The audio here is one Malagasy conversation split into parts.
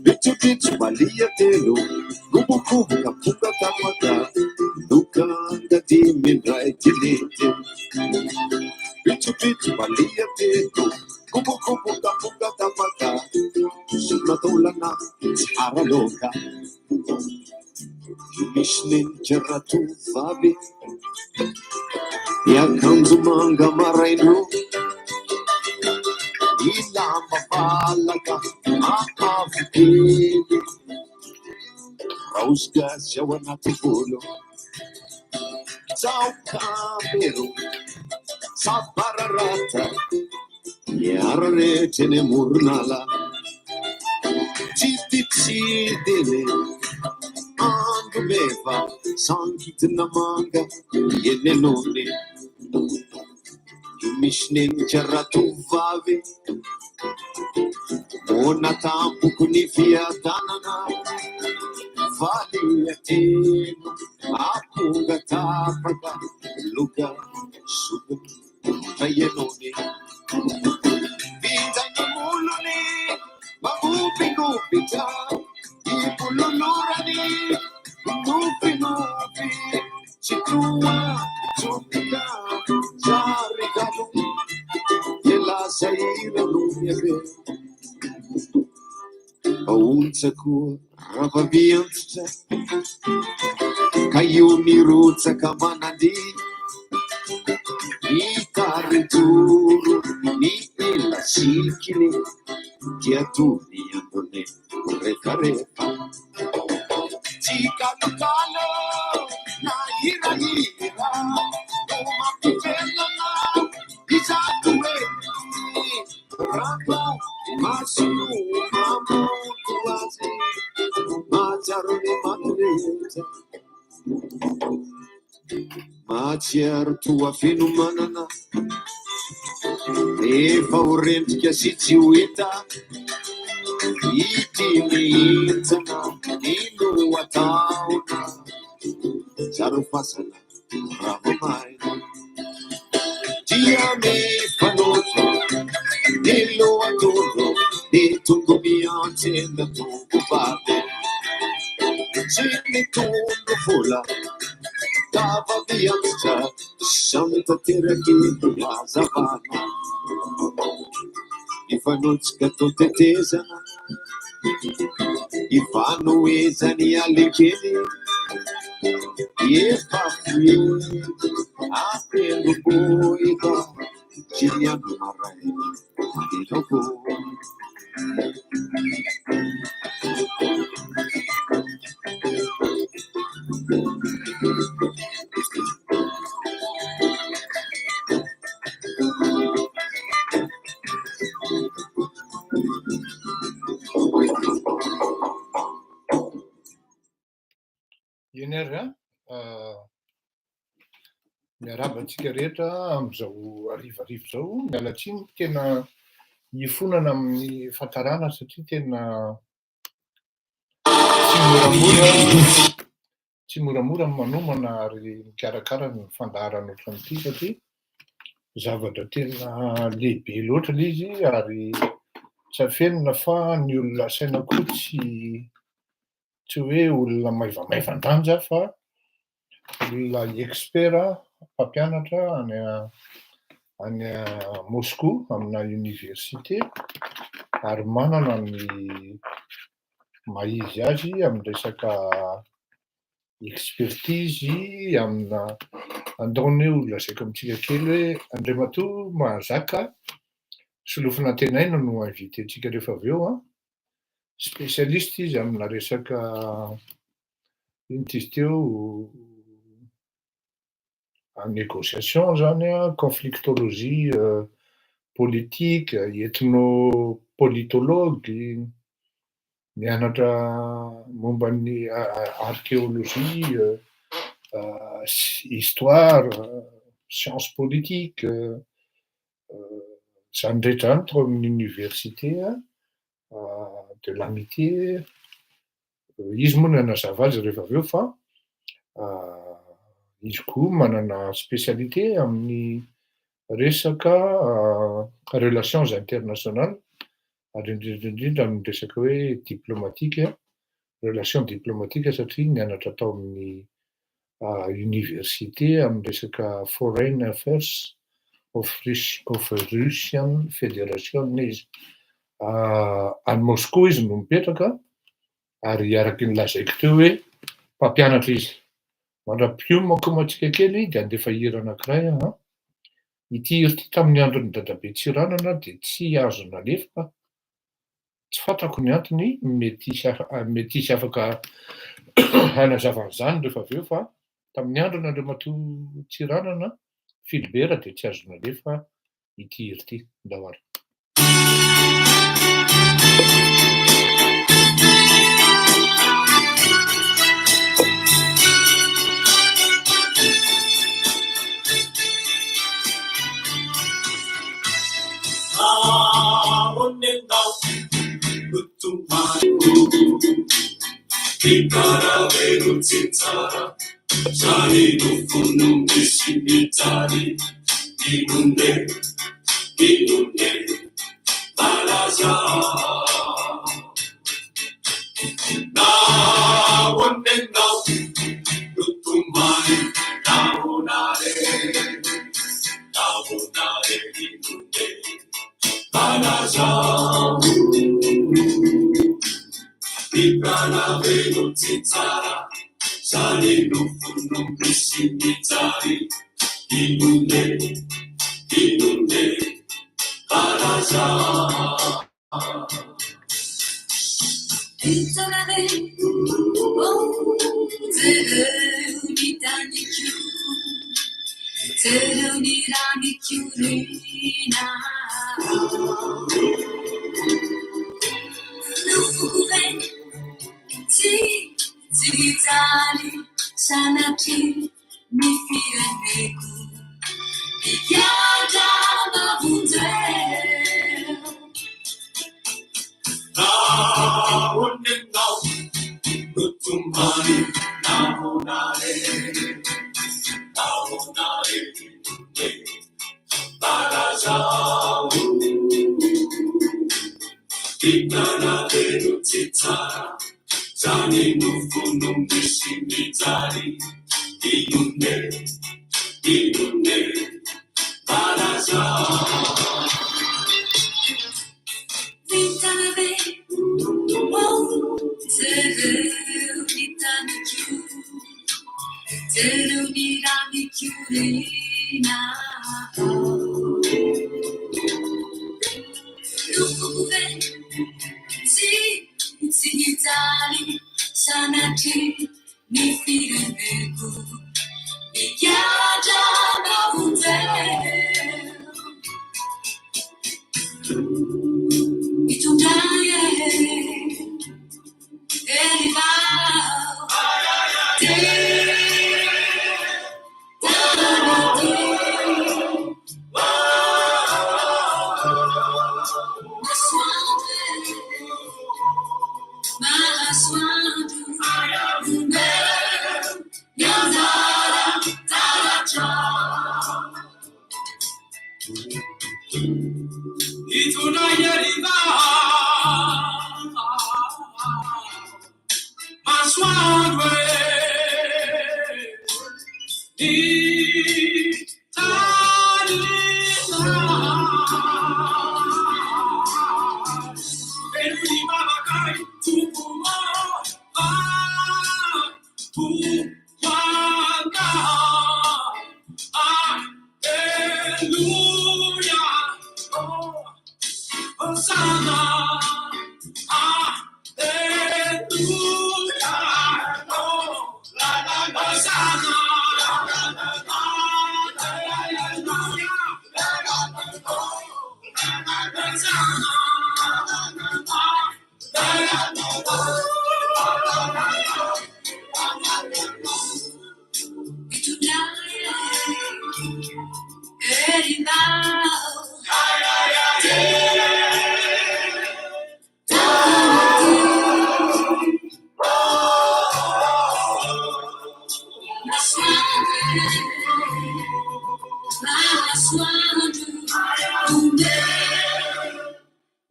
Pitsopitso valiha telo, Kobokoboka aponga tapaka, Loka angady mindray kilety. Pitsopitso valiha telo, Kobokoboka aponga tapaka, Sorona taolana tsara loaka. Io misy nenika ratovavy, Miakanjo manga maraindro, Ny lamba valaka mahamavo kely, Raozy gasy ao anaty volo, Tsaokamero, Sabararata, Miara-rehetra eny amoron'ala, Tsiditsidiny, Andro meva, Sangidina manga, Eny anony, Io misy nenika ratovavy, Moana tampoko ny fiadanana, Valiha telo, Aponga tapaka, Loka sodina, Indray ianony. Vinjay ny molony, Mangobingobitra, Ivololorany, Nofinofy, Tsy toa tsonika, Zary kalo, Dia lasa hira no miabe. Aontsa koa ravaviantitra, Ka io mirotsaka manandia, Nitarin-toro ny ela sikiny, Dia toa ny androny mirefarefa. Tsy kalokalo na hirahira no mampivelona izato hoe rano maso no mamonto azy mahatsiaro ny maty rehetra mahatsiaro toa fenomanana efa ho rendrika sy tsy ho hita ity mihintsana ny lohataona zaro fasana raha maina dia mifanojo ny lohatondro ny tongo miantsena tongovavy tsy mitondro vola tava miantitra samy tanteraky ny hazavana mifanojoka toa tetezana ifanohezany alin-kely efa fohy atendrombohitra sy ny andro maraina manenoko. Eny ary an, miarahaba antsika rehetra amin'izao harivariva izao, miala tsiny tena hifonana amin'ny fahatarana satria tena tsy moramora tsy moramora ny manomana ary mikarakara ny fandaharana ohatran'ity satria zavatra tena lehibe loatra ilay izy ary tsy afenina fa ny olona asaina koa tsy tsy hoe olona maivamaivan-danja fa olona expert mpampianatra any any Moscou amina université ary manana ny maha izy azy amin'ny resaka expertise amina andao anie ho lazaiko amintsika kely hoe Andriamatoa Mahazaka Solofonantenaina no invité-ntsika rehefa avy eo an, spécialiste izy amina resaka inona izy teo négociation zany an, conflictologie politique, ethno-politologue, mianatra momba ny archéologie, histoire, science politique, zany rehetra zany tao amin'ny université de l'amitié. Izy moa no nanazava azy rehefa avy eo fa izy koa manana spécialité amin'ny resaka relations internationales. ary indrindra indrindra amin'ny resaka hoe diplomatika, relation diplomatique satria nianatra tao amin'ny université amin'ny resaka foreign affairs of of Russian Federation izy. Any Moscou izy no mipetraka ary araky ny lazaiko teo hoe mpampianatra izy. Mandra-piomakomantsika kely dia andefa hira anankiray aho an. Ity hira ity tamin'ny andron'i Dadabe Tsiranana dia tsy azo nalefa, tsy fantako ny antony, mety hisy mety hisy afaka hanazava an'izany rehefa avy eo fa tamin'ny andron'Andriamatoa Tsiranana Philibert dia tsy azo nalefa ity hira ity. Ndao ary. Hallelujah. Oh, Hosanna.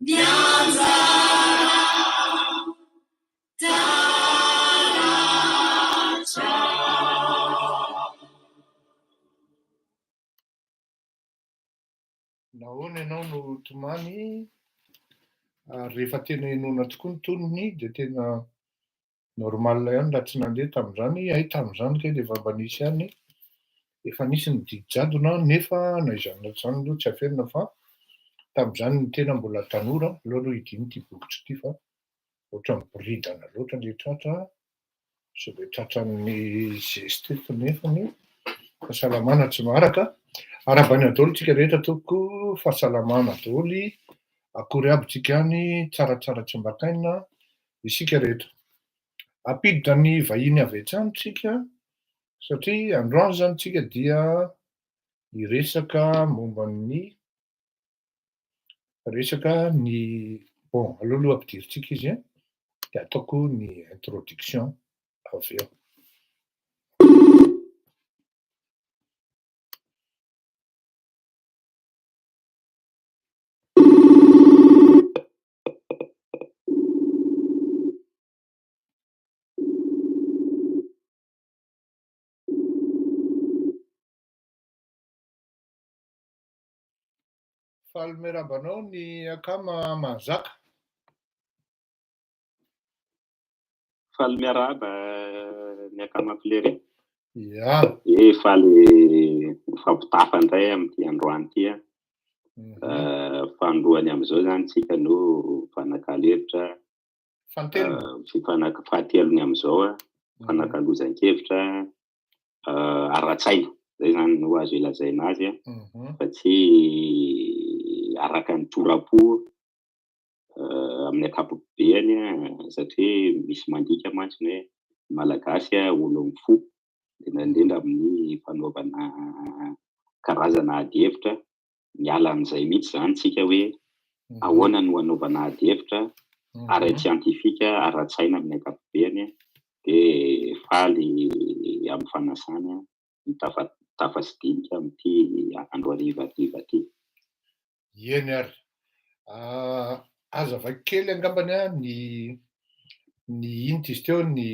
Nahoana ianao no tomany? Ary rehefa tena henoina tokoa ny tonony dia tena normal ihany raha tsy nandeha tamin'izany. Hay tamin'izany kay dia efa mba nisy ihany, efa nisy ny didy jadona nefa na izany na tsy izany aloha tsy afenina fa tamin'izany ny tena mbola tanora. Aleo aloha hidina ity bokotra ity fa ohatran'ny miboridana loatra ilay tratra. Sao dia tratran'ny zesta eto nefany. Fahasalamana tsy maharaka. Arahabaina daholo tsika rehetra tompoko, fahasalamana daholo. Akory aby tsika any, tsaratsara tsy ambakaina isika rehetra. Hampiditra ny vahiny avy hatrany tsika satria androany zany tsika dia hiresaka momba ny resaka ny bon aleo aloha ampidirintsika izy an, dia ataoko ny introduction avy eo. Faly miarahaba anao ny akama mahazaka. Faly miarahaba ny akama Fleury. Ya. Eh, faly mifampitafa indray amin'ity androany ity an. Fanindroany amin'izao izany tsika no mifanakalo hevitra. Fahatelony. Fahatelony amin'izao an, fanakalozan-kevitra ara-tsaina. Izay izany no azo ilazaina azy an, fa tsy araka ny tora-po amin'ny ankapobeny satria misy mandika mantsy ny hoe ny Malagasy olon'ny fo, indrindra indrindra amin'ny fanaovana karazana adihevitra. Miala amin'izay mihitsy izany tsika hoe ahoana no hanaovana adihevitra ara-tsiantifika, ara-tsaina amin'ny ankapobeny, dia faly amin'ny fanasana mitafa sy dinika amin'ity andro hariva hariva ity. Eny ary. Hazavaiko kely angambany an ny ny inona izy teo ny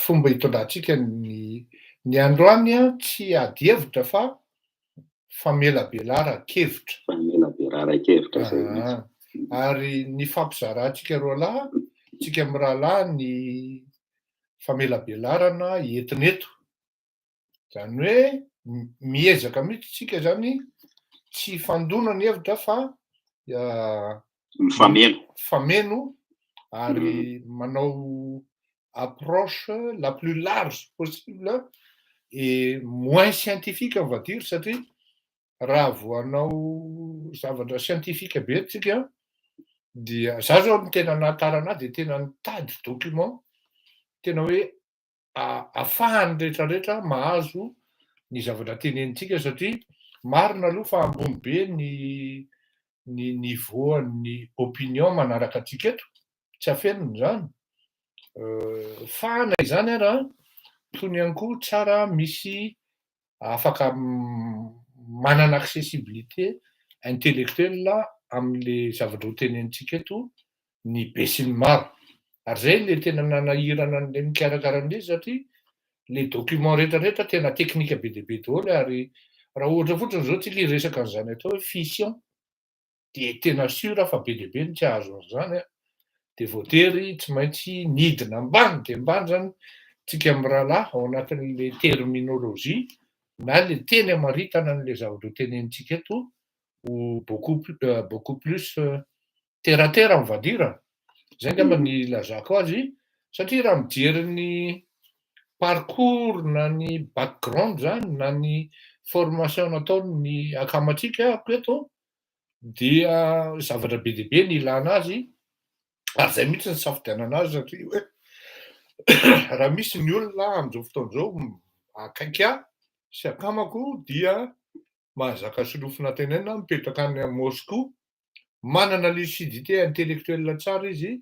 fomba hitondrantsika ny ny androany an tsy ady hevitra fa famelabelaran-kevitra. Famelabelaran-kevitra izay mihitsy. Ary ny fampizarantsika roalahy, tsika mirahalahy ny famelabelarana entina eto. Izany hoe miezaka mihitsy tsika zany tsy hifandona ny hevitra fa Mifameno. Mifameno ary manao approche la plus large possible et moins scientifique on va dire satria raha vao hanao zavatra scientifique be eto tsika dia za zao ny tena nahatara anahy dia tena nitady document tena hoe afahan'ny rehetra rehetra mahazo ny zavatra tenenintsika satria marina aloha fa ambony be ny ny niveau an'ny opinion manaraka antsika eto, tsy afenina izany, fa na izany ara tony ihany koa tsara misy afaka manana accessibilité intellectuelle amin'le zavatra ho tenenintsika eto ny besinimaro. Ary zay le tena nanahirana an'le mikarakara an'le izy satria le document rehetra rehetra tena teknika be dia be daholo ary raha ohatra fotsiny zao tsika hiresaka an'izany atao hoe fission dia tena sûr fa be dia be ny tsy hahazo an'izany an, dia voatery tsy maintsy nidina ambany dia ambany zany tsika mirahalahy ao anatin'le terminologie na le teny amaritana an'le zavatra ho tenenintsika eto ho beaucoup beaucoup plus terre à terre on va dire, zay angamba ny ilazako azy, satria raha mijery ny parcours na ny background zany na ny formation nataon'ny akamantsika ako eto dia zavatra be dia be ny ilana azy ary zay mihitsy ny safidianana azy satria hoe raha misy ny olona amin'izao fotoana izao akaiky ahy sy akamako dia mahazaka solofo nantenaina mipetraka any Moscou, manana lucidité intellectuelle tsara izy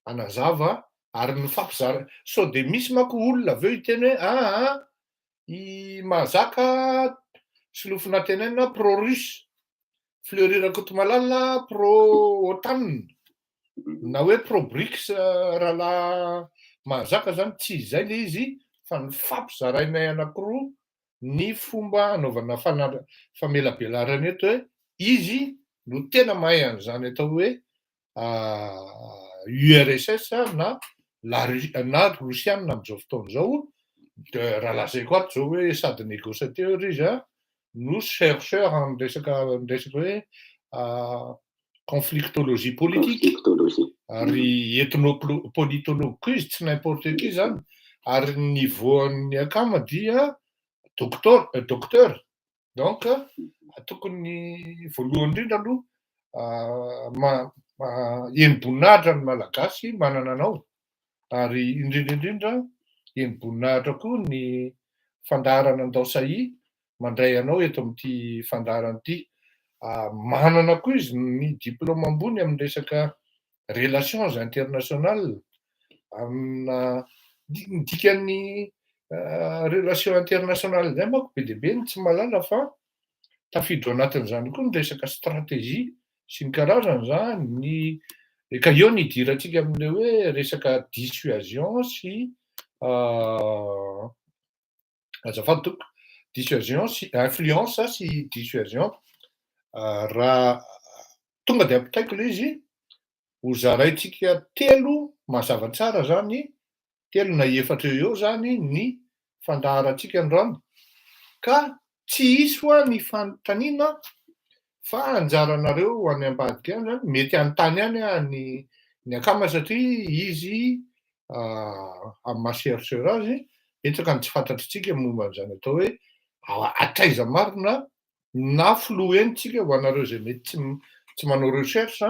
hanazava ary mifampizara, sao dia misy manko olona avy eo hiteny hoe aa i mahazaka solofo nantenaina pro russe. Fleury Rakotomalala pro OTAN na hoe pro BRICS rahalahy mahazaka zany, tsy izay le izy fa ny fampizarainay anankiroa ny fomba anaovana famelabelarana eto hoe izy no tena mahay an'izany atao hoe URSS na la na rosianina am'izao fotoana izao. De raha lazaiko ato zao hoe sady négociateur izy a no chercheur am'resaka hoe conflictologie politique ary ethnopolitologue koa izy, tsy n'importe qui zany. Ary ny niveau-n'ny akama dia docteur. Donc tokony voalohany indrindra aloha eny-boninahitra ny Malagasy manana anao, ary indrindra indrindra eny-boninahitra koa ny fandaharana Andao Sahi mandray anao eto amin'ity fandaharana ity. Manana koa izy ny diplôme ambony amin'ny resaka relations internationales, amina ny dikan'ny relation internationale zay manko be dia be ny tsy mahalala fa tafiditra ao anatin'izany koa ny resaka stratégie sy ny karazany zany ny ka eo ny idirantsika amin'le hoe resaka dissuasion sy, azafady tompoko, dissuasion sy influence sy dissuasion. Raha tonga de ampitaiko le izy, ho zaraintsika telo mazava tsara zany, telo na efatra eo eo zany ny fandaharantsika androany, ka tsy hisy hoa ny fanontaniana fa anjaranareo any ambadika any zany mety hanontany ihany a ny akama, satria izy amin'ny maha chercheur azy betsaka ny tsy fantatritsika momba an'izany atao hoe hatraiza marina na filoha enitsika ho anareo zay mety tsy manao recherche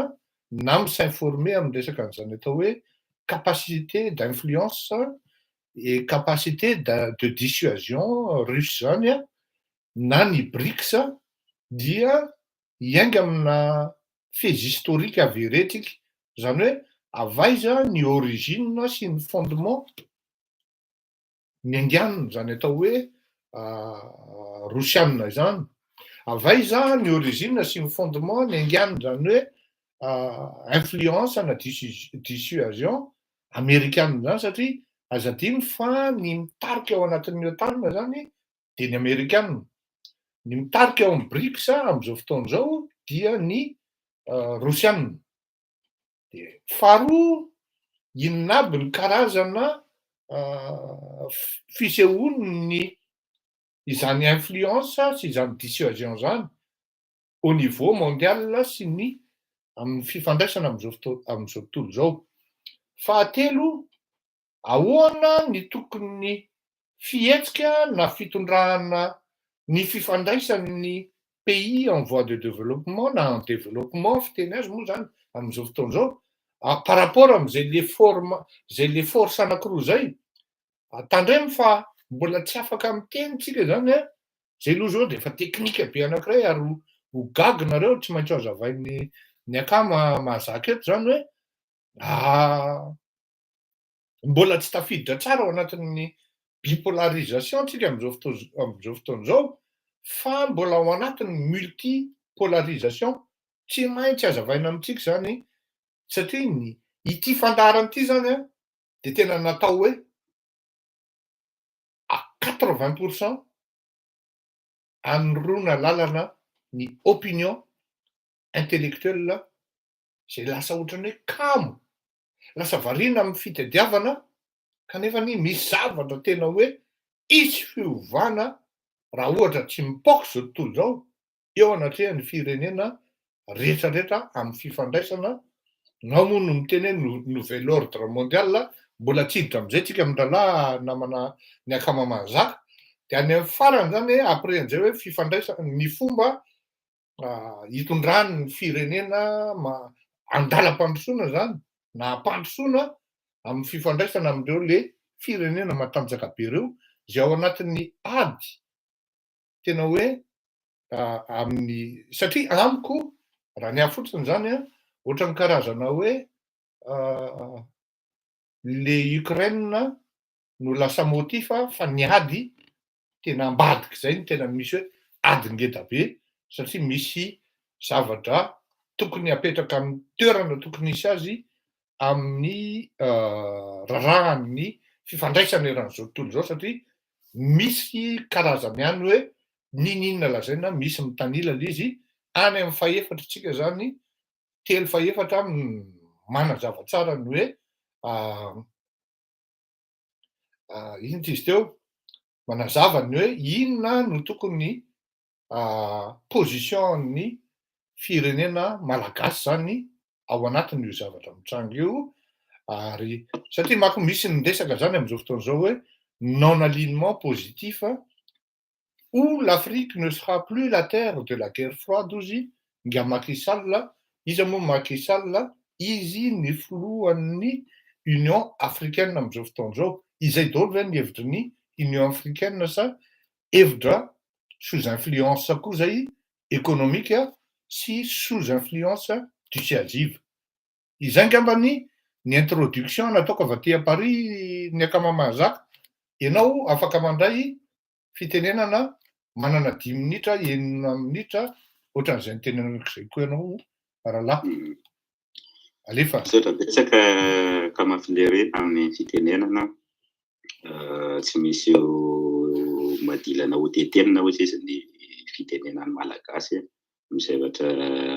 na mi-s'informer amin'ny resaka an'izany atao hoe capacité d'influence et capacité de dissuasion russe zany a na ny BRICS, dia hiainga amina faits historique avéré tsika zany hoe avaiza ny origine sy ny fondement ny anganiny zany atao hoe rosianina zany, avaiza ny origine sy ny fondement ny anganiny zany hoe influence na dissuasion amerikanina zany, satria azadino fa ny mitarika ao anatin'ny OTAN zany de ny amerikanina, ny mitarika ao amy BRICS am'izao fotoana zao dia ny rosianina. De faharoa, inona aby ny karazana fisehoany izany influence sy izany dissuasion zany au niveau mondial sy ny amin'ny fifandraisana am'izao am'izao tontolo zao? Fahatelo, ahoana ny tokony fihetsika na fitondrana ny fifandraisan'ny pays en voie de développement na en développement fiteny azy moa zany am'izao fotoana zao par rapport am'izay le forme zay le force anankiroa zay? Tandremo fa mbola tsy afaka miteny tsika zany a zay aloha zao de efa teknika be anankiray ary ho gagy nareo, tsy maintsy ho azavainy ny akama mahazaka eto zany hoe mbola tsy tafiditra tsara ao anatin'ny bipolarisation tsika am'izao fotoana zao fa mbola ao anatin'ny multipolarisation. Tsy maintsy azavaina amitsika zany satria ny ity fandaharana ity zany a de tena natao hoe à 80 % anoroana lalana ny opinion intellectuelle zay lasa ohatrany hoe kamo, lasa variana amy fitadiavana, kanefany misy zavatra tena hoe isy fiovana raha ohatra tsy mipoky zao tontolo zao eo anatrehan'ny firenena rehetrarehetra amy fifandraisana nao moa no miteny hoe nouvel ordre mondial. Mbola tsy hiditra am'izay tsika amy namana ny akama mahazaka. De any amy farany zany hoe après an'izay hoe fifandraisana ny fomba hitondrany ny firenena ma andalam-pandrosoana zany na ampandrosoana amin'ny fifandraisana amindreo le firenena matanjaka be reo zay ao anatin'ny ady tena hoe amin'ny, satria amiko raha ny ahy fotsiny zany a ohatran'ny karazana hoe le Ukraine no lasa motif fa ny ady tena ambadiky zay no tena misy hoe ady ngeda be, satria misy Zavatra tokony apetraka amin'ny toerana tokony hisy azy amin'ny raharahan'ny fifandraisana eran'izao tontolo izao, satria misy karazany ihany hoe n'inon'inona lazaina, misy mitanila le izy. Any amin'ny fahefatra tsika zany, telo fahefatra, manazava tsara ny hoe ino ty izy teo, manazava ny hoe inona no tokony position ny firenena malagasy zany ao anatin'io zavatra mitranga io. Ary satria manko misy ny resaka zany am'izao fotoana zao hoe non alignement positif ou l'Afrique ne sera plus la terre de la guerre froide, ozy nga Macky Sall. Iza moa Macky Sall? Izy ny filohan'ny Union africaine am'izao fotoana zao. Izay daholo ve ny hevitry ny Union africaine, sa hevitra sous influence koa zay économique sy sous influence dissuasive? Izay ngambany ny introduction nataoko avy aty a Paris. Ny akamamahazaka ianao afaka mandray fitenenana, manana 5 minitra, 6 minitra, ohatran'izay nytenenanako zay koa ianao, rahalahy. Alefa. Misaotra betsaka, Kamafilery, amin'ny fitenenana. Tsy misy madilana ho tetenina ohatsy izy ny fitenenany malagasy amin'ny zavatra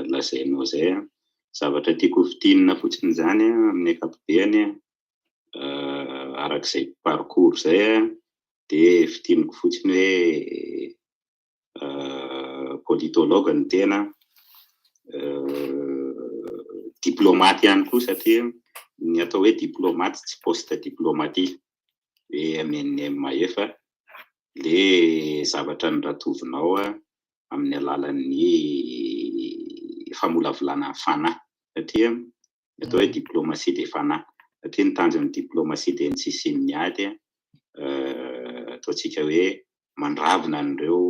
lazainao zay. A zavatra tiako hofintinina fotsiny zany amin'ny ankapobeny, arak'izay parcours zay, a de fintiniko fotsiny hoe politologue ny tena, diplomate ihany koa, satria ny atao hoe diplomate tsy poste diplomatique hoe amin'ny mahefa le zavatra ny ratovinao a amin'ny alalan'ny famolavolana fanahy, satria ny atao hoe diplomatie de fanahy, satria ny tanjon'ny diplomatie de ny tsisian'ny ady, ataontsika hoe mandravina an'ireo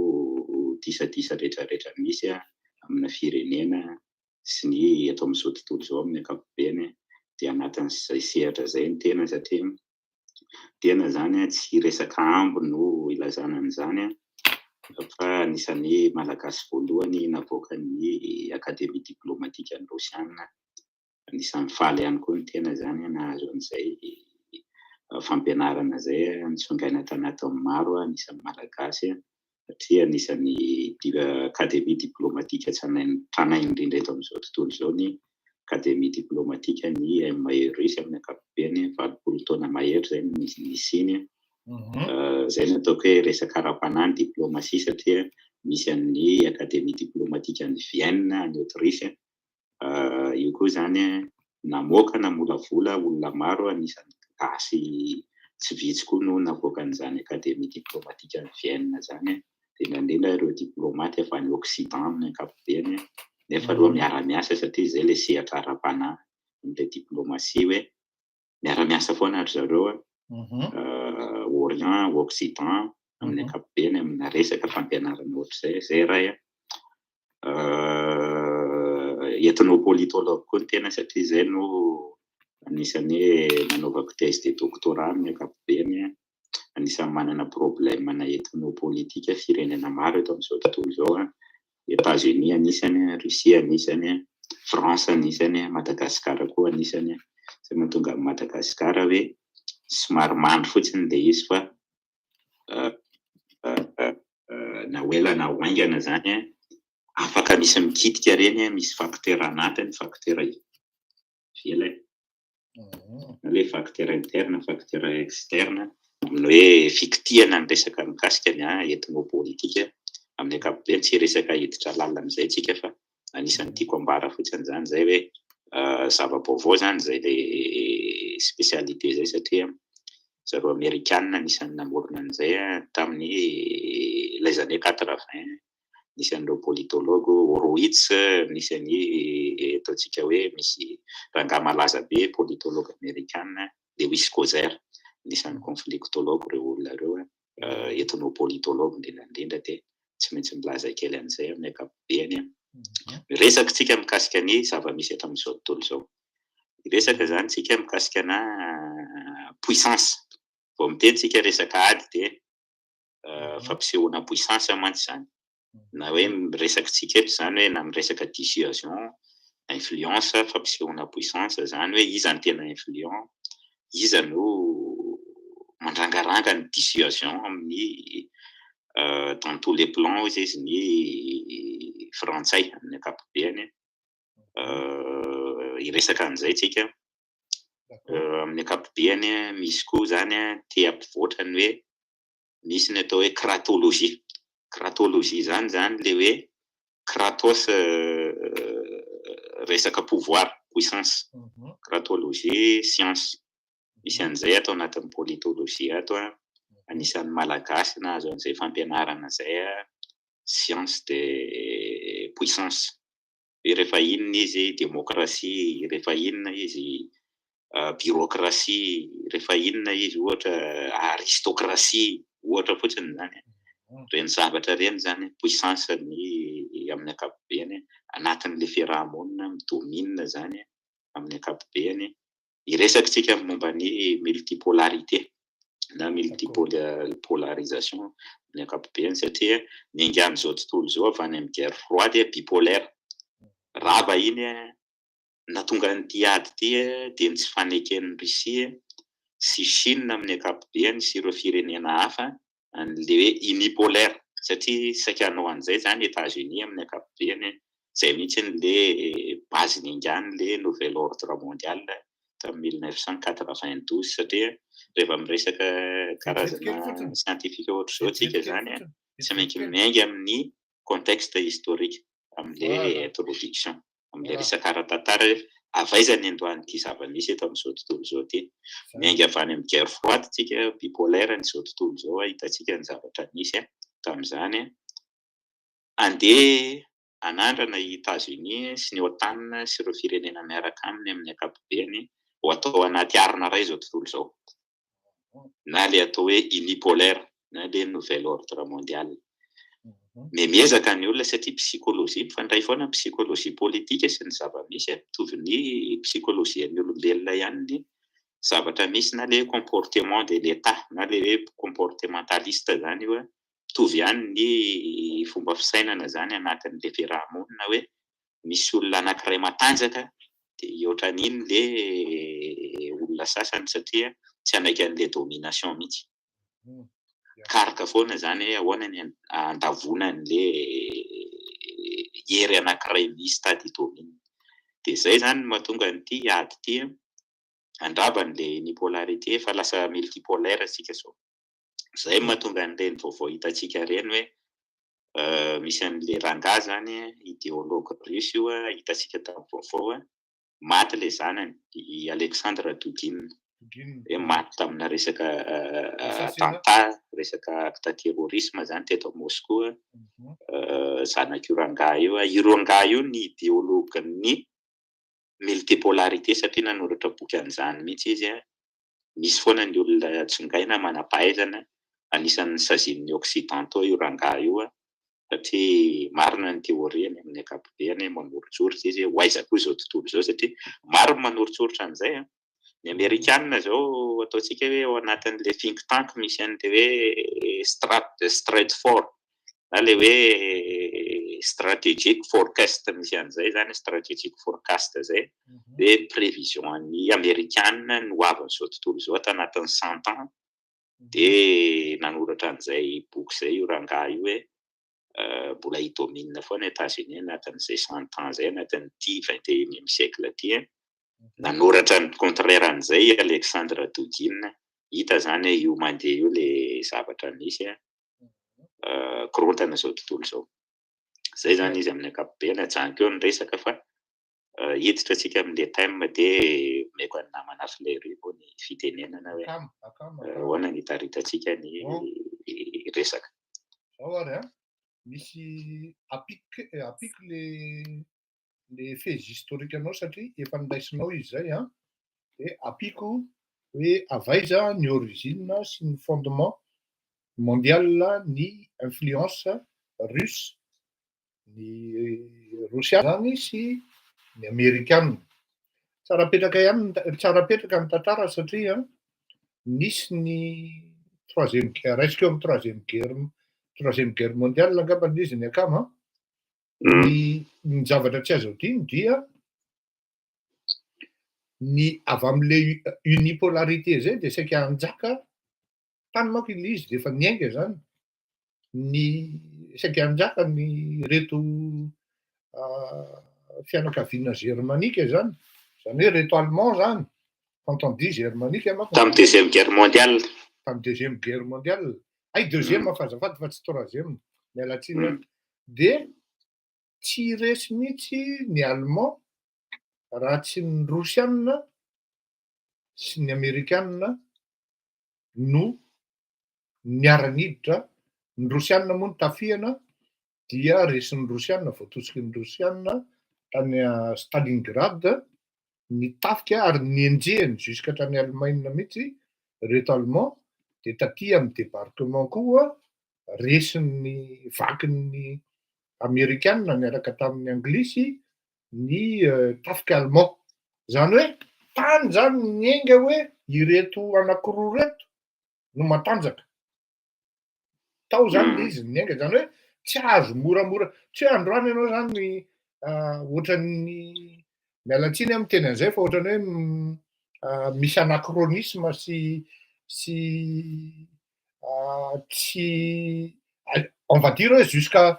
disadisa rehetrarehetra misy a amina firenena sy ny eto amin'izao tontolo izao amin'ny ankapobeny. Dia anatin'izay sehatra izay ny tena, satria tena zany a tsy resaka ambo no ilazana an'izany a, fa anisan'ny malagasy voalohany navoakan'ny Académie diplomatique ny rosiana. Anisan'ny faly ihany koa ny tena zany nahazo an'izay fampianarana zay, nitsongaina tanatin'ny maro anisan'ny malagasy, satria anisan'ny académie diplomatique tranainy tranainy indrindra eto amin'izao tontolo izao ny Académie diplomatique ny MAE russe amin'ny ankapobeny. 80 taona mahery zay nisiny zay no ataoko hoe resaka ara-panahy ny diplomatie, satria misy an'ny Académie diplomatique any Vienne, any Autriche io koa zany, namoaka namolavola olona maro, anisan'ny gasy tsy vitsy koa no navoakan'izany Académie diplomatique any Vienne zany, indrindra indrindra ireo diplomaty avy any Occident amin'ny ankapobeny. Nefa aloha miara-miasa, satria zay le sehatra ara-panahy am'le diplomatie, hoe miara-miasa foana ry zareo a Orient, Occident amin'ny ankapobeny, amina resaka fampianarana ohatr'izay zay. Ray a ethnopolitologue koa ny tena, satria zay no anisan'ny hoe nanaovako thèse de doctorat amin'ny ankapobeny. Anisan'ny manana problème na ethnopolitique firenena maro eto amin'izao tontolo izao a: États-Unis anisany, Russie anisany, France anisany, Madagasikara koa anisany. Zay mahatonga an'i Madagasikara hoe somary mandry fotsiny le izy, fa na ho ela na ho haingana zany a afaka misy mikitika reny a, misy facteur anatiny, facteur ivelany, na le facteur interne, facteur externe, amin'ny hoe fikitihana ny resaka mikasika ny ethnopolitique amin'ny ankapobeny. Tsy resaka hiditra lalina amin'izay tsika, fa anisan'ny tiako ambara fotsiny zany zay hoe zava-baovao zany zay le spécialité zay, satria zareo amerikanina anisan'ny namorona an'izay tamin'ny les années 80. Nisy an'ireo politologue Horowitz, nisy any ataontsika hoe misy rangahy malaza be, politologue amerikana, Lewis Coser, anisan'ny conflictologue ireo olona ireo, ethnopolitologue indrindra indrindra. De tsy maintsy milaza kely an'izay amin'ny ankapobeny. Miresaka tsika mikasika ny zava-misy eto amin'izao tontolo izao. Miresaka zany tsika mikasika na puissance. Vao miteny tsika resaka ady, de fampisehoana puissance mantsy zany. Na hoe miresaka tsika eto izany hoe na miresaka dissuasion, influence, fampisehoana puissance izany hoe iza no tena influent, iza no mandrangaranga ny dissuasion amin'ny dans tous les plans hoy izy ny frantsay amin'ny ankapobeny. Hiresaka an'izay tsika. Amin'ny ankapobeny misy koa izany te hampivoatra ny hoe misy ny atao hoe cratologie. Cratologie izany izany ilay hoe kratos resaka pouvoir, puissance. Cratologie, science. Misy an'izay ato anatin'ny politologie ato. Anisan'ny Malagasy nahazo an'izay fampianarana izay, science de puissance. Hoe rehefa inona izy démocratie, rehefa inona izy bureaucratie, rehefa inona izy ohatra aristocratie, ohatra fotsiny izany. Ireny zavatra ireny izany puissance ny amin'ny ankapobeny anatin'ilay fiaraha-monina mi-domine izany amin'ny ankapobeny. Hiresaka isika momba ny multipolarité na multipolarisation amin'ny ankapobeny satria niaingan'izao tontolo izao avy any amin'ny guerre froide bipolaire. Rava iny, nahatonga an'ity ady ity dia ny tsy faneken'i Russie sy Chine amin'ny ankapobeny sy ireo firenena hafa an'ilay hoe unipolaire satria saika hanao an'izay izany États-Unis amin'ny ankapobeny, izay mihitsy ilay base niaingan'ilay nouvel ordre mondial tamin'ny 1992 satria rehefa miresaka karazana scientifique ohatr'izao tsika izany tsy maintsy miainga amin'ny contexte historique, amin'ilay introduction, amin'ilay resaka ara-tantara hoe avy aiza ny niandohan'ity zava-misy eto amin'izao tontolo izao ity. Miainga avy any amin'ny guerre froide tsika, bipolaire ny izao tontolo izao, hitantsika ny zavatra nisy tamin'izany. Andeha hanandrana i États-Unis sy ny OTAN sy ireo firenena miaraka aminy amin'ny ankapobeny ho atao anaty arina iray izao tontolo izao, na ilay atao hoe unipolaire na ilay nouvel ordre mondial. Mais miezaka ny olona satria psychologie mifandray foana ny psychologie politique sy ny zava-misy, mitovy ny psychologie an'ny olombelona ihany ny zavatra misy na ilay comportement de l'État na ilay hoe comportementaliste izany io, mitovy ihany ny fomba fisainana izany anatin'ilay fiaraha-monina hoe misy olona anankiray matanjaka dia hihoatra an'iny ilay olona sasany satria tsy hanaiky an'ilay domination mihitsy. Mikaroka foana izany hoe ahoana ny handavoana an'ilay hery anankiray misy tady hi-domine. Dia izay izany no mahatonga an'ity ady ity handrava an'ilay unipolarité fa lasa multipolaire isika izao. Izay no mahatonga an'ireny vaovao hitantsika ireny hoe misy an'ilay rangahy izany, idéologue russe io, hitantsika tamin'ny vaovao, maty ilay zanany, i Alexandre Dugin. Hoe maty tamina resaka attentat, resaka acte terrorisme izany teto Moscou, zanak'io rangahy io. Io rangahy io ny idéologue-n'ny multipolarité satria nanoratra boky an'izany mihitsy izy. Misy foana ny olona tsongaina manam-pahaizana, anisan'ny sazian'ny occidentaux io rangahy io satria marina ny théorie-ny amin'ny ankapobeny, manoritsoritra izy hoe ho aiza koa izao tontolo izao satria maro ny manoritsoritra an'izay. Ny amerikanina izao ataontsika hoe ao anatin'ilay think tank misy an'ilay hoe Stratfor na ilay hoe strategic forecast, misy an'izay izany strategic forecast izay hoe prévision an'ny amerikanina ny ho avin'izao tontolo izao ato anatin'ny 100 ans. Dia nanoratra an'izay boky izay io rangahy io hoe mbola hi-domine foana États-Unis anatin'izay 100 ans izay, anatin'ity 21e siècle ity. Nanoratra ny contraire an'izay Alexandre Dugin. Hita izany hoe io mandeha io ilay zavatra misy korontana izao tontolo izao. Izay izany izy amin'ny ankapobeny. Ajanoko eo ny resaka fa hiditra antsika amin'ilay thème dia omeko an'ny namana Fleury moa ny fitenenana hoe ahoana ny hitaritantsika ny resaka. Zao ary a, misy apiko le faits historique anao satria efa niraisinao izy zay a, de apiko hoe avaiza ny origine sy ny fondement mondial ny influence russe, ny Rosia zany sy ny amerikana. Tsara petraka ihany, tsara petraka ny tantara satria nisy ny troisième guerre, raisiko eo amin'ny troisième guerre. Troisième guerre mondiale angamba izy ny akama. Ny zavatra tsy azo adino dia ny avy am'le unipolarité zay de saika hanjaka tany manko ilay izy, de efa niainga zany ny saika hanjaka ny reto fianakaviana germanika zany, zany hoe reto Allemand zany, quand on dit germanique manko. Tamy Deuxième Guerre mondiale. Tamy Deuxième Guerre mondiale ay, deuxième fa azafady fa tsy troisième, miala tsiny aho. De tsy resy mihitsy ny Allemand raha tsy ny Rosianina sy ny Amerikanina no niara-niditra. Ny Rosianina moa no tafihana, dia resin'ny Rosianina, voatosiky ny Rosianina tany Stalingrad ny tafika, ary nienjehany jusqu'à hatrany Allemagne mihitsy reto Allemand. De taty amy débarquement koa resin'ny vakin'ny Amerikanina niaraka tamin'ny Anglisy ny tafika allemand. Zany hoe tany zany niainga hoe ireto anankiroa reto no matanjaka tao zany le izy niainga. Zany hoe tsy azo moramora, tsy hoe androany ianao zany ohatran'ny, miala tsiny amy teny an'izay, fa ohatrany hoe misy anachronisme sy tsy, on va dire hoe jusqu'à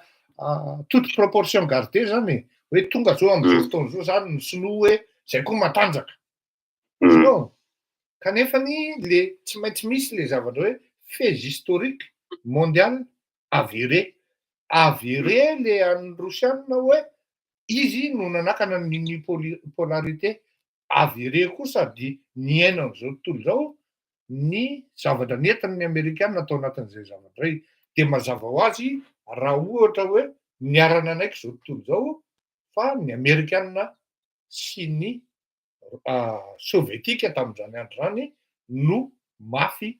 toute proportion gardée zany e, hoe tonga zao am'izao fotoana zao zany ny Sinoa hoe zay koa matanjaka azonao, kanefany le tsy maintsy misy le zavatra hoe faits historique mondial avéré, avéré le an'ny Rosianina hoe izy no nanakana ny unipolarité, avéré koa sady niaina an'izao tontolo zao ny zavatra nentin'ny Amerikanina atao anatin'izay zavatra ray. De mazava ho azy raha ohatra hoe niara-nanaiky zao tontolo zao fa ny Amerikanina sy ny Sovietika tamin'izany andro zany no mafy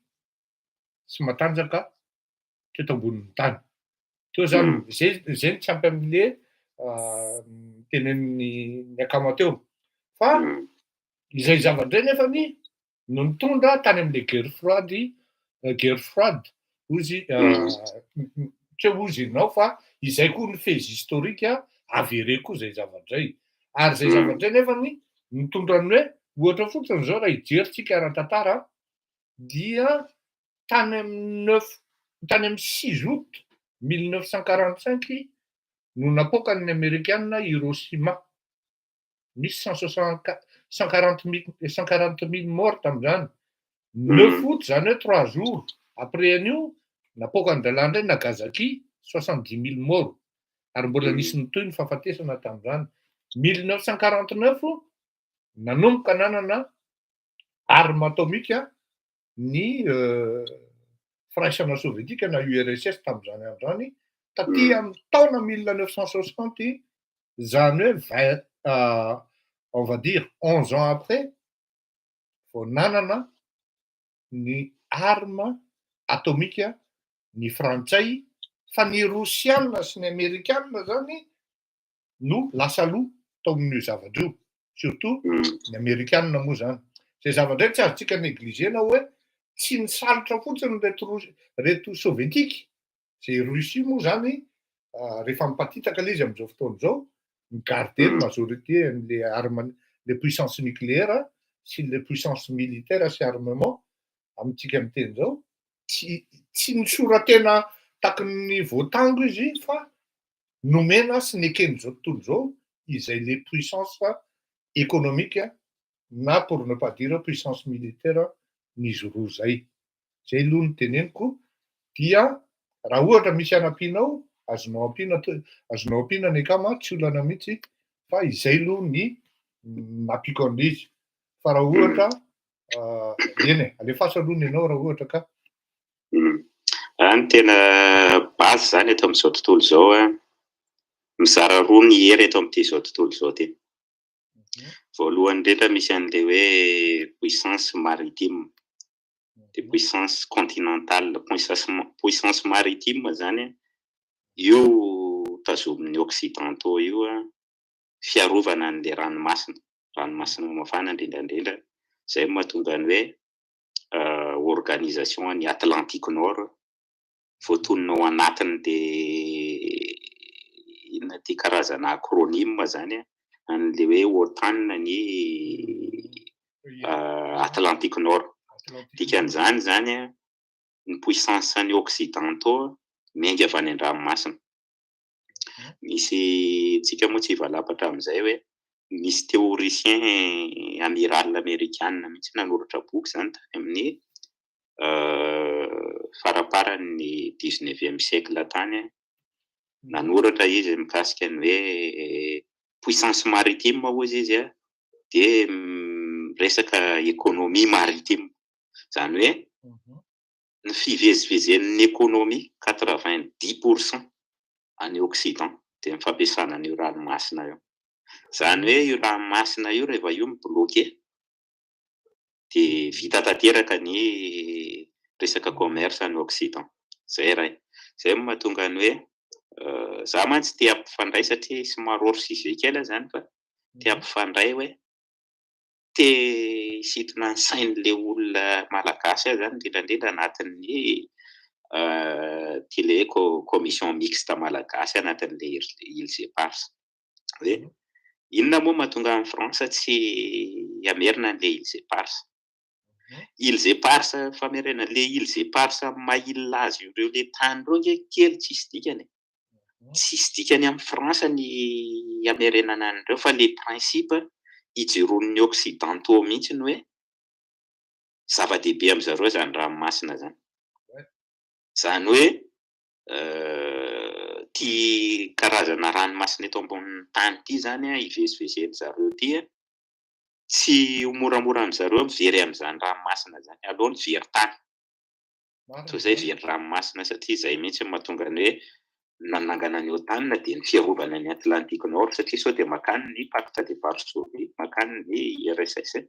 sy matanjaka teto ambonin'ny tany teo zany. Zay ny tsy ampy am'le teneniny ny akama teo, fa izay zavatra nefany no nitondra tany am'le guerre froide, guerre froide ozy tsy hoe ozy ianao, fa izay koa ny faits historique avéré koa zay zavatra zay. Ary zay zavatra nefany nitondra ny hoe ohatra fotsiny zao, raha hijerytsika ara-tantara dia tany amy neuf, tany amy 6 août 1945 no napoakany Amerikanina Hiroshima, misy cent soixante, 140 000, 140 000 morts tam'izany. 9 août, zany hoe 3 jours après an'io, napoakan-drahalahy indray Nagasaki, 70 000 morts, ary mbola nisy nitohy ny fahafatesana tam'izany. 1949 nanomboka nanana arme atomique ny Firaisana Sovietika na URSS tam'izany andro zany. Taty amy taona 1960, zany hoe 20, on va dire 11 ans après, vao nanana ny arme atomique ny Frantsay, fa ny Rosianina sy ny Amerikanina zany no lasa aloha tao amin'io zavatra io, surtout ny Amerikanina moa zany. Zay zavatra ray tsy azontsika négligena hoe tsy nisalotra fotsiny reto Ros- reto Sovietiky zay. Russie moa zany rehefa mipatitaka le izy am'izao fotoana zao, migarder ny majorité an'le arme, le puissance nucléaire sy le puissance militaire sy armement amitsika miteny zao. Tsy nisoratena takin'ny voatango izy, fa nomena sy neken'izao tontolo zao izay le puissance économique na, pour ne pas dire, puissance militaire n'izy roa zay. Zay aloha ny teneniko. Dia raha ohatra misy anampianao, azonao ampiana, azonao ampiana ny akama, tsy olana mihitsy, fa izay aloha ny nampiko an'izy. Fa raha ohatra eny e, alefaso aloha ny anao raha ohatra ka. Ny tena base zany eto amin'izao tontolo izao a, mizara roa ny hery eto amin'ity zao tontolo izao ty. Voalohany indrindra misy an'le hoe puissance maritime de puissance continentale. Puissance maritime zany io tazomin'ny Occidentaux io a, fiarovana an'le ranomasina, ranomasina mafana indrindrandrindra. Zay mahatonga ny hoe Organisation ny Atlantique Nord. Voatonona ao anatin'le inona ty karazana acronyme zany a, an'le hoe OTAN ny Atlantique Nord. Dikan'izany zany a, ny puissance ny occidentaux miainga avy any an-dranomasina. Misy tsika moa tsy hivalapatra amin'izay hoe misy théoricien amiral amerikana mihitsy nanoratra boky zany tany amin'ny faraparany 19e siècle tany. Nanoratra izy mikasika ny hoe puissance maritime hozy izy a, de resaka économie maritime zany hoe ny fivezivezen'ny économie 90 % any Occident de ny fampiasana an'io ranomasina io. Zany hoe io ranomasina io, rehefa io mi-bloqué, de vita tanteraka ny resaka commerce any Occident. Zay ray zay no mahatonga ny hoe za mantsy te hampifandray, satria somary hors sujet kely zany, fa te hampifandray hoe te hisintona ny sain'le olona malagasy aho zany, indrindrandrindra anatin'ny ty le commission mixte malagasy anatin'le Îles Éparses, hoe inona moa mahatonga ny France tsy hamerina an'le Îles Éparses? Îles Éparses, famerena le Îles Éparses amin'ny maha île azy ireo, le tany ireo nge kely, tsisy dikany, tsisy dikany amin'ny France ny hamerenana an'ireo, fa le principe ijoroan'ny occidentaux mihitsy ny hoe zava-dehibe am'zareo zany ranomasina zany. Zany hoe ty karazana ranomasina eto ambonin'ny tany ity zany a, ivezivezeny zareo ty a, tsy ho moramora am'zareo mivery am'izany ranomasina zany. Aloha ny very tany toy izay very ranomasina, satria zay mihitsy no mahatonga ny hoe nanangana ny OTAN, dia ny fiarovana ny Atlantique Nord, satria sao dia makany ny Pacte de Varsovie, makany ny URSS,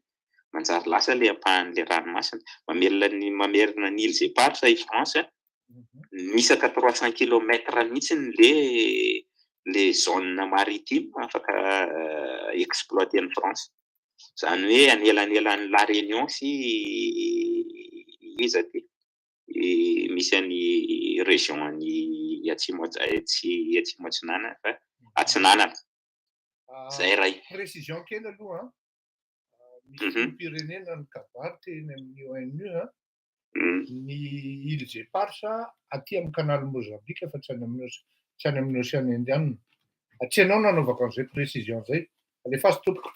manjary lasa le ampahan'le ranomasina. Mamelona ny mamerina ny Îles Éparses i France, misaka 300 kilomètres mihitsy ny le zone maritime afaka exploiter ny France. Zany hoe anelanelan'ny La Réunion sy iza ty misy any région any atsimo, tsy atsimo atsinanana fa atsinanana zay ray. Précision kely aloha, misy firenena ny kabary teny amin'ny ONU a, ny Îles Éparses aty amin'ny canal Mozambique fa tsy any amin'ny Océan Indien. Aty anao nanaovako an'izay précision zay, alefaso tompoko.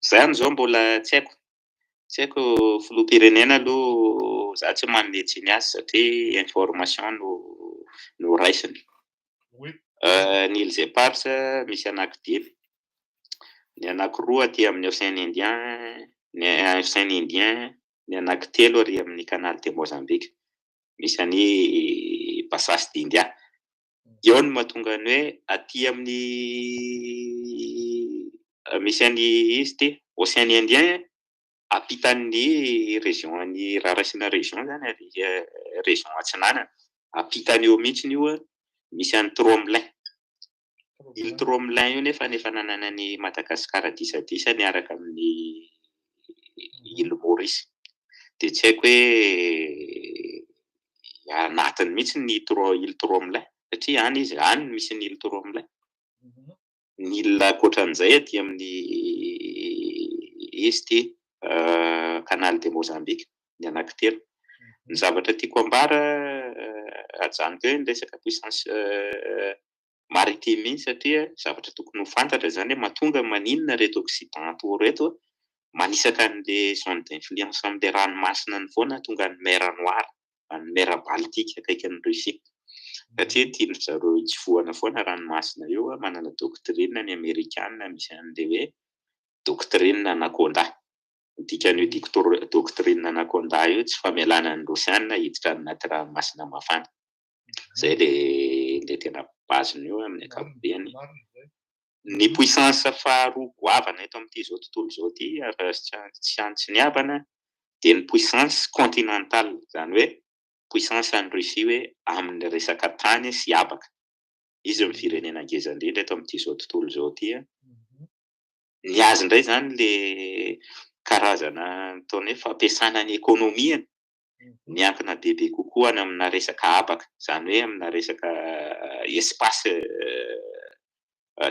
Zay am'izao mbola tsy haiko filoham-pirenena aloha, za tsy manome tsiny azy satria information no raisiny. Ny Îles Éparses misy anankidimy, ny anankiroa aty amin'ny Océan Indien, ny Océan Indien, ny anankitelo ary amin'ny canal de Mozambique misy any Bassas d'India. Eo no mahatonga ny hoe aty amin'ny misy any izy ty Océan Indien, ampitan'ny région any, raha raisina région zany, ary région atsinanana ampitany eo mihitsiny io a, misy any Tromelin, île Tromelin io, nefa nefa nanana ny Madagasikara disadisa miaraka amin'ny île Maurice, de tsy haiko hoe anatiny mihitsy ny île Tromelin, satria any izy any misy ny île Tromelin. Ny île ankoatran'izay aty amin'ny izy ty canal de Mozambique ny anankitelo. Ny zavatra tiako ambara, ajanoko eo ny resaka puissance maritime iny, satria zavatra tokony ho fantatra zany hoe mahatonga maninona reto occidentaux reto manisaka an'le zone d'influence am'le ranomasina any foana, tonga ny mer Noire, ny mer Baltique akaikin'ny Russie, satria tiany zareo hitsifohana foana ranomasina io a. Manana doctrine ny amerikana, misy an'le hoe doctrine Anaconda. Ny dikan'io doctrine Anaconda io, tsy famelana ny Rosiana hiditra anaty ranomasina mafana. Zay le tena base-n'io amin'ny ankapobeny. Ny puissance faharoa goavana eto amin'ity zao tontolo zao ty, ary tsy antsiniavana, de ny puissance continentale, zany hoe puissance any Russie, hoe amin'ny resaka tany sy habaka izy ny firenena ngeza indrindra eto amin'ity zao tontolo zao ty a. Ny azy indray zany le karazana ataony hoe fampiasana ny ekônomiany. Miankina bebe kokoa any amina resaka habaka, izany hoe amina resaka espace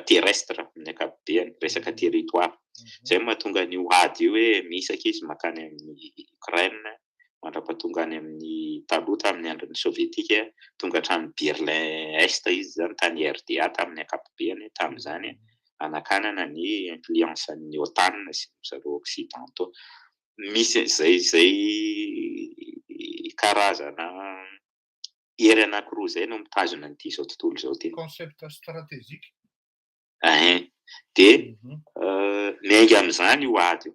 terrestre amin'ny ankapobeny, resaka territoire. Izay no mahatonga an'io ady io hoe mihisaka izy mankany amin'ny Ukraine, mandra-pahatonga any amin'ny taloha tamin'ny andron'ny sovietika, tonga hatrany Berlin Est izy izany tany RDA tamin'ny ankapobeny tamin'izany, hanakanana ny influence an'ny OTAN sy ny zareo occidentaux. Misy an'izay izay karazana hery anankiroa izay no mitazona an'ity izao tontolo izao ity. Concept stratégique. Ahin. Dia miainga amin'izany io ady io.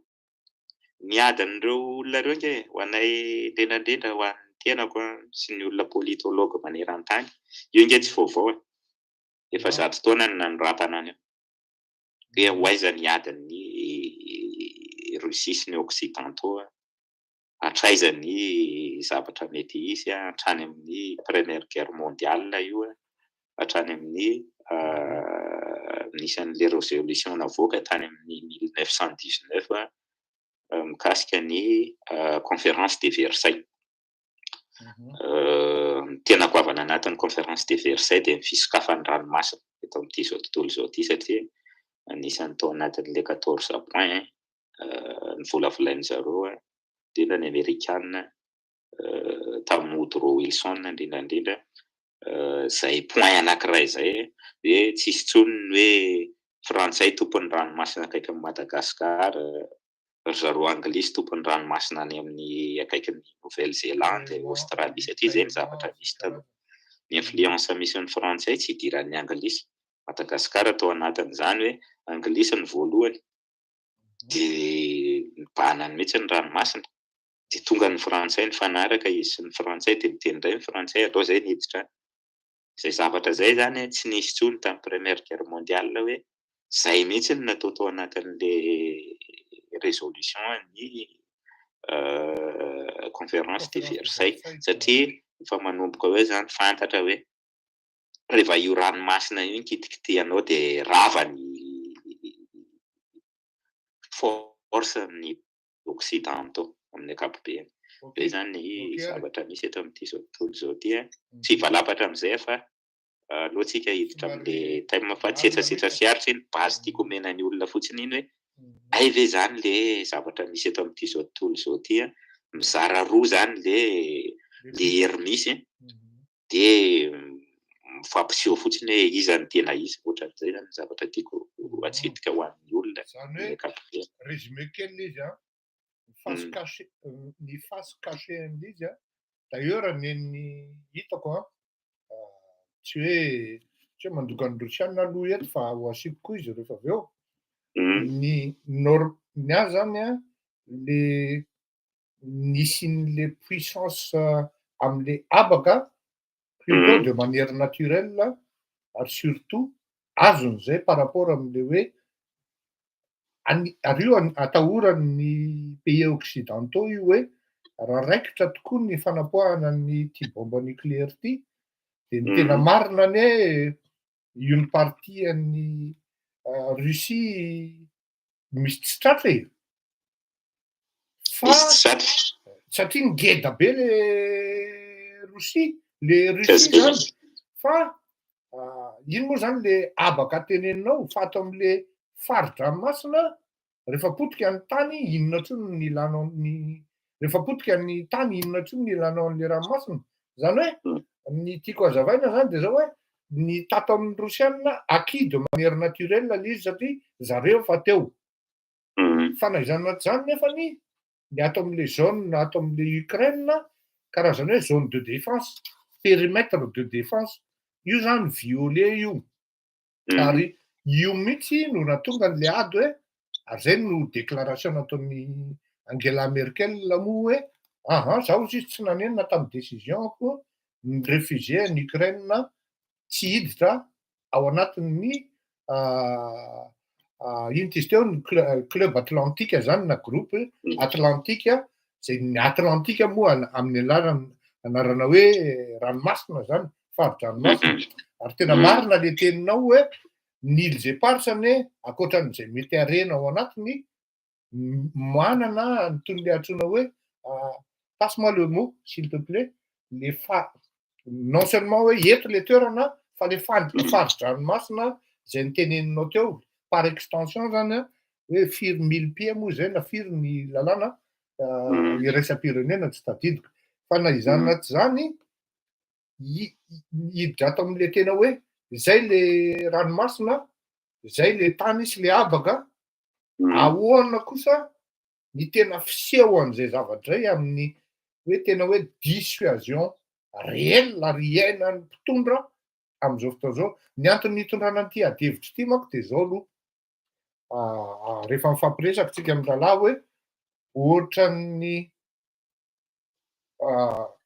Ny adin'ireo olona ireo ange, ho anay indrindra indrindra ho an'ny tenako sy ny olona politologue maneran-tany, io ange tsy vaovao e. Efa 100 taona no nanoratana an'io. Hoe ho aiza ny adin'ny Russie sy ny Occidentaux, hatraiza ny zavatra mety hisy, hatrany amin'ny première guerre mondiale io, hatrany amin'ny nisy an'ilay résolution navoaka tany amin'ny 1919 mikasika ny conférence de Versailles. Ny tena goavana anatin'ny conférence de Versailles dia ny fisokafan'ny ranomasina eto amin'ity izao tontolo izao ity, satria anisan'ny tao anatin'ilay 14 points novolavolain'ny zareo, indrindra ny Amerikana tamin'ny Woodrow Wilson indrindra indrindra, izay point anankiray izay hoe tsisy intsony ny hoe Frantsay tompon'ny ranomasina akaikin'i Madagasikara, ry zareo Anglisy tompon'ny ranomasina any amin'ny akaikin'ny Nouvelle-Zélande, Australie, satria izay ny zavatra misy taloha. Ny influence misy ny Frantsay tsy idiran'ny Anglisy. Madagasikara tao anatin'izany hoe Anglisy ny voalohany, dia nibanany mihitsy ny ranomasina, dia tonga ny Frantsay nifanaraka izy sy ny Frantsay, dia niteny indray ny Frantsay aleo izay niditra any. Izay zavatra izay izany tsy nisy intsony tamin'ny première guerre mondiale, hoe izay mihitsy no natao tao anatin'ilay résolution ny conférence de Versailles, satria efa manomboka hoe izany fantatra hoe rehefa io ranomasina io ny kitikitihanao dia rava ny force ny occidentaux amin'ny ankapobeny. Izay izany ny zavatra misy eto amin'ity izao tontolo izao ity. Tsy hivalapatra amin'izay fa aloha tsika hiditra amin'ilay thème, fa tsetsatsetra sy aritra iny base tiako omena ny olona fotsiny iny hoe ay ve izany le zavatra misy eto amin'ity izao tontolo izao ity. Mizara roa izany le hery misy, dia mifampiseho fotsiny hoe iza no tena izy. Ohatran'izay zany ny zavatra tiako atsidika ho an'ny olona. Zany hoe résumé kely izy a, ny face cachée, ny face cachée an'izy a. D'ailleurs, neny hitako a, tsy hoe mandoka ny Rosiana aloha eto, fa ho asiako koa izy rehefa avy eo. Ny nor ny azy zany a, le nisy n'le puissance am'le habaka plutôt de manière naturelle, ary surtout azony zay par rapport am'le hoe any ary io atahorany pays occidentaux io, hoe raha raikitra tokoa ny fanapoahana ny ty bombe nucléaire ty, de ny tena marina any hoe une partie an'ny Russie misy tsy tratra e, fa satria ngeda be le Rosia, le Russie zany. Fa ino moa zany le habaka teneninao fa ato am'le fari-dranomasina, rehefa potika ny tany, inona ntsony ny ilanao ny, rehefa potika ny tany, inona ntsony ny ilanao an'le ranomasina zany? Hoe ny tiako azavaina zany de zao, hoe ny tato amin'ny Rosianina acquis de manière naturelle le izy, satria zareo fa teo. Fa na izany anaty zany nefany ny ato am'le zone, ato am'le Ukraine, karazany hoe zone de défense, périmètre de défense io zany violé io, ary io mihitsy no natonga an'le ady, hoe ary zay no déclaration nataony Angela Merkel moa, hoe aha, zaho izy tsy nanenina tamin'ny décision-ko ny réfugié ny Ukraine tsy hiditra ao anatin'ny ino ty izy teo, ny club atlantique zany na groupe atlantique zay. Ny atlantique moa amin'ny alarana anarana hoe ranomasina zany, fari-dranomasina. Ary tena marina le teninao hoe ny îles éparses ane, ankoatran'izay mety arena ao anatiny, manana ny toy ny le antsoina hoe Passe-moi le mot, s'il te plaît, le fa non seulement hoe eto le toerana fa le fari-dranomasina zay niteneninao teo par extension zany a, hoe firy mille pieds moa zay na firy ny lalàna iraisam-pirenena, tsy tadidiko, fa na izany na tsy zany, hiditra ato am'le tena hoe zay le ranomasina zay, le tany sy le habaka. Ahoana kosa ny tena fiseho an'izay zavatra zay amin'ny hoe tena hoe dissuasion réel ary iainan'ny mpitondra am'izao fotoana zao? Ny antony nitondrana an'ity adihevitra ity manko de zao aloha, rehefa mifampiresaka tsika amy rahalahy, hoe ohatran'ny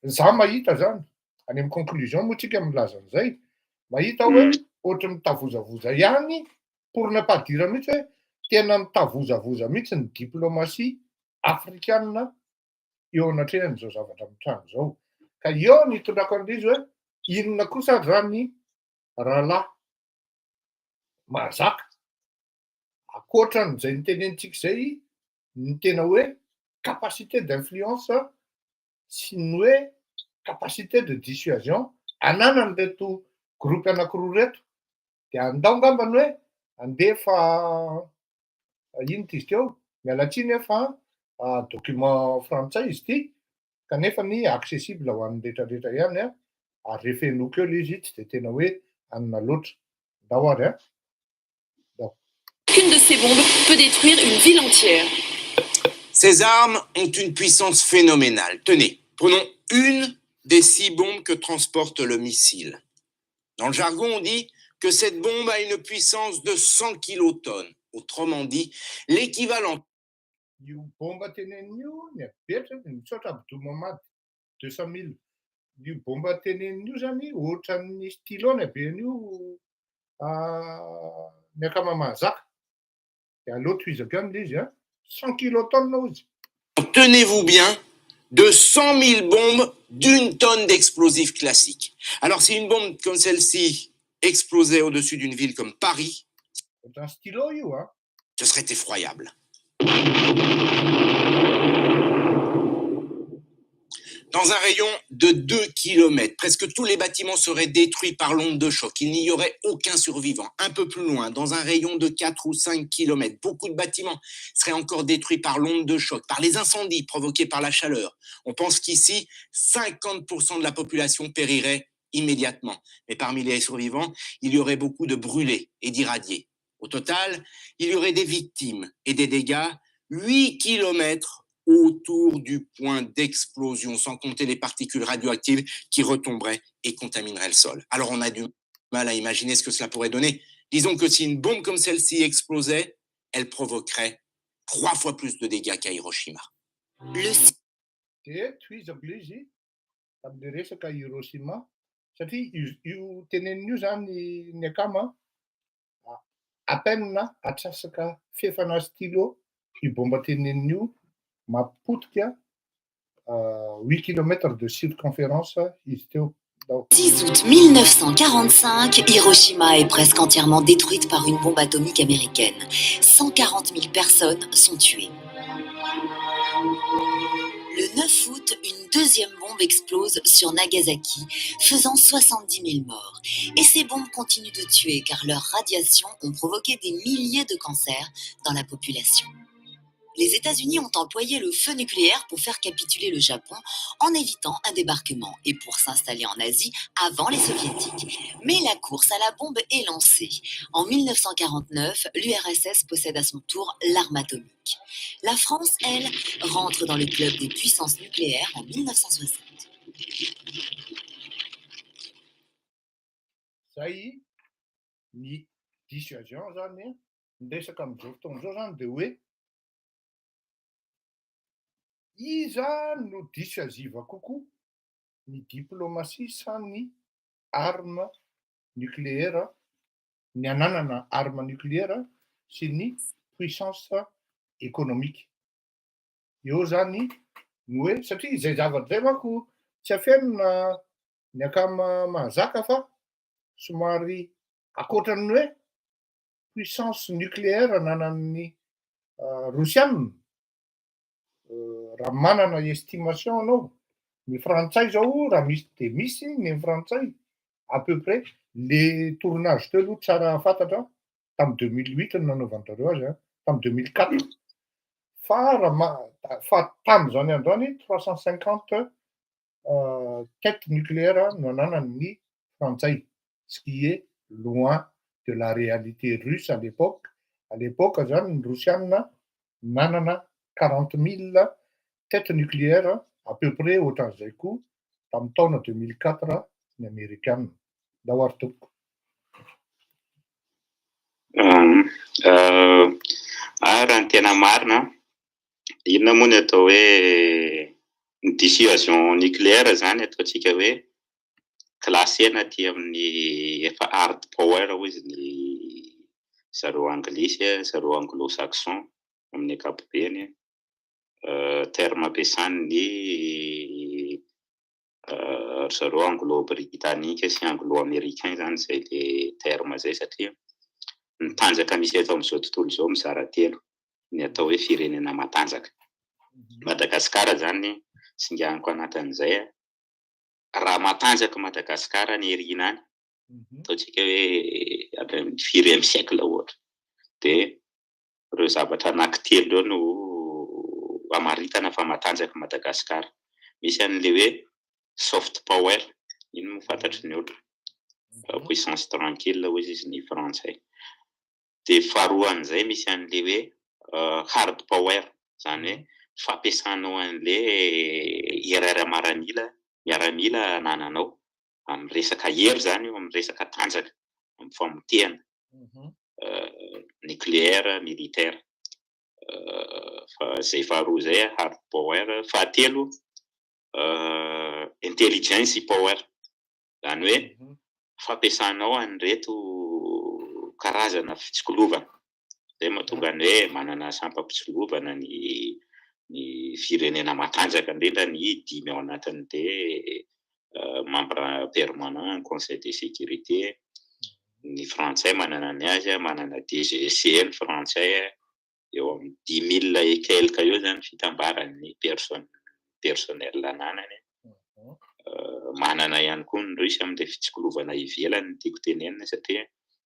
za mahita zany any amy conclusion moa tsika milaza an'izay, mahita hoe ohatry mitavozavoza ihany, pour ne pas dire mihitsy hoe tena mitavozavoza mihitsy ny diplomatie afrikana eo anatrehan'izao zavatra mitranga zao. Ka eo ny itondrako an'izy hoe inona kosa zany, rahalahy mahazaka, akoatran'izay nitenenitsika zay, ny tena hoe capacité d'influence sy ny hoe capacité de dissuasion ananany reto groupe anankiroa reto? De andao angambany hoe andefa ino ty izy teo, mialatsiny e, fa document frantsay izy ty kanefa ny accessible ho an'ny rehetrarehetra ihany a, ary rehefa enoko eo le izy tsy de tena hoe anina loatra. Ndao ary a. Qu'une de ces bombes peut détruire une ville entière. Ces armes ont une puissance phénoménale. Tenez, prenons une des six bombes que transporte le missile. Dans le jargon, on dit que cette bombe a une puissance de 100 kilotonnes. Autrement dit, l'équivalent Io bomba teneniny io ny abetrany, misaotra Abdou Mamady 200 000. Io bomba teneniny io zany ohatran'ny stylo ny aben'io ny akama mahazaka. De aleo tohizako ihany le izy a, 100 kilotonnes izy. Tenez-vous bien, de 100 000 bombes d'une tonne d'explosifs classiques. Alors si une bombe comme celle-ci explosait au-dessus d'une ville comme Paris, Ohatran'ny stylo io a. ce serait effroyable. Dans un rayon de 2 km, presque tous les bâtiments seraient détruits par l'onde de choc. Il n'y aurait aucun survivant. Un peu plus loin, dans un rayon de 4 ou 5 km, beaucoup de bâtiments seraient encore détruits par l'onde de choc, par les incendies provoqués par la chaleur. On pense qu'ici, 50% de la population périrait immédiatement. Mais parmi les survivants, il y aurait beaucoup de brûlés et d'irradiés. Au total, il y aurait des victimes et des dégâts 8 km autour du point d'explosion, sans compter les particules radioactives qui retomberaient et contamineraient le sol. Alors on a du mal à imaginer ce que cela pourrait donner. Disons que si une bombe comme celle-ci explosait, elle provoquerait trois fois plus de dégâts qu'à Hiroshima. Le De tohizako le izy tam'le resaka Hiroshima, satria io teneniny io zany ny akama, à peine atrasaka fefana stylo io bomba teneniny io mampotika 8 kilomètres de circonférence izy teo. Ndao. 6 août 1945, Hiroshima est presque entièrement détruite par une bombe atomique américaine. 140 000 personnes sont tuées. Le 9 août, une deuxième bombe explose sur Nagasaki, faisant 70 000 morts. Et ces bombes continuent de tuer car leurs radiations ont provoqué des milliers de cancers dans la population. Les États-Unis ont employé le feu nucléaire pour faire capituler le Japon en évitant un débarquement et pour s'installer en Asie avant les Soviétiques. Mais la course à la bombe est lancée. En 1949, l'URSS possède à son tour l'arme atomique. La France, elle, rentre dans le club des puissances nucléaires en 1960. Zay ny dissuasion zany ny resaka am'izao fotoana zao zany, de hoe iza no dissuasive kokoa, ny diplomatie sa ny arme nucléaire, ny ananana arme nucléaire sy ny puissance économique eo zany no hoe? Satria zay zavatra zay manko tsy afenina ny akama mahazaka, fa somary akoatran'ny hoe puissance nucléaire ananan'ny Rosianina. Raha manana estimation anao, ny frantsay zao raha misy de misy ny frantsay à peu près le tournage teo aloha tsara fantatra tamy 2008 no nanaovan-drareo azy a, tamy 2004, fa raha fa tam'zany androany 350 tête nucléaire no ananany frantsay, ce qui est loin de la réalité russe à l'époque. À l'époque zany ny rosianina nanana 40 000 tête nucléaire à peu près, ohatran'izay koa tamy taona 2004 ny amerikana. Ndao ary tompoko. Raha ny tena marina, inona moa ny atao hoe ny dissuasion nucléaire zany? Ataontsika hoe classena aty amin'ny efa hard power hoy izy ny zareo anglisy, zareo anglo-saxon amin'ny ankapobeny. Terme ampiasany ny zareo anglo-britannique sy anglo-américain zany zay le terme zay, satria ny tanjaka misy eto amin'izao tontolo izao mizara telo ny atao hoe firenena matanjaka. Madagasikara zany singaniko anatin'izay. Raha matanjaka Madagasikara ny erina any, ataontsika hoe hatramin'ny firy siècle ohatra, de ireo zavatra anankitelo ireo no amaritana fa matanjaka Madagasikara. Misy an'le hoe soft power, iny moa fantatry ny olona, puissance tranquille hoy izy ny frantsay. De faharoan'izay misy an'le hoe hard power, zany hoe fampiasanao an'le hery ara-maramila, miaramila anananao amin'ny resaka hery zany io, amin'ny resaka tanjaka, amin'ny famotehana nucléaire, militaire. Fa zay faharoa zay hard power. Fahatelo intelligence power, zany hoe fampiasanao an'ireto karazana fitsikilovana zay mahatonga ny hoe manana sampam-pitsikilovana ny firenena matanjaka, indrindra ny dimy ao anatin'ny de membre permanent conseil de sécurité. Ny frantsay manana ny azy, manana DGSE ny frantsay, eo amin'ny 10 000 et quelque eo zany fitambaran'ny personne personnel ananany. Manana ihany koa ny rusy amin'ilay fitsikilovana ivelany no tiako tenenina, satria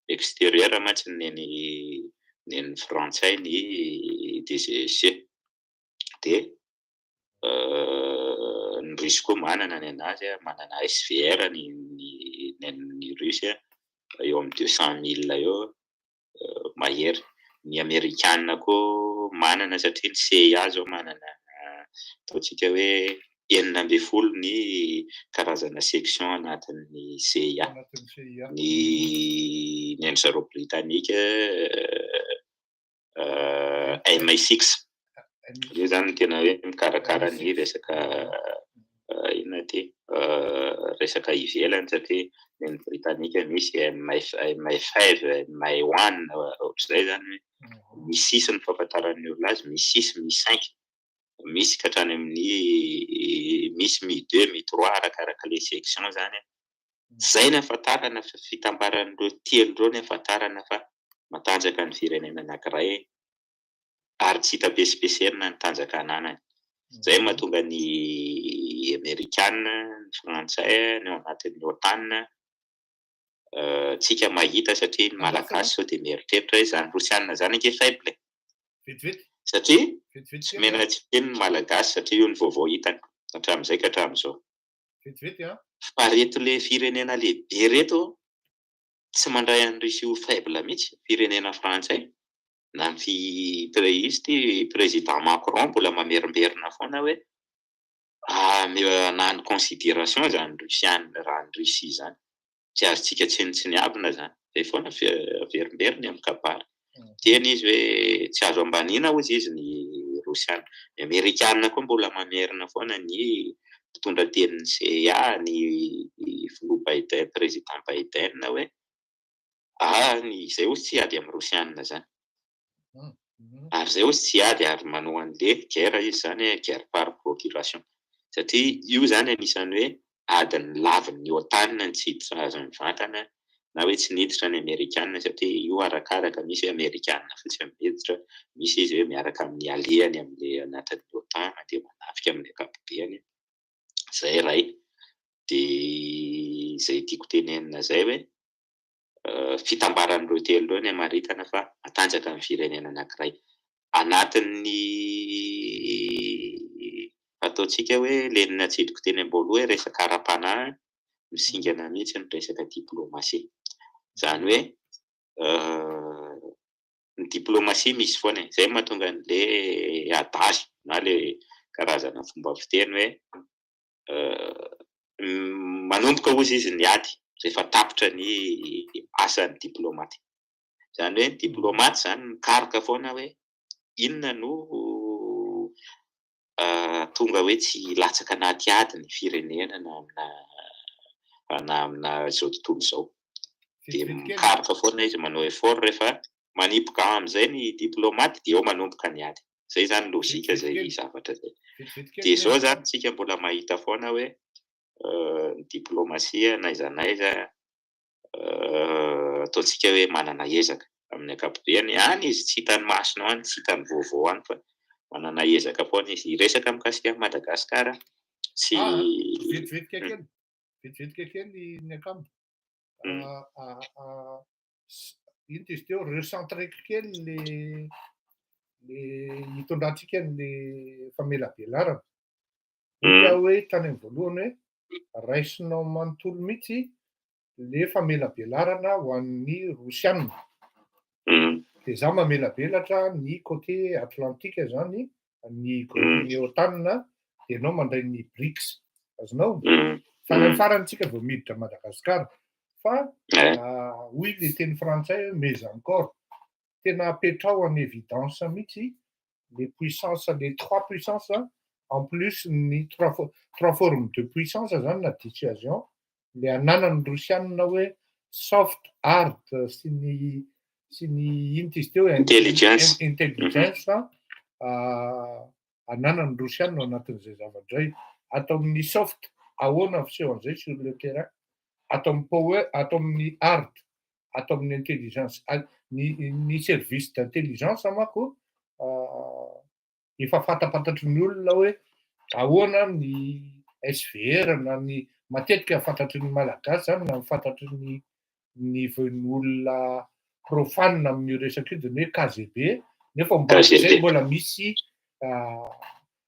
extérieur mantsy neny frantsay ny DGSE. De ny rusy koa manana ny anazy, manana SVR ny rusy, eo amin'ny 200 000 eo mahery. Ny amerikanina koa manana, satria ny CIA zao manana ataontsika hoe 16 ny karazana section anatin'ny CIA. Ny an-dry zareo britanika MI6 io zany no tena hoe mikarakara ny resaka inona ty, resaka ivelany, satria ny britanika misy MI5, MI1, ohatr'izay zany hoe misy six ny fahafantaran'ny olona azy, misy six, misy cinq, misy ka hatrany amin'ny misy Mi 2, Mi 3, arakaraka le section zany. Zay ny ahafantarana fa fitambaran'ireo telo ireo ny ahafantarana fa matanjaka ny firenena anankiray, ary tsy hita pesipeserina ny tanjaka ananany. Zay mahatonga ny amerikana, ny frantsay ny ao anatin'ny OTAN tsika mahita, satria ny malagasy sao de mieritreritra hoe zany rosianina zany ange faible, satria tsy mena tsy teny ny malagasy, satria io ny vaovao hitany hatramin'izay ka hatramin'izao. Fa reto le firenena lehibe reto tsy mandray an'ny Russie ho faible mihitsy. Firenena frantsay na ny fi izy ty président Macron mbola mamerimberina foana hoe na ny considération zany rusiana, raha ny Russie zany tsy azontsika tsinontsiniavina zany, zay foana averimberiny amin'ny kabary teny izy hoe tsy azo ambanina hozy izy ny rosiana. Ny amerikana koa mbola mamerina foana, ny mpitondra tenin'ny CIA, ny filoha Biden, président Biden, hoe ny zay hozy tsy ady amin'ny rosianina zany, ary zay hozy tsy ady, ary manao an'le guerre izy zany hoe guerre par procuration, satria io zany anisan'ny hoe adiny lavin'ny OTAN ny tsy hiditra azo mivantana. Na hoe tsy niditra ny Amerikana satria io arakaraka, misy hoe Amerikana fotsiny miditra, misy izy hoe miaraka amin'ny allié-ny amin'ilay anatin'ny OTAN dia manafika amin'ny ankapobeny. Izay iray. Dia izay tiako tenenina izay hoe fitambaran'ireo telo ireo ny hamaritana fa matanjaka ny firenena anankiray. Anatin'ny ataontsika hoe ilay natsidiko teny am-boalohany hoe resaka ara-panahy, misingana mihitsy ny resaka diplomasia. Izany hoe ny diplomasia misy foana e. Izay no mahatonga an'ilay adage na ilay karazana fomba fiteny hoe manomboka hozy izy ny ady rehefa tapitra ny asan'ny diplomaty. Izany hoe ny diplomaty izany mikaroka foana hoe inona no tonga hoe tsy hilatsaka anaty ady ny firenena na amina na amina izao tontolo izao. Dia mikaroka foana izy, manao effort, rehefa manipoka amin'izay ny diplomaty dia eo manomboka ny ady. Izay izany lojika izay zavatra izay. Dia izao izany tsika mbola mahita foana hoe ny diplomasia na aiza na aiza ataontsika hoe manana ezaka amin'ny ankapobeny. Any izy tsy hitan'ny masonao any, tsy hitan'ny vaovao any fa manana ezaka foana izy. Hiresaka mikasika an'i Madagasikara sy Vetivetika kely, vetivetika kely ny akama. Ino ty izy teo, recentreko kely le hitondrantsika ny famelabelarana. Hoy aho hoe tany amin'ny voalohany hoe raisinao manontolo mihitsy le famelabelarana ho an'ny Rosiana. Dia za mamelabelatra ny côté atlantique zany, ny groupe OTAN, dia ianao mandray ny BRICS. Azonao? Fa ny farany tsika vao miditra Madagasikara. Fa hoy le teny frantsay hoe mais encore, tena apetrao en évidence mihitsy les puissances, les trois puissances, en plus ny trois formes de puissance zany na dissuasion le ananany Rosianina hoe soft, hard sy ny ino ty izy teo? Intelligence. Intelligence ananany Rosianina ao anatin'izay zavatra zay. Atao amin'ny soft ahoana fisehon'izay sur le terrain, atao amin'ny power, atao amin'ny hard, atao amin'ny intelligence, ny service d'intelligence manko efa fantapantatry ny olona hoe ahoana ny SVR na ny matetika fantatry ny Malagasy zany na ny fantatry ny olona profane amin'io resaka io de ny hoe KGB, nefa mbazay mbola misy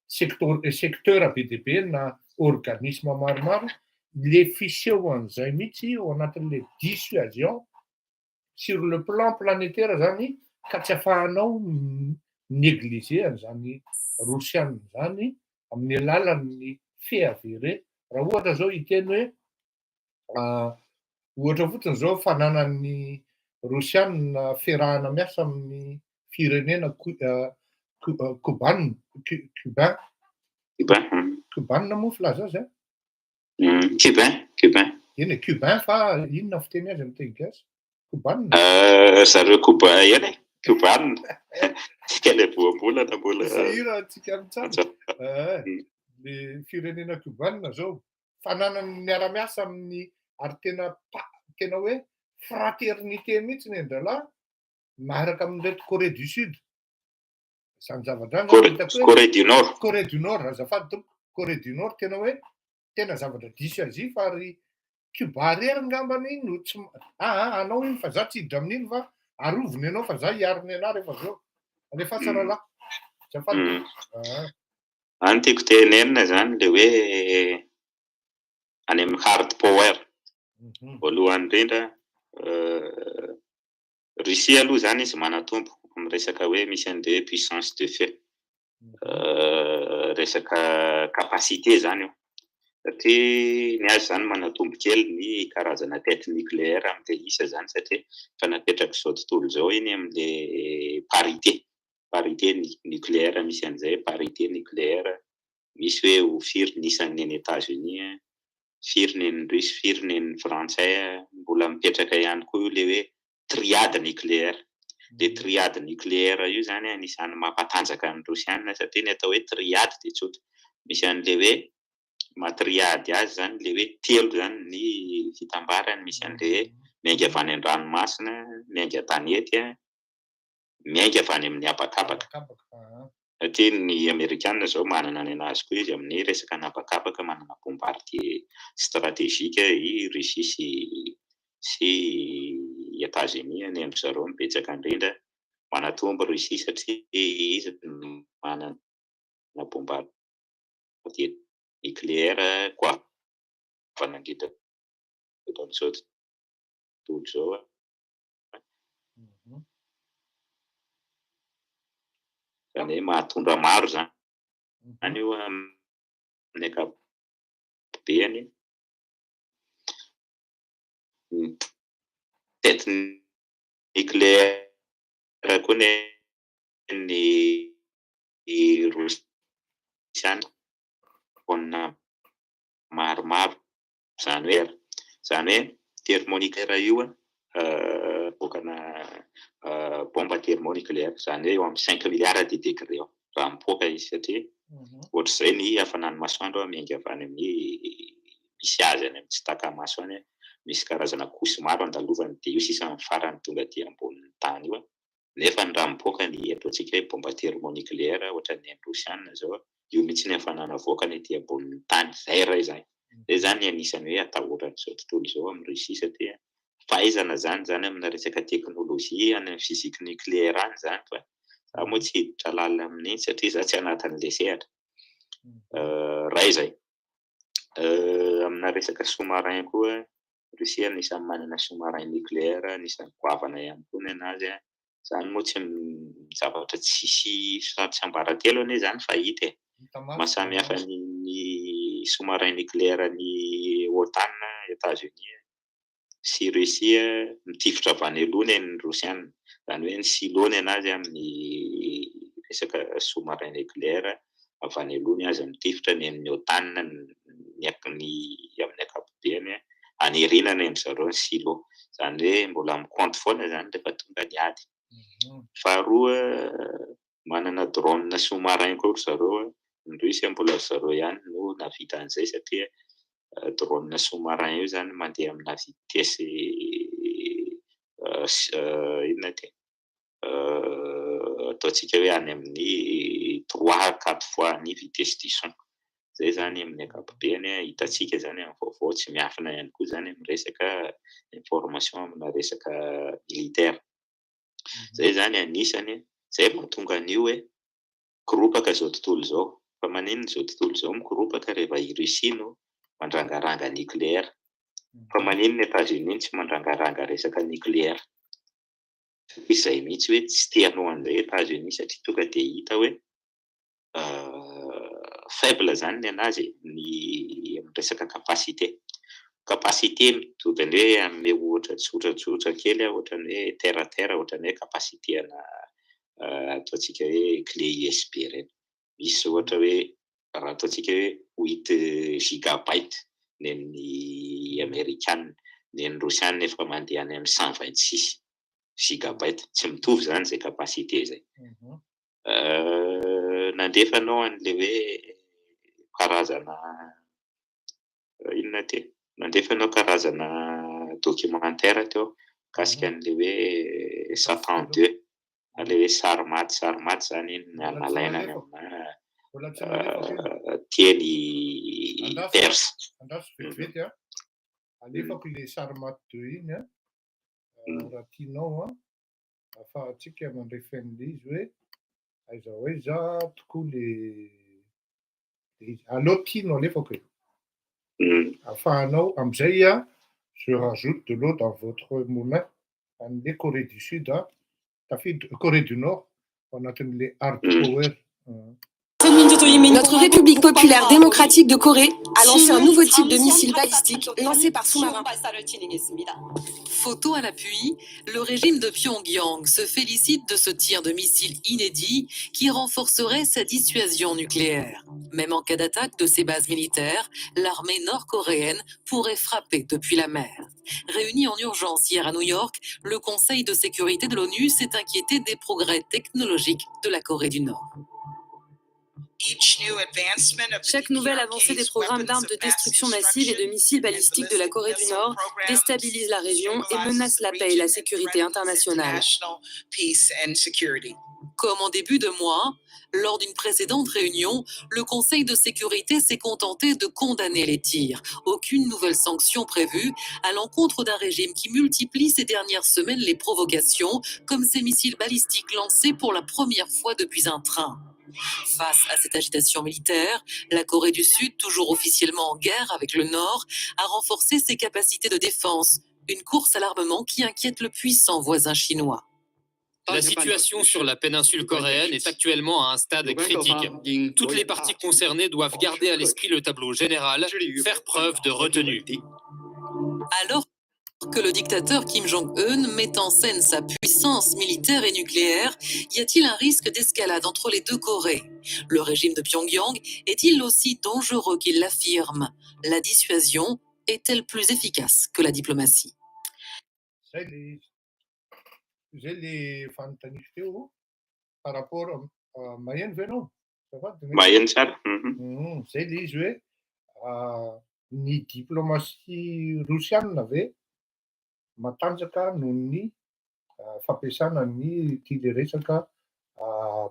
secteur be dia be na organisme maromaro le fisehoan'izay mihitsy ao anatin'le dissuasion sur le plan planétaire zany, ka tsy ahafahanao négliger an'izany Rosiana zany amin'ny alalan'ny fait avéré. Raha ohatra zao hiteny hoe ohatra fotsiny zao fananan'ny Rosiana fiarahana miasa amin'ny firenena Cubane, Cubain. Cubain. Cubane moa filaza azy a? Cubain, cubain. Eny e, cubain, fa inona fiteny azy amy teny gasy? Cubane. Zareo Cuba ihany e, cubane. Tsika le voambolana mbola Sahira tsika amitsara. Le firenena cubane zao fananany miara-miasa amin'ny ary tena tena hoe fraternité mihitsy ny andralahy miaraka amin'ireto Corée du Sud zany zavatra any. Corée du Nord. Corée du Nord, azafady tompoko, Corée du Nord. Tena hoe tena zavatra dissuasif ary Cuba rery ngambany no tsy anao iny fa za tsy hiditra amin'iny fa aroviny ianao fa za hiariny ana rehefa zao alefa tsara lahy, azafady. Any tiako tenenina zany le hoe any amin'ny hard power voalohany indrindra, Russie aloha zany izy manatompo amin'ny resaka hoe misy an'le puissance de feu, resaka capacité zany io, satria ny azy zany manatombo kely ny karazana tête nucléaire am'le isa zany, satria efa napetraky zao tontolo zao iny am'le parité nucléaire, misy an'izay parité nucléaire, misy hoe ho firy ny isan'ny any États-Unis, firy ny an'ny Russe, firy ny an'ny Frantsay. Mbola mipetraka ihany koa io le hoe triade nucléaire. Le triade nucléaire io zany anisan'ny mampatanjaka ny Rosiana, satria ny atao hoe triade de tsotra, misy an'le hoe maha triade azy zany le hoe telo zany ny fitambarany, misy an'le hoe Miainga avy any an-dranomasina, miainga an-tanety, miainga avy any amin'ny habakabaka. Satria ny Amerikana izao manana ny an'azy koa izy amin'ny resaka an'habakabaka, manana bombardier stratégique i Russie sy États-Unis, ny an-dry zareo no betsaka indrindra. Manatombo Russie satria izy manana bombardier nucléaire goavana indrindra eto amin'izao tontolo izao. Izany hoe mahatondra maro izany io amin'ny ankapobeny. Ny tête nucléaire koa ny ny Rosiana maromaro. Izany hoe izany hoe thermonucléaire io avoakana bombe thermonucléaire, izany hoe eo amin'ny 5 milliards de degrés eo raha mipoaka izy, satria ohatr'izay ny hafanan'ny masoandro miainga avy any amin'ny misy azy any amin'ny tsy taka-maso any, misy karazana couche maro andalovany, dia io sisa ny farany tonga aty ambonin'ny tany io. Nefa ny raha mipoaka ny ataontsika hoe bombe thermonucléaire ohatran'ny an'ny Rosiana izao, io mihitsy ny hafanana avoakany aty ambonin'ny tany, izay iray izany. Izay izany anisan'ny hoe atahoran'izao tontolo izao amin'i Russie, satria fahaizana izany izany amina resaka teknolojia any amin'ny physique nucléaire any izany, fa za moa tsy hiditra lalina amin'iny satria za tsy anatin'ilay sehatra. Iray izay. Amina resaka sous-marin koa, Russie anisan'ny manana sous-marin nucléaire, anisan'ny goavana ihany koa ny anazy. Izany moa tsy zavatra tsisy tsiambaratelo anie izany fa hita e. Mahasamihafa ny sous-marin nucléaire ny OTAN, États-Unis sy Russie, mitifitra avy any aloha ny an'ny Rosiana. Izany hoe ny silo ny anazy amin'ny resaka sous-marin nucléaire, avy any aloha ny azy mitifitra ny an'ny OTAN ny amin'ny ankapobeny, any aoriana ny an-dry zareo ny silo. Izany hoe mbola mi-compte foana izany rehefa tonga ny ady. Faharoa, manana drone sous-marin koa ry zareo. Ny Russe mbola ry zareo ihany no nahavita an'izay, satria drone sous-marin io izany mandeha amina vitesse inona ty? Ataontsika hoe any amin'ny 3 4 fois ny vitesse du son. Izay izany amin'ny ankapobeny hitantsika izany amin'ny vaovao, tsy miafina ihany koa izany amin'ny resaka information amina resaka militaire. Izay izany anisany, izay mahatonga an'io hoe koropaka izao tontolo izao. Fa maninona izao tontolo izao mikoropaka rehefa i Russie no mandrangaranga nucléaire? Fa maninona États-Unis tsy mandrangaranga resaka nucléaire? Satria izay mihitsy hoe tsy te hanao an'izay États-Unis, satria tonga dia hita hoe faible izany ny anazy ny amin'ny resaka capacité. Capacité mitovy ny hoe hanome ohatra tsotratsotra kely aho, ohatran'ny hoe terre à terre, ohatran'ny hoe capacité ana ataontsika hoe clé USB ireny. Misy ohatra hoe raha ataontsika hoe 8 gigabyte ny an'ny Amerikana, ny an'ny Rosiana efa mandeha any amin'ny 126 gigabyte. Tsy mitovy izany izay capacité izay. Nandefa anao an'ilay hoe karazana inona ty? Nandefa anao karazana documentaire teo mikasika an'ilay hoe Satan 2, ilay hoe Sarmaty, Sarmaty izany iny nalaina any amina teny perse. Andraso vetivety a, alefako ilay Sarmaty 2 iny a, raha tianao a, ahafahantsika mandrefy an'ilay izy hoe aiza ho aiza tokoa le izy. Aleo ty no alefako e. Ahafahanao amin'izay a, je rajoute de l'eau dans votre moulin an'le Corée du Sud a, tafiditra Corée du Nord ao anatin'le hard power. Notre République populaire démocratique de Corée a lancé un nouveau type de missile balistique lancé par sous-marin. Photo à l'appui, le régime de Pyongyang se félicite de ce tir de missile inédit qui renforcerait sa dissuasion nucléaire. Même en cas d'attaque de ses bases militaires, l'armée nord-coréenne pourrait frapper depuis la mer. Réuni en urgence hier à New York, le Conseil de sécurité de l'ONU s'est inquiété des progrès technologiques de la Corée du Nord. Chaque nouvelle avancée des programmes d'armes de destruction massive et de missiles balistiques de la Corée du Nord déstabilise la région et menace la paix et la sécurité internationale. Comme en début de mois, lors d'une précédente réunion, le Conseil de sécurité s'est contenté de condamner les tirs. Aucune nouvelle sanction prévue à l'encontre d'un régime qui multiplie ces dernières semaines les provocations, comme ces missiles balistiques lancés pour la première fois depuis un train. Face à cette agitation militaire, la Corée du Sud, toujours officiellement en guerre avec le Nord, a renforcé ses capacités de défense. Une course à l'armement qui inquiète le puissant voisin chinois. La situation sur la péninsule coréenne est actuellement à un stade critique. Toutes les parties concernées doivent garder à l'esprit le tableau général, faire preuve de retenue. Alors que le dictateur Kim Jong-un met en scène sa puissance militaire et nucléaire, y a-t-il un risque d'escalade entre les deux Corées? Le régime de Pyongyang est-il aussi dangereux qu'il l'affirme? La dissuasion est-elle plus efficace que la diplomatie? Zay le izy. Zay le fanontaniako teo par rapport maheno ve anao? Azafady. Maheno tsara. Zay le izy hoe ny diplomatie rosianina ve matanjaka noho ny fampiasana ny ty le resaka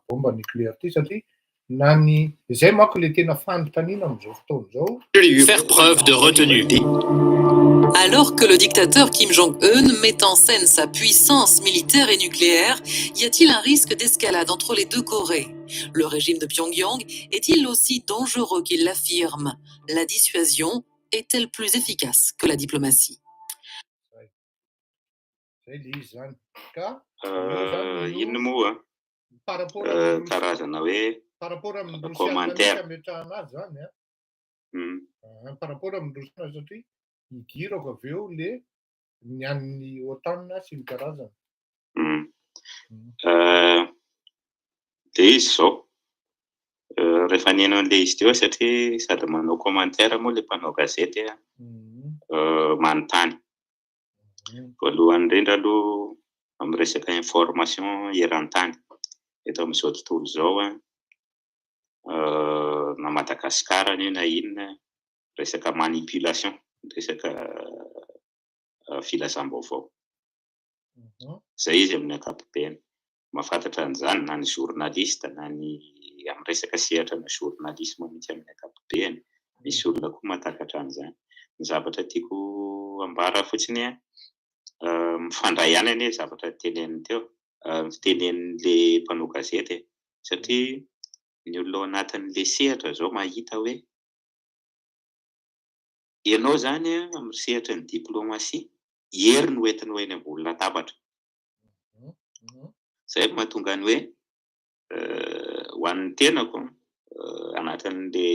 bomba nucléaire ty, satria na ny zay manko le tena fanontaniana am'izao fotoana zao. Faire preuve de retenue. Alors que le dictateur Kim Jong-un met en scène sa puissance militaire et nucléaire, y a-t-il un risque d'escalade entre les deux Corées? Le régime de Pyongyang est-il aussi dangereux qu'il l'affirme? La dissuasion est-elle plus efficace que la diplomatie? Zay le izy zany ka eo zany Inona no moa par rapport amin'ny karazana hoe par rapport amin'ny rosianina mihitsy commentaire. Ametrahana azy zany a. Par rapport amin'ny rosiana, satria idirako avy eo le ny an'ny OTAN sy ny karazana. De izy zao rehefa nihaino an'le izy teo, satria sady manao commentaire moa le mpanao gazety a, manontany. Voalohany indrindra aloha, amin'ny resaka information eran-tany eto amin'izao tontolo izao a, na Madagasikara io na inona, resaka manipulation, resaka filazam-baovao. Zay izy amin'ny ankapobeny. Mahafantatra an'izany na ny journaliste na ny amin'ny resaka sehatra na journalisme mihitsy amin'ny ankapobeny. Misy olona koa mahatakatra an'izany. Ny zavatra tiako ambara fotsiny a, mifandray ihany anie zavatra teneniny teo, fitenenin'le mpanao gazety e, satria ny olona ao anatin'le sehatra zao mahita hoe ianao zany a, amin'ny sehatra ny diplomatie, hery no entinao eny ambony latabatra. Zay no mahatonga ny hoe ho an'ny tenako anatin'le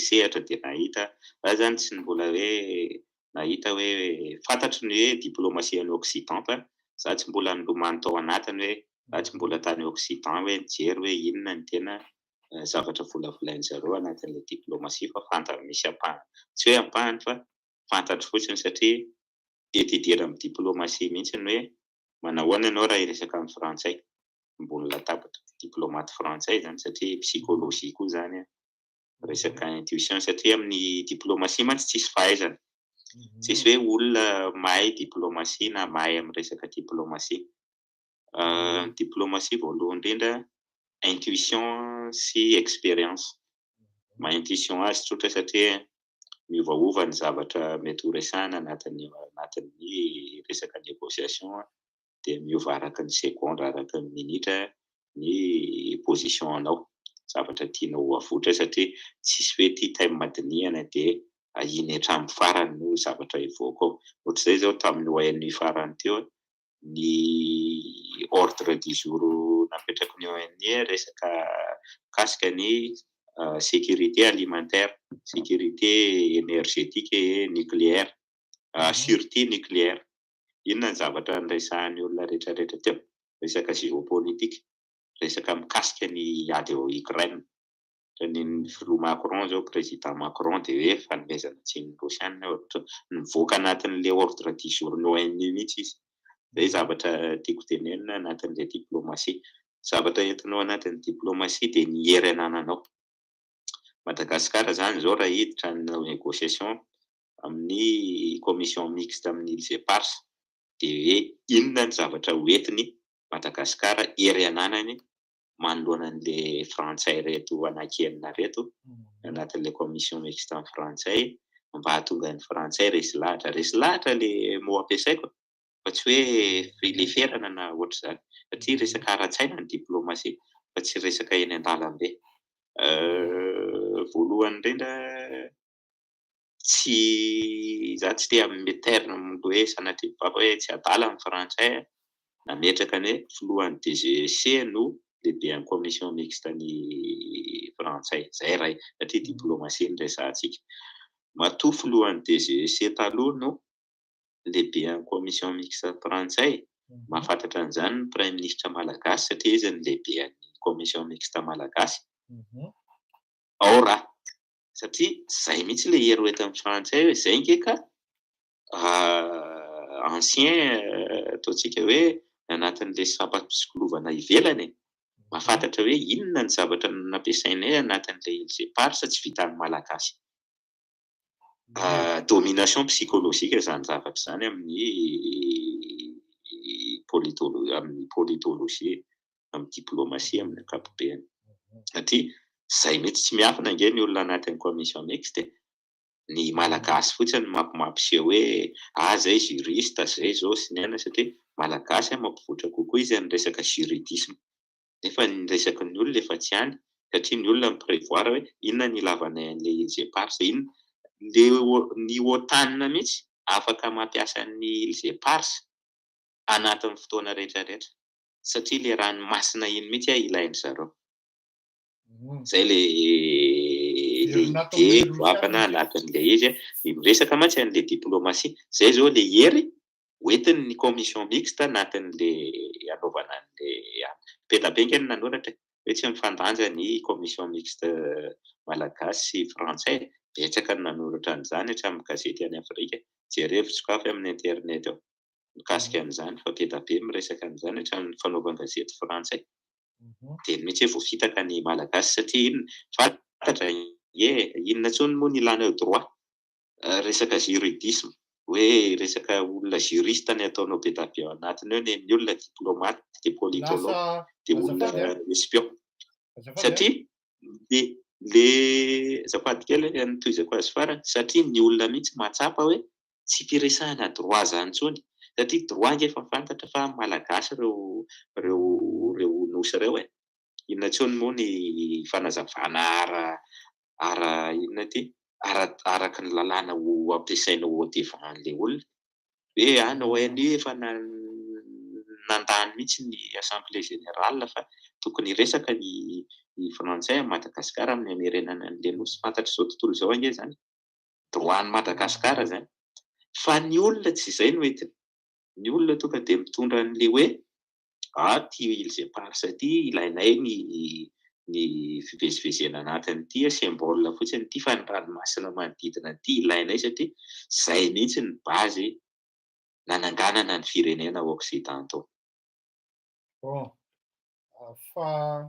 sehatra de nahita za zany, tsy mbola hoe nahita hoe fantatry ny hoe diplomatie any Occident, fa za tsy mbola nilomano tao anatiny, hoe za tsy mbola tany Occident hoe nijery hoe inona ny tena zavatra volavolain zareo anatin'le diplomatie, fa fantany misy ampahany, tsy hoe ampahany fa fantatry fotsiny, satria étudier amin'ny diplomatie mihitsy ny hoe manahoana ianao raha hiresaka amin'ny frantsay ambony latabatra, diplomate frantsay zany, satria psychologie koa zany a, resaka intuition, satria amin'ny diplomatie mantsy tsisy fahaizana, tsisy hoe olona mahay diplomatie na mahay amin'ny resaka diplomatie. Diplomatie voalohany indrindra intuition sy expérience. Maha intuition azy tsotra, satria miovaova ny zavatra mety ho resahana anatin'ny resaka négociation, de miova araka ny seconde, araka ny minitra ny position anao, zavatra tianao ho avoitra, satria tsisy hoe ty thème dinihana de iny hatramin'ny farany no zavatra hivoaka ao. Ohatr'izay zao tamin'ny ONU farany teo, ny ordre du jour napetraky ny ONU resaka mikasika ny sécurité alimentaire, sécurité énergétique et nucléaire, sûreté nucléaire. Inona ny zavatra niresahan'ny olona rehetrarehetra teo? Resaka géopolitique, resaka mikasika ny ady ao Ukraine. Ny filoha Macron zao, président Macron, de hoe fanomezana tsiny rosianina, nivoaka anatin'le ordre du jour ny ONU mihitsy izy. Zay zavatra tiako tenenina anatin'le diplomatie. Zavatra entinao anatin'ny diplomatie de ny hery anananao. Madagasikara zany zao raha hiditra hanao négociation amin'ny commission mixte amin'ny îles éparses, dia hoe inona ny zavatra hoentiny Madagasikara, hery ananany manoloana an'le frantsay reto anankienina reto anatin'le commission mixte amin'ny frantsay, mba hahatonga ny frantsay resy lahatra. Resy lahatra le mot ampiasaiko fa tsy hoe fileferana na ohatr'izany, satria resaka ara-tsaina ny diplomatie fa tsy resaka eny an-dalambe. Voalohany indrindra, tsy za tsy te hanome terme hoe sanatria vava hoe tsy adala ny frantsay nametraka ny hoe filohan'ny DGSC no lehiben'ny commission mixte ny frantsay. Zay ray, satria diplomatie no resahantsika. Matoa filohan'ny DGSC taloha no lehiben'ny commission mixte frantsay, mahafantatra an'izany ny praiminisitra malagasy satria izy no lehiben'ny commission mixte malagasy. Ao raha satria zay mihitsy le hery hoentin'ny frantsay hoe zay nge ka ancien ataontsika hoe anatin'le sampam-pisikolovana ivelany e, mahafantatra hoe inona ny zavatra nampiasainay anatin'le îles éparses, tsy vitan'ny malagasy. Domination psychologique zany zavatra zany amin'ny amin'ny politologie, amin'ny diplomatie amin'ny ankapobeny, satria zay mihitsy tsy miafina nge ny olona anatin'ny commission mixte. Ny malagasy fotsiny mampiseho hoe ah, zay juriste zay zao sy ny aina, satria malagasy mampivoatra kokoa izy ny resaka juridisme, nefa ny resaky ny olona efa tsy any, satria ny olona mi-prévoir hoe inona ny ilavanay an'le îles éparses, inona le ny OTAN mihitsy afaka mampiasa ny îles éparses anatin'ny fotoana rehetrarehetra, satria le ranomasina iny mihitsy ilain-dry zareo. Zay le idée goavana anatin'le izy. Miresaka mantsy an'le diplomatie zay zao, le hery hoentiny ny commission mixte anatin'le anaovana an'le be da be nge ny nanoratra hoe tsy mifandanja ny commission mixte malagasy sy frantsay. Betsaka ny nanoratra an'izany hatramin'ny gazety any Afrika. Jerevo, sokafy amin'ny internet ao mikasika an'izany fa be da be miresaka an'izany hatramin'ny fanaovan-gazety frantsay. Dia mihitsy hoe voafitaka ny malagasy, satria inona fantatra e, inona intsony moa ny ilana eo droit, resaka juridisme, hoe resaka olona juriste ny ataonao be da be ao anatiny eo, ny olona diplomate de politologue de olona espion, satria le azafady kely nitohizako azy farany, satria ny olona mihitsy mahatsapa hoe tsy firesahana droit zany intsony, satria droit nge efa fantatra fa malagasy reo nosy reo e. Inona intsony moa ny fanazavana ara ara inona ty ara araky ny lalàna ho ampiasainao au devant an'le olona hoe any ONU efa nandany mihitsy ny assemblée générale fa tokony hiresaka ny frantsay à Madagasikara amin'ny amerenana an'le nosy. Fantatra izao tontolo izao ange zany, droit ny Madagasikara zany, fa ny olona tsy izay no entiny. Ny olona tonga dia mitondra an'le hoe ah, ty îles éparses ty ilainay ny fivezivezena anatiny ity, symbole fotsiny ity, fa ny ranomasina manodidina ity ilainay satria zay mihitsy ny base nananganana ny firenena occidentaux. Bon, fa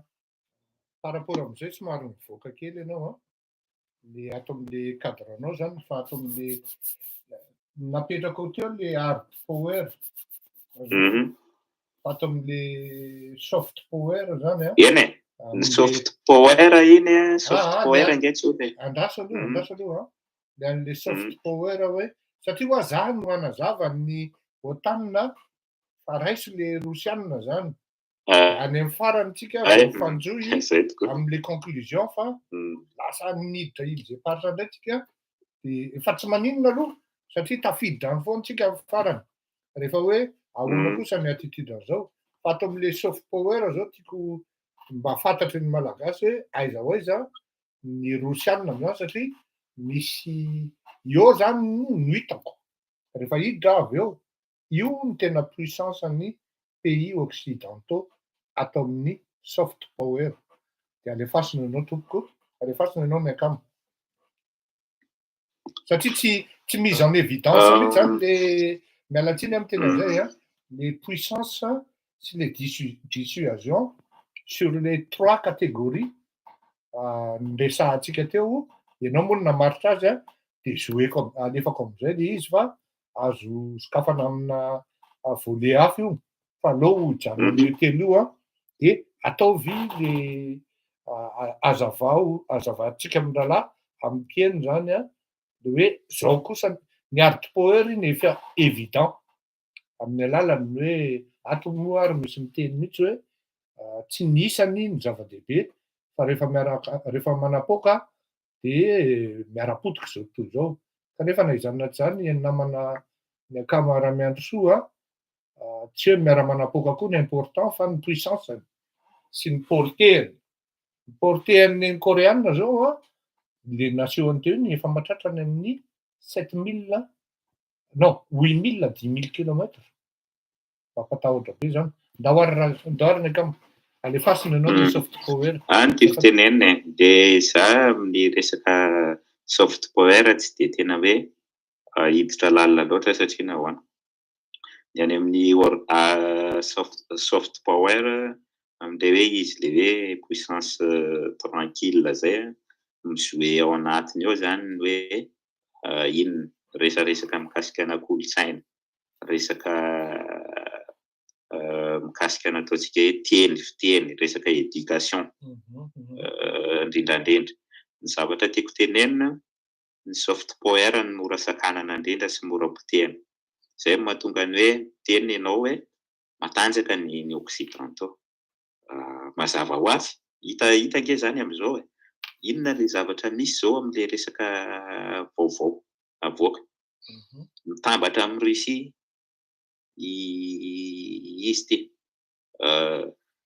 par rapport am'izay somary mivoaka kely ianao a, le ato am'le cadre anao zany, fa ato am'le napetraka ao teo le hard power, fa ato am'le soft power zany a. Eny e, ny soft power iny a, soft power nge tsotra e. Andraso aloha, andraso aloha a, le an'le soft power hoe satria hoa za no anazava ny OTAN fa raiso le rosianina zany any amy farany tsika fanjoy am'le conclusion, fa lasa niditra îles éparses ndray tsika, de efa tsy maninona aloha satria tafiditra any foana tsika amy farany rehefa hoe ahoana kosa ny attitude an'izao. Fa ato am'le soft power zao, tiako mba fantatry ny malagasy hoe aiza ho aiza ny rosianina am'zany, satria misy eo zany no hitako rehefa hiditra avy eo io ny tena puissance ny pays occidentaux atao amin'ny soft power. De alefasina ianao tompoko, alefasina ianao miakamo, satria tsy mise en évidence mihitsy zany le, mialatsiny amy tena zay a, le puissance sy le dissuasion sur les trois catégories. Niresahantsika teo, ianao moa no namaritra azy an, de jouer-ko alefako am'izay le izy fa azo sokafana amina volet hafa io, fa aleo hijanona amin'io telo io an, de ataovy le azavao, azavatsika amin'ny rahalahy amin'ny mpihaino zany an, le hoe zao kosa ny hard power iny efa évident amin'ny alalan'ny hoe ato moa ary misy miteny mihitsy hoe tsy ny isany ny zava-dehibe fa rehefa miaraka, rehefa manapoaka de miara-potika zao tontolo zao. Kanefa na izany na tsy izany, ny namana ny akama Ramiandrisoa, tsy hoe miara-manapoaka koa ny important fa ny puissance-ny sy ny portée-ny. Ny portée-n'ny koreana zao a, le nasehony teo iny efa mahatratra any amin'ny 7000, non, 8000 à 10 000 kilomètres. Mampatahotra be zany. Ndao ary raha ndao ary ny akama alefasina ianao le soft power. Any tiako tenenina e, de za amin'ny resaka soft power tsy de tena hoe hiditra lalina loatra satria nahoana? Ny any amin'ny soft power am'le hoe izy le hoe puissance tranquille zay a, mi-jouer ao anatiny ao zany ny hoe inona resaresaka mikasika ana kolontsaina, resaka mikasika ana ataontsika hoe teny, fiteny, resaka éducation indrindrandrindra. Ny zavatra tiako tenenina, ny soft power no mora sakanana indrindra sy mora potehina. Zay no mahatonga ny hoe miteny ianao hoe matanjaka ny occidentaux. Mazava ho azy, hita hita ange zany am'izao e. Inona le zavatra misy zao am'le resaka vaovao avoaka? Mitambatra amin'ny Russie izy ty,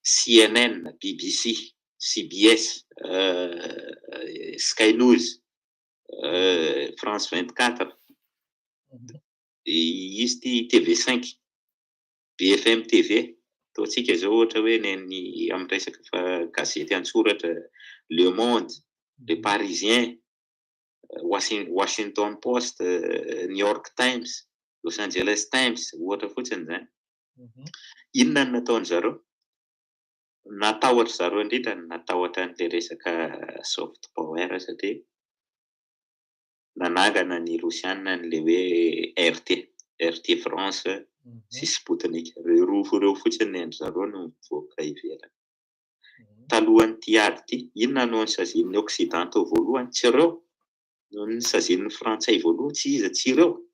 CNN, BBC, CBS, Sky News, France 24, izy ty TV5, BFM TV, ataontsika zao ohatra hoe ny ny amin'ny resaka fa gazety an-tsoratra, Le Monde, Le Parisien, Washington Post, New York Times, Los Angeles Times, ohatra fotsiny zany. Inona no nataony zareo? Natahotra zareo indrindra, natahotra an'le resaka soft power satria nanangana ny Rosiana an'le hoe RT, RT France sy Sputnik. Reo roa reo fotsiny ny an-dry zareo no mivoaka ivelany. Talohan'ity ady ity, inona no nisazian'ny occidentaux voalohany? Tsy ireo. No nisazian'ny frantsay voalohany, tsy iza, tsy ireo.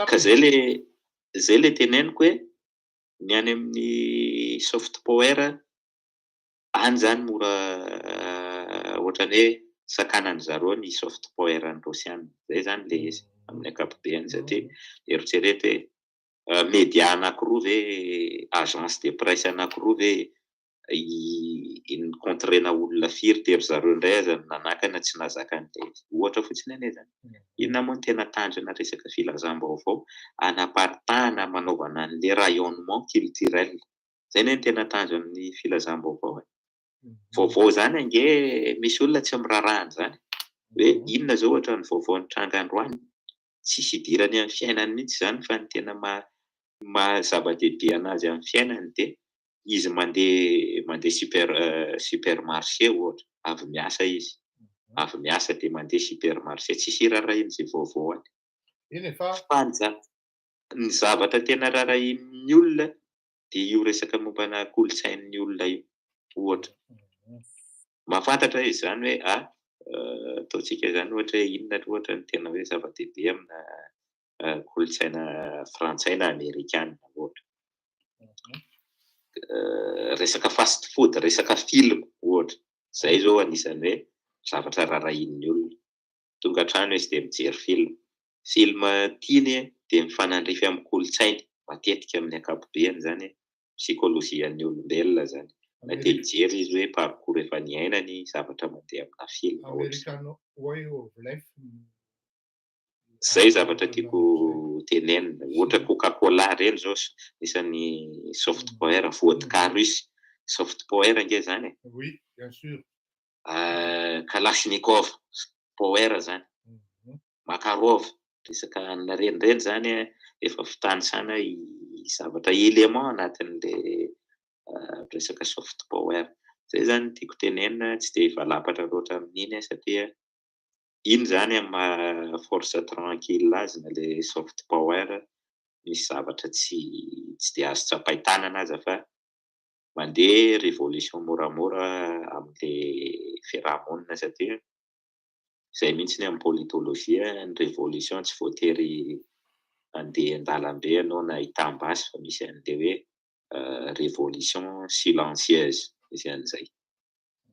Ka zay le teneniko hoe ny any amin'ny soft power any zany mora ohatrany hoe sakanany zareo ny soft power ny Rosiana. Zay zany le izy amin'ny ankapobeny satria eritrereto hoe média anankiroa ve, agence de presse anankiroa ve ni-contrena olona firy de ry zareo indray aza no nanakana tsy nahazaka an'ilay izy. Ohatra fotsiny anie zany. Inona moa no tena tanjona resaka filazam-baovao? Anaparitahana manaovana an'le rayonnement culturel. Zay anie no tena tanjon'ny filazam-baovao e. Vaovao zany ange misy olona tsy miraharaha an'izany. Hoe inona zao ohatra ny vaovao nitranga androany? Tsisy idirany amin'ny fiainany mihitsy zany fa ny tena maha zava-dehibe anazy amin'ny fiainany de izy mandeha supermarché ohatra, avy miasa izy. Avy miasa de mandeha supermarché, tsisy iraharahiany izay vaovao any. Eny e fa Fa ny zavatra tena raharahian'ny olona de io resaka mombana kolontsain'ny olona io ohatra. Mahafantatra izy zany hoe ataontsika zany ohatra hoe inona ohatra ny tena hoe zava-dehibe amina kolontsaina frantsay na amerikana ohatra. Resaka fast food, resaka film ohatra. Zay zao anisan'ny hoe zavatra raharahian'ny olona. Tonga an-trano izy de mijery film. Film tiany de mifanandrify amin'ny kolontsainy matetika amin'ny ankapobeny zany, psikolojian'ny olombelona zany. Na te hijery izy hoe parcours efa niainany, zavatra mandeha amina film ohatra. American Way of Life. Zay zavatra tiako tenenina. Ohatra Coca-Cola reny zao isan'ny soft power, vodka russe, soft power ange zany e. Oui, bien sûr. Kalachnikov, power zany. Makarov, resaka hanina reny reny zany efa fitanisana zavatra élément anatin'le resaka soft power. Zay zany no tiako tenenina, tsy dia hivalapatra loatra amin'iny aho satria iny zany amin'ny maha force tranquille azy na le soft power, misy zavatra tsy tsy dia azo tsapain-tanana aza fa mandeha révolution moramora amin'le fiarahamonina satria izay mihitsy ny amin'ny politologie, ny révolution tsy voatery handeha an-dalambe ianao na hitam-basy fa misy an'le hoe révolution silencieuse, misy an'izay.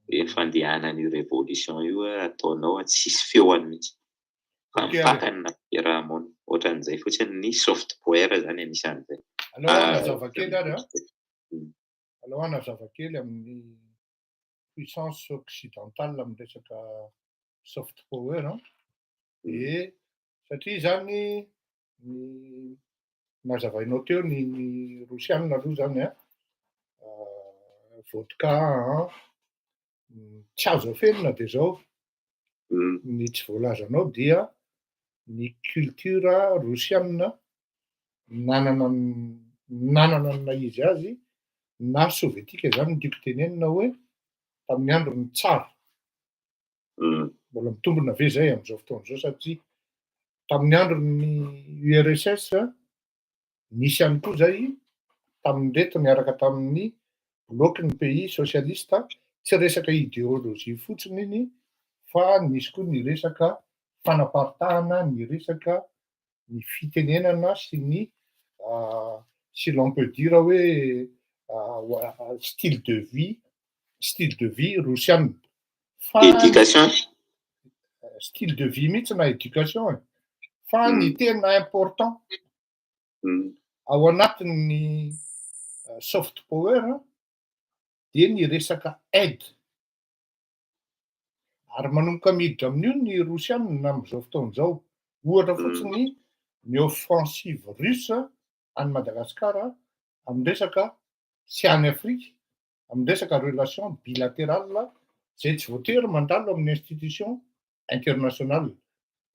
Hoe ny fandehanan'io révolution io ataonao tsisy feony mihitsy fa mipaka ny fiarahamonina. Ohatran'izay fotsiny ny soft power zany anisan'izay. Aleo hanazava kely ary a. Aleo hanazava kely amin'ny puissance occidentale amin'ny resaka soft power an. De satria zany ny nazavainao teo ny rosianina aloha zany a, vodka an, tsy azo afenina de zao ny tsy voalazanao dia ny culture rosianina nanana ny naha izy azy na sovietika zany no tiako tenenina hoe tamin'ny andro ny tsara. Mbola mitombina ve zay am'izao fotoana zao? Satria tamin'ny andro ny URSS nisy ihany koa zay tamin'reto niaraka tamin'ny bloc ny pays socialiste, tsy resaka idéologie fotsiny iny fa nisy koa ny resaka fanaparitahana ny resaka ny fitenenana sy ny, si l'on peut dire, hoe style de vie rosianina fa éducation. Style de vie mihitsy na éducation e, fa ny tena important ao anatin'ny soft power de ny resaka aide, ary manomboka miditra amin'io ny rosianina am'izao fotoana zao. Ohatra fotsiny ny offensive russe any Madagasikara amy resaka sy any Afrika amy resaka relation bilatérale zay tsy voatery mandalo amin'ny institution internationale,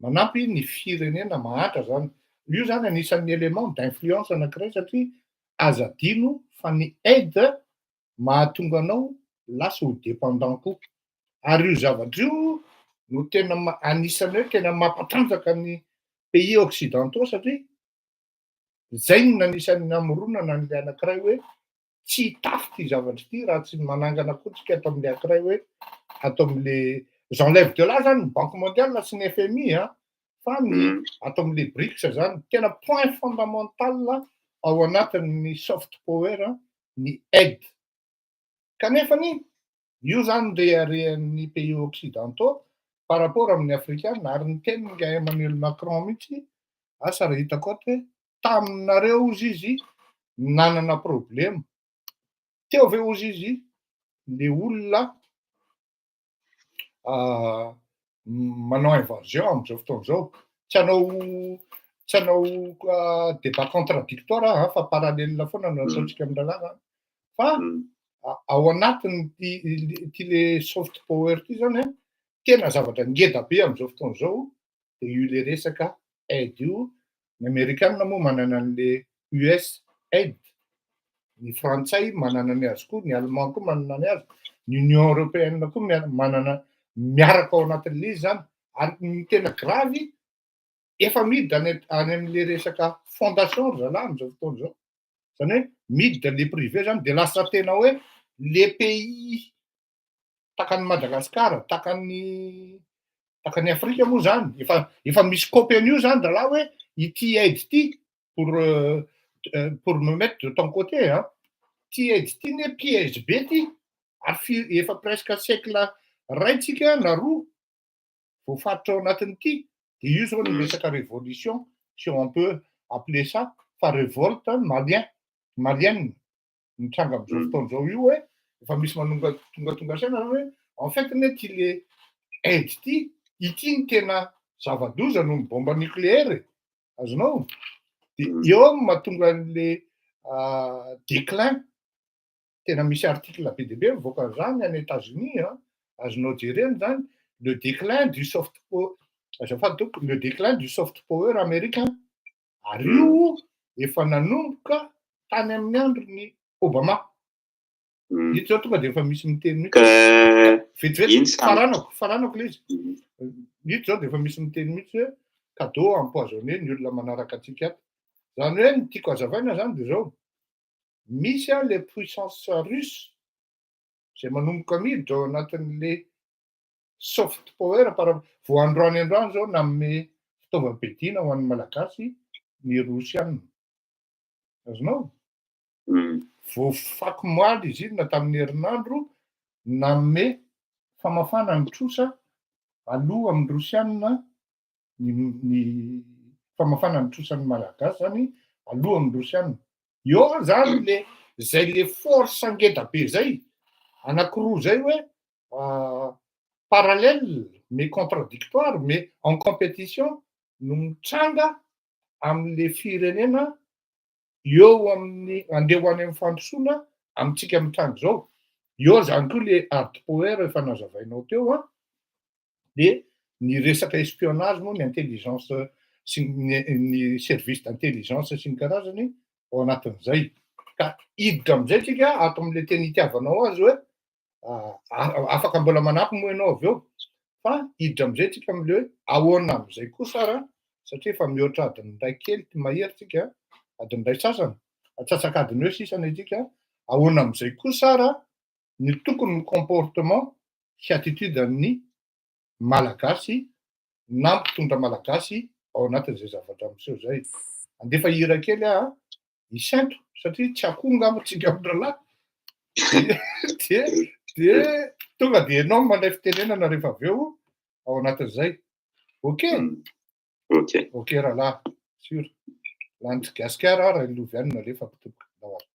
manampy ny firenena mahantra zany. Io zany anisan'ny élément d'influence anankiray, satria aza adino fa ny aide mahatonga anao lasa ho dépendant koa, ary io zavatra io no tena anisany hoe tena mampatanjaka ny pays occidentaux, satria zay no nanisan'ny namoronana an'le anankiray hoe tsy hitafy ty zavatra ity raha tsy manangana koa tsika atao am'le ankiray hoe atao am'le, j'enlève de là zany ny Banque mondiale sy ny FMI a, fa ny atao am'le BRICS zany. Tena point fondamental ao anatin'ny soft power ny aide, kanefany io zany reharehan'ny pays occidentaux par rapport amin'ny afrikana. Ary ny teniny Emmanuel Macron mihitsy asa raha hitako ato hoe taminareo ozy izy nanana problema teo ave ozy izy le olona manao invasion am'izao fotoana zao. Tsy hanao débat contradictoire a fa parallèle foana no ataontsika amy rahalahy zany, fa ao anatiny ty le soft power ty zany a, tena zavatra ngeda be am'izao fotoana zao de io le resaka aide io. Ny amerikanina moa manana an'le USAID, ny frantsay manana ny azy koa, ny allemand koa manana ny azy, ny Union européenne koa manana miaraka ao anatin'le izy zany. Ary ny tena grave, efa miditra any am'le resaka fondation ry zalahy am'izao fotoana zao zany, hoe miditra le privé zany, de lasa tena hoe le pays takany Madagasikara, takany Afrika moa zany efa misy copie an'io zany rahalahy, hoe ity aide ty pour me mettre de ton côté a, ty aide ty ne piège be ty, ary efa presque siècle ray tsika na roa voafaritra ao anatin'ity. De io zao ny resaka révolution, si on peut appeler ça, fa révolte malienne mitranga am'izao fotoana zao io, hoe efa misy manonga tonga saina zany hoe en fait ne ty le aide ty ity ny tena zava-doza noho ny bombe nucléaire azonao. De eo amy mahatonga an'le déclin, tena misy article be de be mivoaka an'izany any États-Unis a, azonao jerena zany, le déclin du soft power, azafady tompoko, le déclin du soft power américain. Ary io efa nanomboka tany amin'ny andro ny Obama. Ito zao tonga de efa misy miteny mihitsy. Ka Vetivety, iny samy. faranako, faranako le izy. Ito zao de efa misy miteny mihitsy hoe cadeau empoisonné ny olona manaraka antsika ato. Zany hoe ny tiako hazavaina zany de zao, misy an le puissance russe zay manomboka miditra ao anatin'le soft power par vao androany androany zao nanome fitaovam-piadiana ho an'ny Malagasy ny Rosiana. Azonao? Vao fakomaly izy iny na tamin'ny herinandro nanome famafana ny trosa aloha amin'ny Rosiana ny ny famafana ny trosan'ny Malagasy zany aloha amin'ny Rosiana. Eo zany le zay le force ngeda be zay anankiroa zay hoe parallèle mais contradictoire mais en compétition no mitranga am'le firenena eo amin'ny andeha ho any amin'ny fandrosoana amintsika mitranga zao. Eo zany koa le hard power efa nazavainao teo an, de ny resaka espionnage moa, ny intelligence sy ny service d'intelligence sy ny karazany ao anatin'izay. Ka hiditra am'izay tsika ato am'le teny itiavanao azy hoe afaka mbola manampy moa ianao avy eo, fa hiditra am'izay tsika am'le hoe ahoana am'izay kosa raha satria efa mihoatra adiny iray kely ty mahery tsika, adiny iray sasany, atsasak'adiny eo sisany atsika, ahoana am'izay kosa raha ny tokony ny comportement sy attitude an'ny Malagasy na mpitondra malagasy ao anatin'izay zavatra miseho zay. Andefa hira kely aho isento satria tsy akoho ngamba tsika amin-drahalahy, de tonga de ianao mandray fitenenana rehefa avy eo ao anatin'izay. Ok? Ok. Ok rahalahy, sûr. Lanitry gasikara raha ilovy ihany no alefako tompoko. Ndao ary.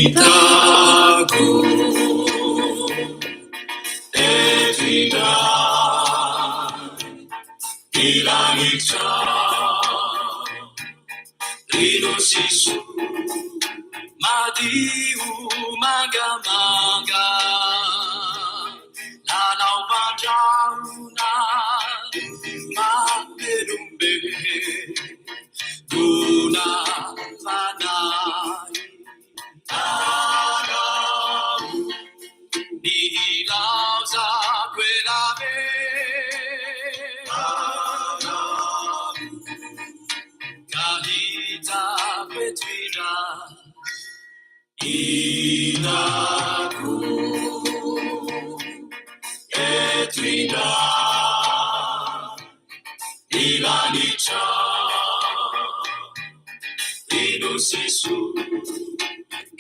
Hitako eto indray ny lanitra ry nosy soa madio mangamanga lalaovan-drahona mamelombe dona fanahy anao ny hilaozako elabe ka hitako eto indray hitako eto indray ny lanitra ry nosy soa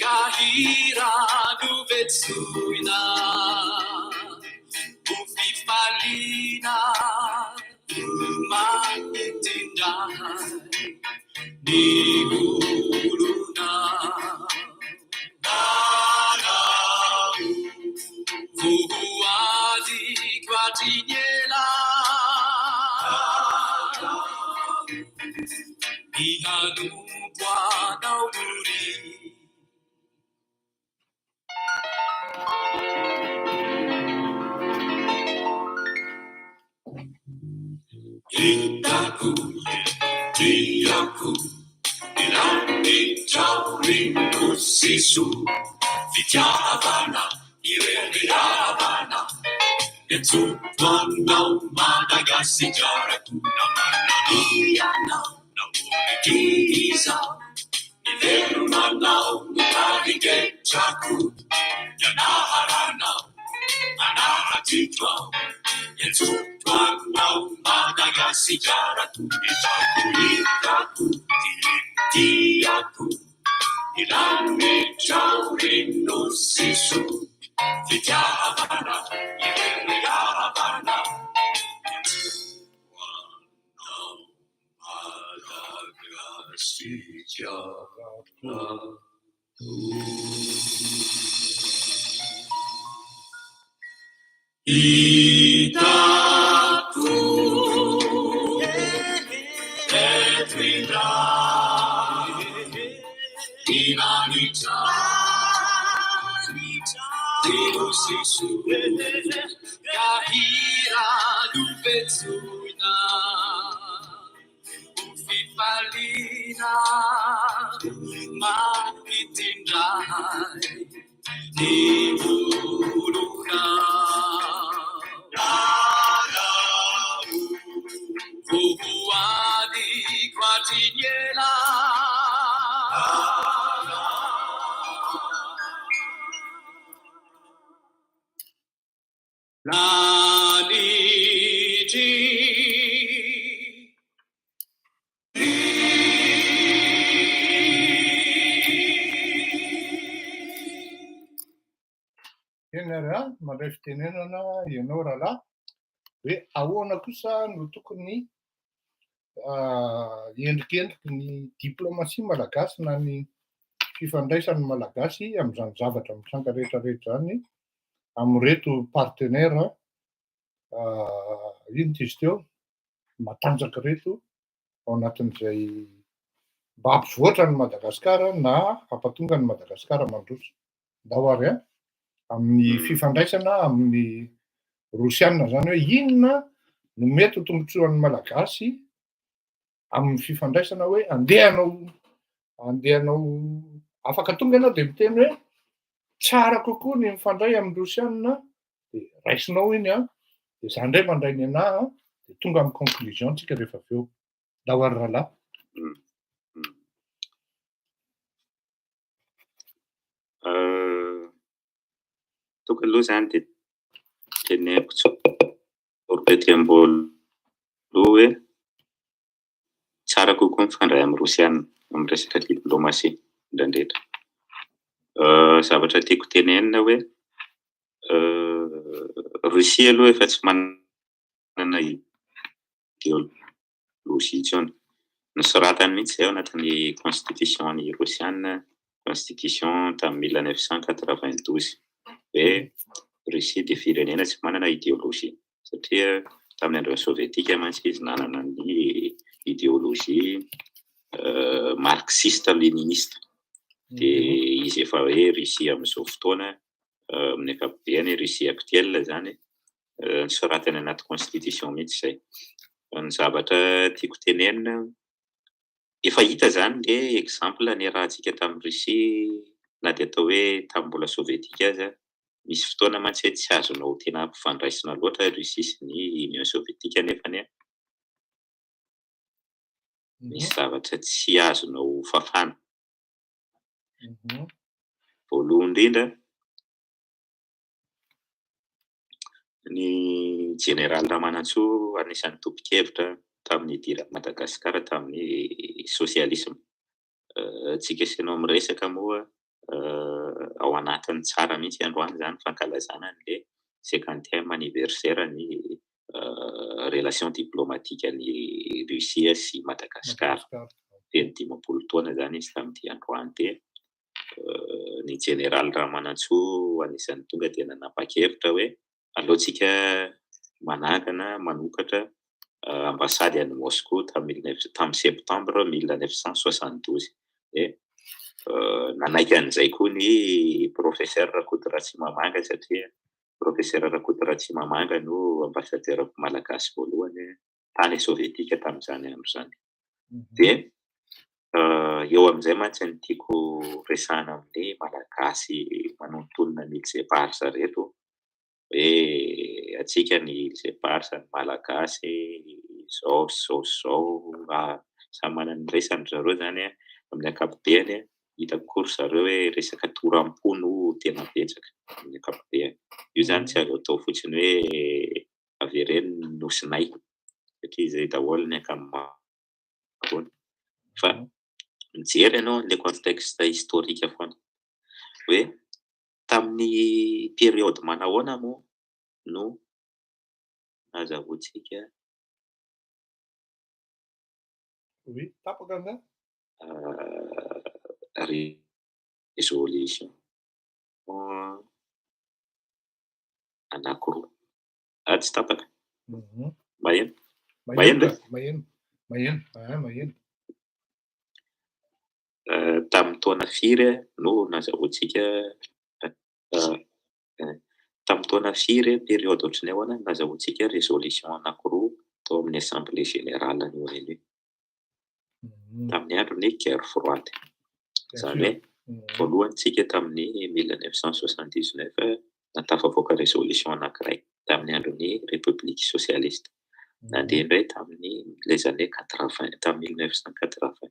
ka hira no vetsoina ho fifaliana manety indray ny olona anao voadiko hatry ny ela ny hanompo anao doria. Hitako, tiako, ny lanitra ry nosy soa, fitiavana ireharehavana, miantsoa anao Madagasikara namana ianao, nahoana izaho mivelomanao no tarigetrako, ny anaranao manara-tiko aho, miantsoa anao Madagasikara hitako, hitako, tiako, ny lanitra ry nosy soa, fitiavana ireharehavana, miantsoa anao Madagasikara. Hitako eto indray ny lanitra ry nosy soa ka hira no vetsoina ho fifaliana. indray ny molokao. Vohoadiko hatry ny ela. Lanitry. Eny ary an, mandray fitenenana ianao rahalahy hoe ahoana kosa no tokony endrikendriky ny diplomasia malagasy na ny fifandraisan'ny malagasy amin'izany zavatra mitranga rehetrarehetra izany amin'ireto partenaire ino ty izy teo matanjaka ireto ao anatin'izay mba hampivoatra an'i Madagasikara na hampatonga an'i Madagasikara mandroso. Ndao ary an, amin'ny fifandraisana amin'ny Rosiana zany hoe inona no mety ho tombontsoan'ny Malagasy amin'ny fifandraisana hoe andeha hanao andeha hanao afaka tonga ianao dia miteny hoe tsara kokoa ny mifandray amin'ny Rosiana dia raisinao iny an, dia za indray mandray ny anah an, dia tonga amin'ny conclusion tsika rehefa avy eo. Ndao ary rahalahy. Tokony aloha izany dia teneniko tsoriko ety am-boalohany hoe tsara kokoa mifandray amin'ny Rosiana amin'ny resaka diplomasia indrindra indrindra. Zavatra tiako tenenina hoe Rosia aloha efa tsy manana ideolojia intsony. Nosoratany mihitsy izay ao anatin'ny constitution-n'ny Rosiana, constitution tamin'ny 1992 hoe Russie dia firenena tsy manana ideolojia satria tamin'ny andron'ny sovietika mantsy izy nanana ny ideolojia marxiste leniniste dia izy efa hoe Russie amin'izao fotoana amin'ny ankapobeny Russie actuelle izany nosoratany anaty constitution mihitsy izay. Ny zavatra tiako tenenina, efa hita izany le exemple niarahantsika tamin'i Russie na dia atao hoe tamin'ny mbola sovietika aza, misy fotoana mantsy hoe tsy azonao tena ampifandraisina loatra Russie sy ny Union sovietika nefany misy zavatra tsy azonao fafana. Voalohany indrindra, Ny jeneraly Ramanantsoa anisan'ny tompon-kevitra tamin'ny nidiran'i Madagasikara tamin'ny sosialisma. Tsika sy ianao miresaka moa ao anatin'ny tsara mihitsy androany izany fankalazana an'ilay cinquantième anniversaire ny relation diplomatique an'i Russie sy Madagasikara. Feno 50 taona izany izy tamin'ity androany ity. Ny jeneraly Ramanantsoa anisan'ny tonga dia nanapa-kevitra hoe aleontsika manangana, manokatra ambasady any Moscou tamin'ny tamin'ny septembre 1972. Dia nanaiky an'izay koa ny professeur Rakoto Ratsimamanga satria professeur Rakoto Ratsimamanga no ambassadeur malagasy voalohany tany sovietika tamin'izany andro izany. Dia eo amin'izay mantsy no tiako resahana amin'ny Malagasy manonontonona ny Îles Éparses ireto hoe antsika ny Îles Éparses, ny Malagasy izao sy izao sy izao, samy manana ny resany ry zareo izany amin'ny ankapobeny. Hitako koa ry zareo hoe resaka toram-po no tena betsaka amin'ny ankapobeny. Io izany tsy azo atao fotsiny hoe avereno ny nosinay satria izay daholo ny ankamaroany. Fa mijery ianao an'ilay contexte historique foana hoe tamin'ny période manahoana moa no nazahoantsika Oui, tapaka angaha? Résolution anankiroa. Ah, tsy tapaka. Maheno? Maheno ve? Maheno, maheno, ah, maheno. Tamin'ny taona firy no nazahoantsika, tamin'ny taona firy, période ohatran'ny ahoana no nazahoantsika résolution anankiroa tao amin'ny assemblée générale ny ONU? Tamin'ny andron'ny guerre froide. Izany hoe Voalohany tsika tamin'ny 1979 nahatafavoaka résolution anankiray tamin'ny andron'ny République socialiste. Nandeha indray tamin'ny les années 80, tamin'ny 1980.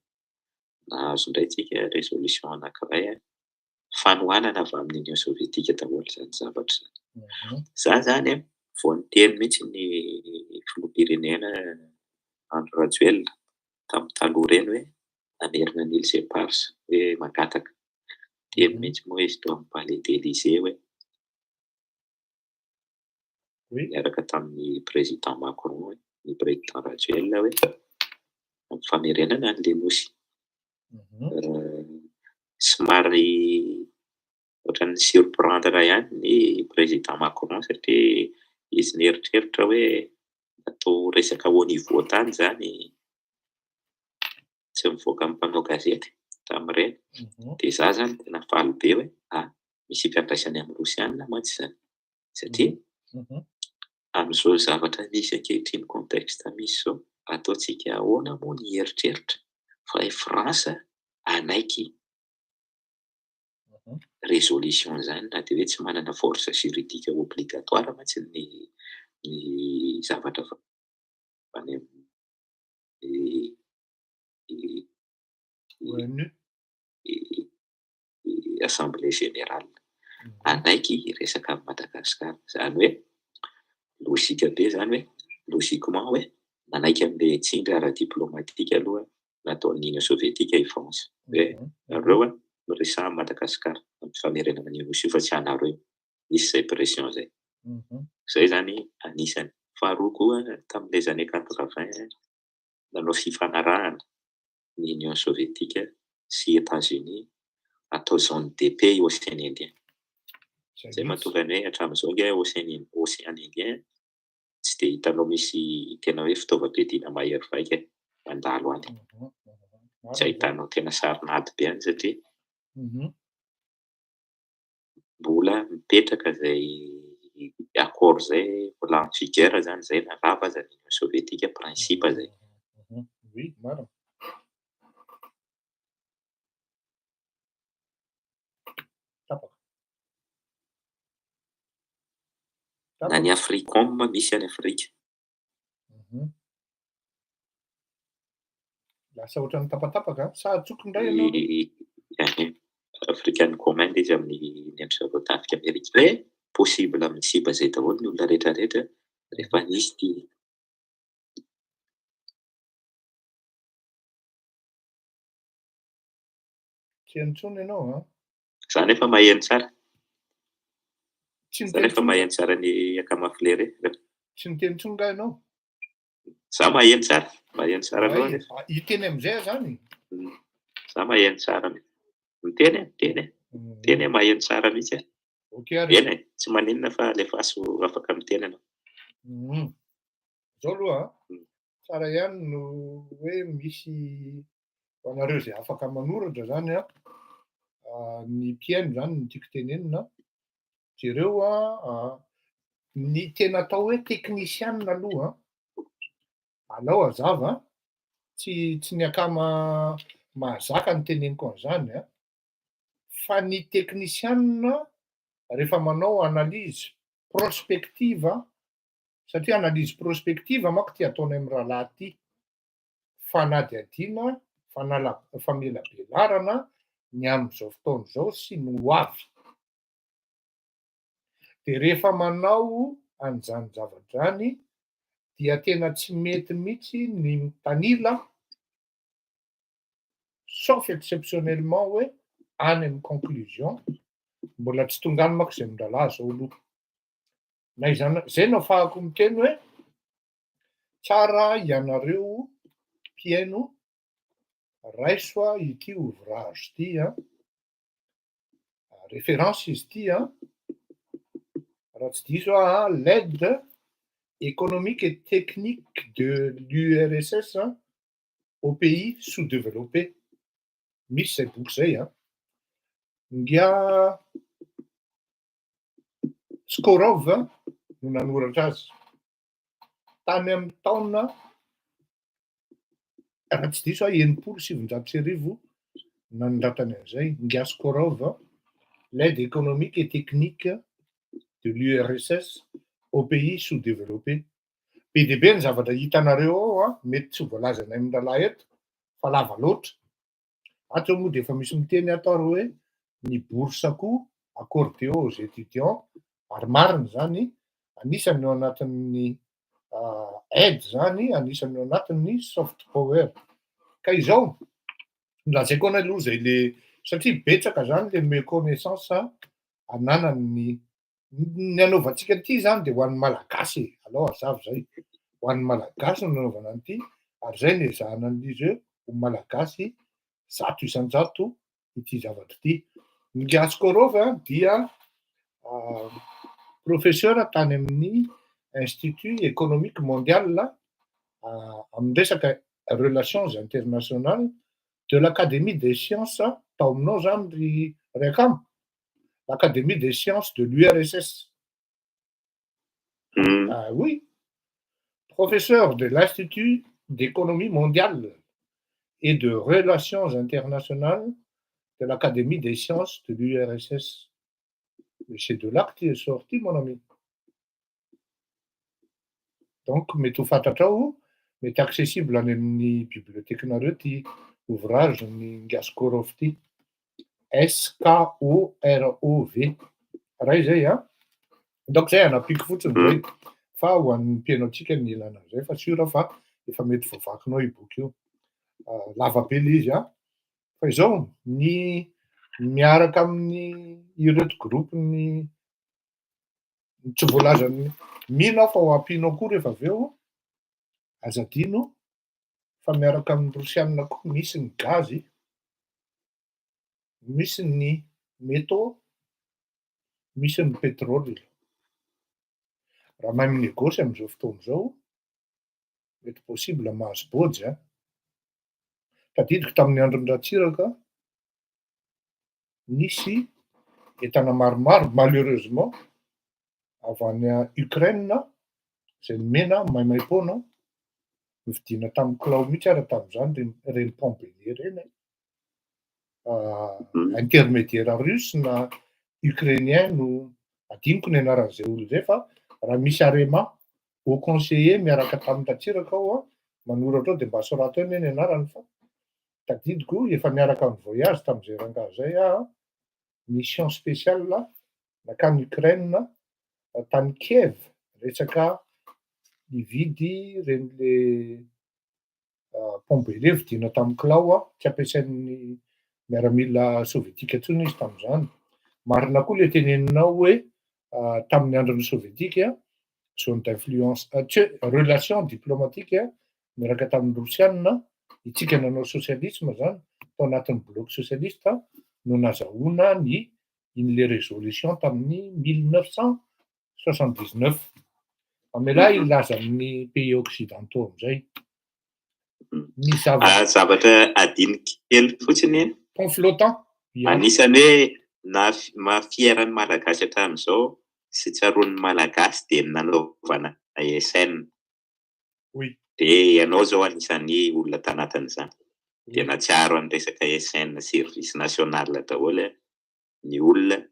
Nahazo indray tsika résolution anankiray fanohanana avy amin'ny Union soviétique daholo izany zavatra izany. Za zany vao niteny mihitsy ny filoham-pirenena Andry Rajoelina tamin'ny taloha ireny hoe namerina ny îles Éparses hoe mangataka. Niteny mihitsy moa izy tao amin'ny Palais d'Elysée hoe niaraka tamin'ny président Macron hoe ny président Rajoelina hoe amin'ny famerenana an'ilay nosy. Somary ohatran'ny surprendre ihany ny président Macron satria izy nieritreritra hoe natao resaka haut niveau tany izany tsy mivoaka amin'ny mpanao gazety tamin'ireny. Dia izaho izany tena faly be hoe ah, misy ifandraisany amin'ny Rosiana mantsy izany. Satria amin'izao zavatra misy ankehitriny contexte misy izao, ataontsika ahoana moa ny hieritreritra fa i France hanaiky résolution izany na dia hoe tsy manana force juridique obligatoire mantsy ny ny zavatra avy any amin'ny assemblée générale hanaiky hiresaka amin'i Madagasikara. Izany hoe logique be izany hoe logiquement hoe nanaiky an'ilay tsindry ara-diplomatique aloha nataon'ny Union soviétique i France hoe nareo miresaha amin'i Madagasikara amin'ny famerenana an'io nosy io fa tsy anareo io. Nisy izay pression izay. Izay izany anisany. Faharoa koa tamin'ilay années 80 nanao fifanarahana ny Union soviétique sy États-Unis atao zone de paix i Océan Indien. Izay mahatonga ny hoe hatramin'izao ange Océan Indien tsy dia hitanao misy tena hoe fitaovam-piadiana mahery vaika mandalo any. Tsy ahitanao tena sarin'ady be any satria mbola mipetraka izay accord izay, mbola en vigueur izany izay na rava aza ny Union soviétique, principe izay. Oui, marina. Tapaka. Na ny Africom misy any Afrika. Lasa ohatran'ny tapatapaka, sa atsoko indray ianao aloha? African Command izy amin'ny ny an-dry zareo tafika amerikana. Hoe possible amin'ny sipa izay daholo ny olona rehetrarehetra rehefa nisy ity. Tsy heno intsony ianao an? Za nefa maheno tsara. Tsy Za niteny nefa intsony maheno tsara ny Akamafilery e. Tsy niteny intsony nga ianao? Za maheno tsara, maheno tsara anao Ay, nefa. hiteny amin'izay aho zany? Za maheno tsara mihitsy. Miteny e, miteny e. Miteny e, maheno tsara mihitsy e. Ok ary. Eny e, tsy maninona fa alefaso afaka miteny ianao. Zao aloha an, tsara ihany no hoe misy ho anareo izay afaka manoratra zany an, ny mpihaino zany no tiako tenenina, jereo an, ny tena atao hoe teknisianina aloha an, alao hazava an, tsy tsy ny akama mahazaka no teneniko an'izany an, fa ny teknisianina rehefa manao analyse prospective satria analyse prospective manko ty ataonay mirahalahy ty, fanadihadiana, fanala- famelabelarana ny amin'izao fotoana izao sy ny ho avy. Dia rehefa manao an'izany zavatra izany dia tena tsy mety mihitsy ny mitanila, sauf exceptionnellement hoe any amin'ny conclusion, mbola tsy tonga any manko izay mirahalahy izao aloha. Na izany, izay no ahafahako miteny hoe tsara ianareo mpihaino raiso ity ouvrage ity an, référence izy ity an, raha tsy diso aho an, l'aide économique et technique de l'URSS aux pays sous-développés, misy izay boky izay an, Ingahy Skorov no nanoratra azy tany amin'ny taona, raha tsy diso aho, 1960. Nanoratany an'izay, Ingahy Skorov, l'aide économique et technique de l'URSS aux pays sous-développés. Be dia be ny zavatra hitanareo ao an, mety tsy ho voalazanay amin'ny rahalahy eto fa lava loatra. Ato moa dia efa misy miteny ato ary hoe ny bourse koa accordé aux étudiants, ary marina izany, anisan'ny ao anatin'ny aide zany, anisan'ny ao anatin'ny soft power. Ka izao, lazaiko anao aloha zay le, satria betsaka zany le méconnaissance ananan'ny ny anaovantsika an'ity zany de ho an'ny Malagasy e, alao hazava zay, ho an'ny Malagasy no nanaovana an'ity, ary zay no ezahana an'izy hoe ho Malagasy 100% ity zavatra ity. Ingahy Skorov dia professeur tany amin'ny Institut économique mondial amin'ny resaka relations internationales de l'Académie des sciences tao aminao zany ry ry akama, l'Académie des sciences de l'URSS. Ah oui, professeur de l'Institut d'économie mondiale et de relations internationales de l'Académie des sciences de l'URSS. Mais c'est de là que tu es sorti, mon ami. Donc, mety ho fantatrao, mety accessible any amin'ny bibliothèque-nareo ty ouvrage ny Ingahy Skorov ty. S K O R O V. Ray zay a. Donc zay anampiko fotsiny zay. Fa ho an'ny mpihaino antsika ny ilana an'izay fa sûr fa efa mety voavakinao io boky io. Lava be le izy a. Fa izao, ny miaraka amin'ny ireto groupe-ny tsy voalazany, mino aho fa ho ampinao koa rehefa avy eo, aza adino fa miaraka amin'ny Rosianina koa misy ny gazy, misy ny métaux, misy ny pétrole. Raha mahay minégosy am'izao fotoana izao, mety possible mahazo bôjy a. Tadidiko tamin'ny andron'ny Ratsiraka, nisy entana maromaro malheureusement avy any Ukraine zay nomena maimaim-poana, novidiana tamin'ny kilao mihitsy ara tamin'izany reny pont bélier reny. Intermédiaire russe na ukrainien no adinoko ny anaran'izay olo zay, fa raha misy arema haut conseiller miaraka tamin'ny Ratsiraka ao a manoratra ao de mba sorato eo anie ny anarany, fa tadidiko efa niaraka amy voyage tam'izay rangahy zay aho, mission spéciale nakany Ukraine, tany Kiev, resaka nividy reny le pont bélier vidiana tamin'ny kilao a, tsy ampiasain'ny miaramila sovietika intsony izy tam'izany. Marina koa le teneninao hoe tamin'ny andron'ny sovietika zone d'influence, tsy hoe relation diplomatique miaraka tamin'ny Rosianina, itsika nanao socialisme zany tao anatin'ny bloc socialiste no nazahoana ny iny le résolution tamin'ny 1979. Amelahy ilaza amin'ny pays occidentaux amizay ny zava Zavatra adino kely fotsiny. Pont flottant. Anisany hoe na maha-fier ny Malagasy hatramin'izao sy tsaroan'ny Malagasy de nanaovana ESN. De ianao zao anisan'ny olona tanatin'izany. De natsiaro any resaka ESN, service national daholo ny olona.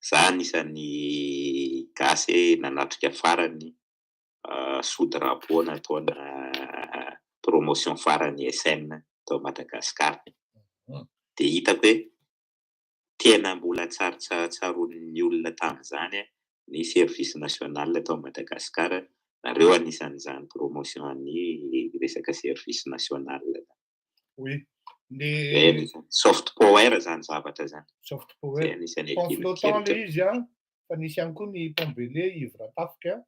Za anisan'ny gasy nanatrika farany sous drapeau nataona promotion farany ESN tao Madagasikara. De hitako hoe tena mbola tsarotsaroan'ny olona tamin'izany ny service national tao Madagasikara. Nareo anisan'izany promotion ny resaka service national. Oui. Le soft power zany zavatra zany. Soft power. Pont flottant le izy a, fa nisy ihany koa ny pont bélier Ivratafika,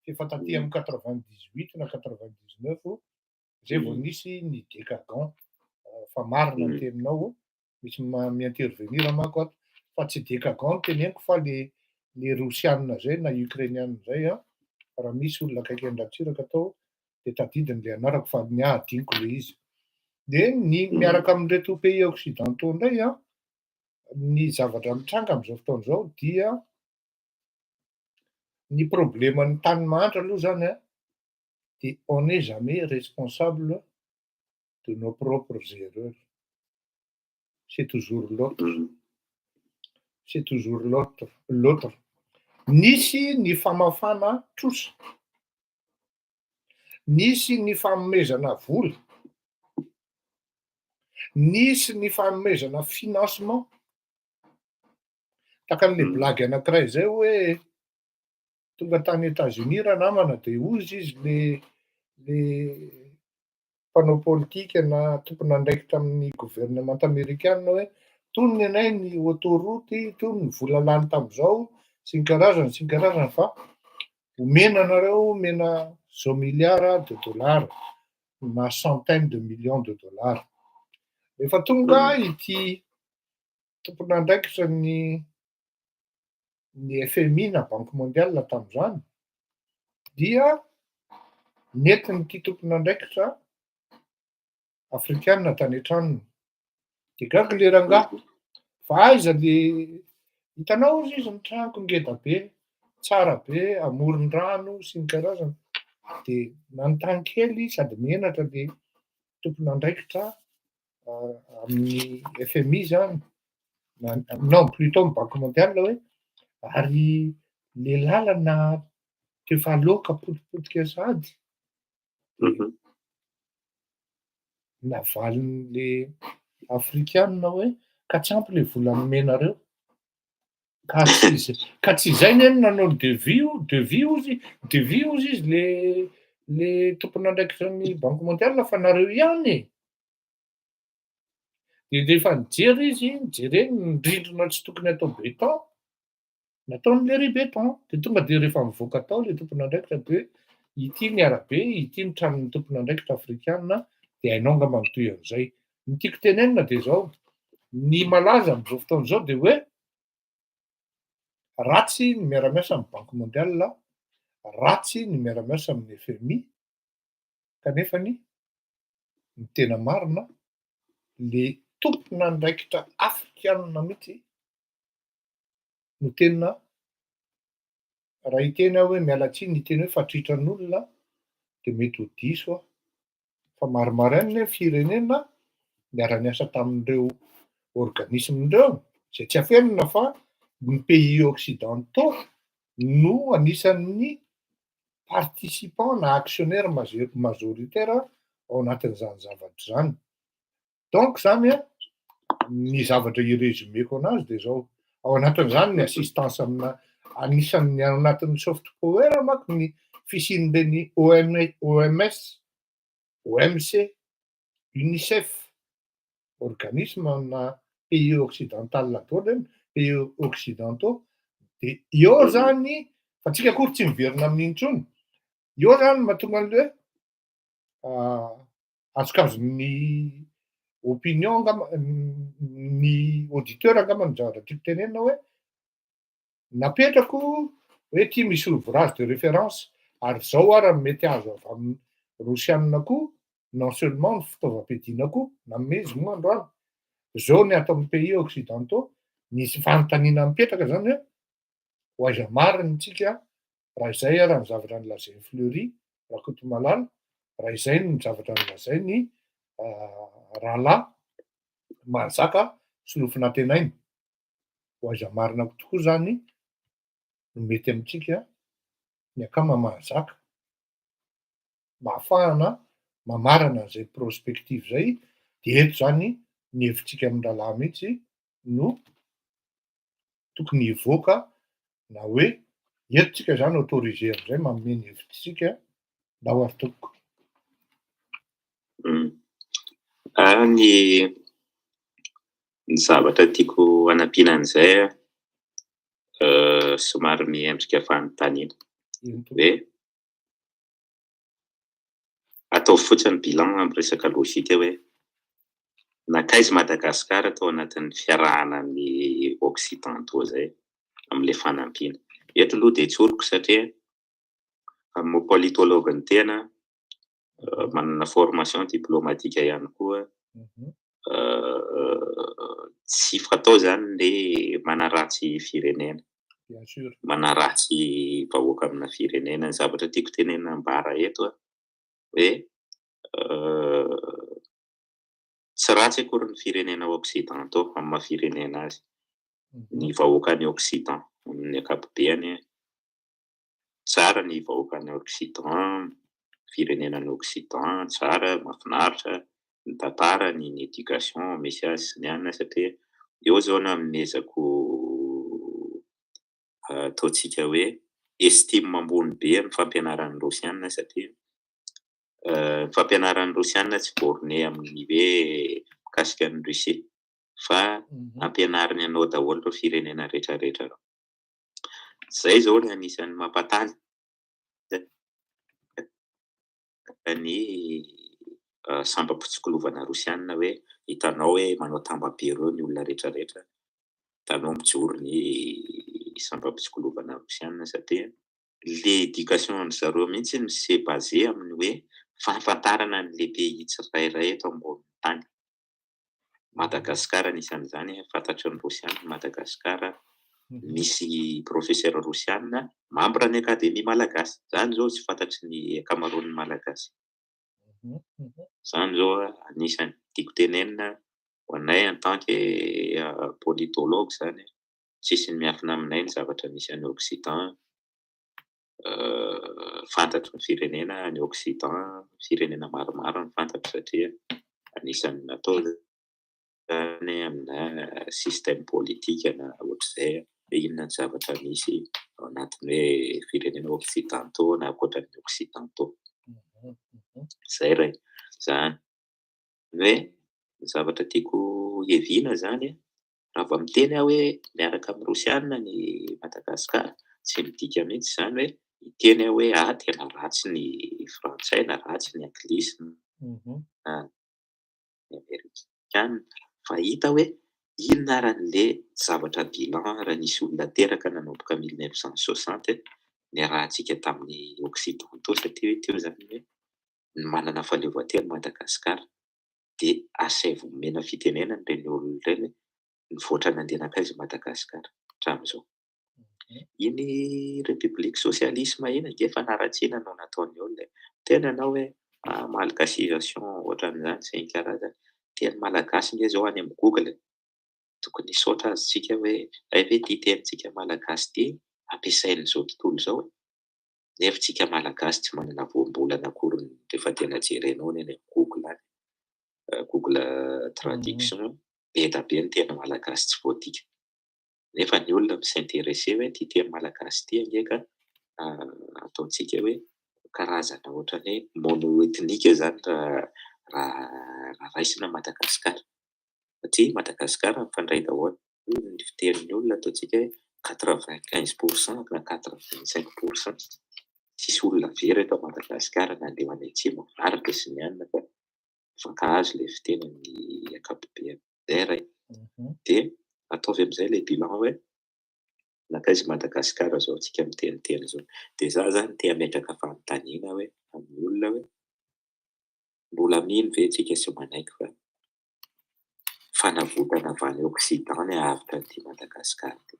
efa taty amin'ny 98 na 99 zay vao nisy ny décagon. Fa marina ny teninao, misy mi-intervenir manko ato, fa tsy décagon no teneniko fa le Rosianina zay na Ukrainianina zay a, raha misy olona akaiky an-dRatsiraka atao de tadidiny le anarako, fa ny ahy adinoko le izy. De ny miaraka amin'ireto pays occidentaux indray a, ny zavatra mitranga am'izao fotoana izao dia ny probleman'ny tany mahantra aloha zany a, de on n'est jamais responsable de nos propres erreurs. C'est toujours l'autre. C'est toujours l'autre, l'autre. Nisy ny famafana trosa, nisy ny fanomezana vola, nisy ny fanomezana financement. Tahaka an'le blague anankiray zay hoe tonga tany Etats-Unis ranamana de hozy izy le mpanao politika na tompon'andraikitra amin'ny gouvernement amerikana hoe tony ny anay ny autoroute, tony ny vola lany tam'izao sy ny karazany sy ny karazany, fa omena anareo, omena zao milliard de dollars na centaine de millions de dollars. Rehefa tonga ity tompon'andraikitra ny FMI na Banque mondiale tam'izany, dia nentin'ity tompon'andraikitra afrikana tany an-tranony. De gaga le rangahy fa aiza le hitanao izy ny tranoko ngeda be, tsara be, amoron-drano sy ny karazany. De nanontany kely sady menatra le tompon'andraikitra amin'ny FMI zany, non, plutôt amy Banque mondiale, hoe ary le lalana tefa loaka potipotika sady. Navalin'le afrikanina hoe ka tsy ampy le vola nomenareo, ka tsy izay ny eny nanao ny devis io, devis ozy, devis ozy izy le tompon'andraikitra ny Banque mondiale, fa nareo ihany e. De rehefa nijery izy, nijereny ny rindrina tsy tokony atao béton, nataon'le ry béton. De tonga de rehefa mivoaka tao le tompon'andraikitra de ity ny arabe, ity ny tranon'ny tompon'andraikitra afrikana. De hainao angamba mitohy an'izay. Ny tiako tenenina de zao: ny malaza am'izao fotoana zao de hoe ratsy ny miara-miasa amy Banque mondiale, ratsy ny miara-miasa amin'ny FMI, kanefany ny tena marina, le tompon'andraikitra afrikanina mihitsy no tena, raha hiteny aho hoe mialatsiny hiteny hoe fatritran'olona, de mety ho diso aho, fa maromaro ihany ny firenena miara-miasa tamin'ireo organisme reo, zay tsy afenina fa ny pays occidentaux no anisan'ny participant na actionnaire majoritaire ao anatin'izany zavatra zany. Donc zany a, ny zavatra irésumeko anazy de zao: ao anatin'izany ny assistance amina, anisan'ny ao anatin'ny soft power manko ny fisian'ireny OM, OMS, OMC, UNICEF, organisme na pays occidental daholo reny, pays occidentaux. De eo zany fa tsika akory tsy miverina amin'iny intsony. Eo zany mahatonga an'le hoe azokazon'ny opinion angamba ny auditeur angamba ny zavatra tiako tenenina, hoe napetrako hoe ty misy ouvrage de référence ary zao ara mety azo avy amin'ny rosianina koa, non seulement ny fitaovam-piadiana koa nanome izy moa androany zao ny ato amy pays occidentaux. Misy fanontaniana mipetraka zany hoe ho aiza mariny tsika raha izay ara ny zavatra nolazainy Fleury Rakotomalala, raha izay ny zavatra nolazainy rahalahy Mahazaka Solofonantenaina, ho aiza marina tokoa zany no mety amitsika ny akama mahazaka mba ahafahana mamarana an'izay prospective zay? De eto zany ny hevitsika amy rahalahy mihitsy no tokony hivoaka, na hoe eto tsika zany autorisé am'izay manome ny hevitsika ndao ary tompoko. Ny zavatra tiako hanampiana an'izay a, somary miendrika fanontaniana hoe ataovy fotsiny bilan amy resaka logika hoe nankaiza Madagasikara tao anatin'ny fiarahana amin'ny occidentaux zay am'le fanampiana. Eto aloha de tsoriko satria amy maha politologue ny tena, manana formation diplomatique ihany koa, tsy fatao zany le manaratsy firenena, Bien sûr. manaratsy vahoaka amina firenena. Ny zavatra tiako tenenina ambara eto a, hoe Tsy ratsy akory ny firenena occidentaux amin'ny maha firenena azy. Ny vahoakan'ny Occident amin'ny ankapobeny, tsara ny vahoakan'ny Occident, firenenan'ny Occident, tsara, mahafinaritra ny tantarany, ny éducation misy azy sy ny anona satria eo izao no anomezako ataontsika hoe estime ambony be amin'ny fampianaran'ny Rosiana satria ny fampianaran'ny Rosiana tsy borné amin'ny hoe mikasika an'i Russie fa ampianariny anao daholo ireo firenena rehetrarehetra ireo. Izay izao no anisan'ny mampatanjaka ny sambam-pitsikolovana rosiana hoe hitanao hoe manao tambabe ireo ny olona rehetrarehetra, hitanao mijoro ny sambam-pitsikolovana rosiana satria le éducation an-dry zareo mihitsy no se baser amin'ny hoe fahafantarana an'ilay pays tsirairay eto ambonin'ny tany. Madagasikara anisan'izany, fantatry ny Rosiana Madagasikara, misy professeur Rosiana membre ny Académie Malagasy. Izany izao tsy fantatry ny ankamaroan'ny Malagasy. Izany izao anisany tiako tenenina ho anay en tant que politologue izany, tsisy ny miafina aminay ny zavatra misy any Occident. Fantatro ny firenena any Occident, firenena maromaro no fantatro satria anisan'ny natao izany amina système politique na ohatr'izay hoe inona ny zavatra misy ao anatin'ny hoe firenena occidentaux na ankoatran'ny occidentaux. Izay re, izany hoe ny zavatra tiako hiaviana izany Raha vao miteny aho hoe miaraka amin'ny Rosiana ny Madagasikara, tsy midika mihitsy izany hoe hiteny aho hoe ah tena ratsy ny Frantsay na ratsy ny Anglisy na ny Amerikana. Fa hita hoe inona ary an'ilay zavatra bilan raha nisy olona teraka nanomboka 1960 niarahantsika tamin'ny Occidentaux satria hoe teo izany hoe ny manana fahaleovantena Madagasikara. dia asaivo omena fitenenana ireny olona ireny hoe nivoatra nandeha nankaiza i Madagasikara hatramin'izao. Iny république socialisme iny ange fanaratsiana no nataon'ny olona e. Miteny ianao hoe ah, malgacisation ohatran'izany sy ny karazany. Teny malagasy nge izao any amin'ny Google e. Tokony hisaotra azy tsika hoe hay ve ity tenintsika malagasy ity ampiasain'izao tontolo izao e. Nefa tsika malagasy tsy manana voambolana akory rehefa tena jerenao ny any amin'ny Google any. Google traduction, be dia be ny teny malagasy tsy voadika. Nefa ny olona mi-s'intéresser hoe ity teny malagasy ity ange ka ataontsika hoe karazana ohatran'ny hoe mono-ethnique izany raha raisina Madagasikara. Satria Madagasikara mifandray daholo ny fitenin'ny olona ataontsika hoe 95 % na 85 %. Tsisy olona very eto Madagasikara na andeha ho any atsimo, avaratra sy ny anona fa mifankahazo ilay fiteny amin'ny ankapobeny. Zay ray. Dia ataovy amin'izay ilay bilan hoe nankaiza i Madagasikara izao antsika miteniteny izao. Dia za zany te hametraka fanontaniana hoe amin'ny olona hoe mbola mino ve tsika sy manaiky fa fanavotana avy any Occident ny hahavitra an'ity Madagasikara ity?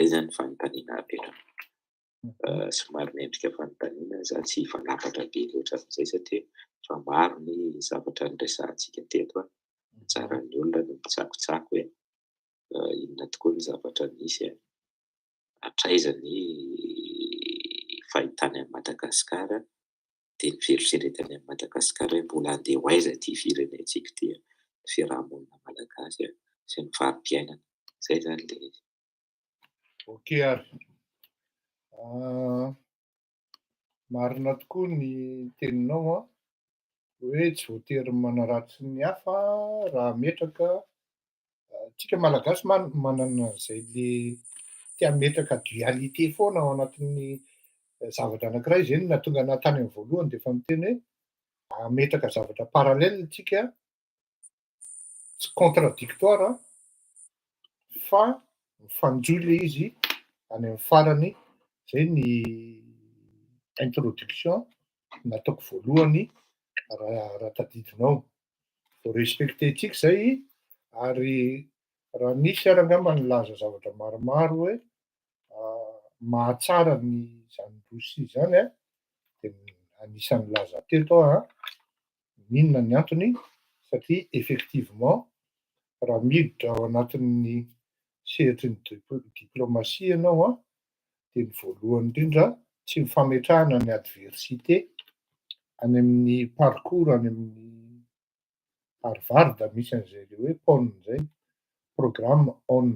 Izay zany ny fanontaniana apetraka. Somary mendrika fanontaniana, za tsy hifanapatra be loatra amin'izay satria efa maro ny zavatra niresahantsika teto. Anjaran'ny olona no mitsakotsako hoe inona tokoa ny zavatra misy, hatraiza ny fahitany an'i Madagasikara, dia ny fieritreretany an'i Madagasikara hoe mbola handeha ho aiza ity firenentsika ity, ny fiaraha-monina malagasy sy ny fari-piainana. Izay izany ilay izy. Ok ary. Marina tokoa ny teninao an, hoe tsy voatery manaratsy ny hafa raha ametraka, tsika malagasy man- manana an'izay le te hametraka dualité foana ao anatin'ny zavatra anankiray, zay no nahatonga anahy tany amin'ny voalohany de efa niteny hoe ametraka zavatra parallèle tsika, tsy contradictoire fa mifanjohy le izy any amin'ny farany, zay ny introduction nataoko voalohany raha tadidinao. Vao respecter-tsika zay ary raha nisy ary angamba nilaza zavatra maromaro hoe mahatsara ny zany Rosia zany an, de anisan'ny nilaza teto aho an, inona ny antony? Satria effectivement raha miditra ao anatin'ny sehatry ny diplomatie ianao an, dia ny voalohany indrindra tsy ny fametrahana ny adversité any amin'ny parcours any amin'ny Harvard misy an'izay le hoe PON zay, Programme on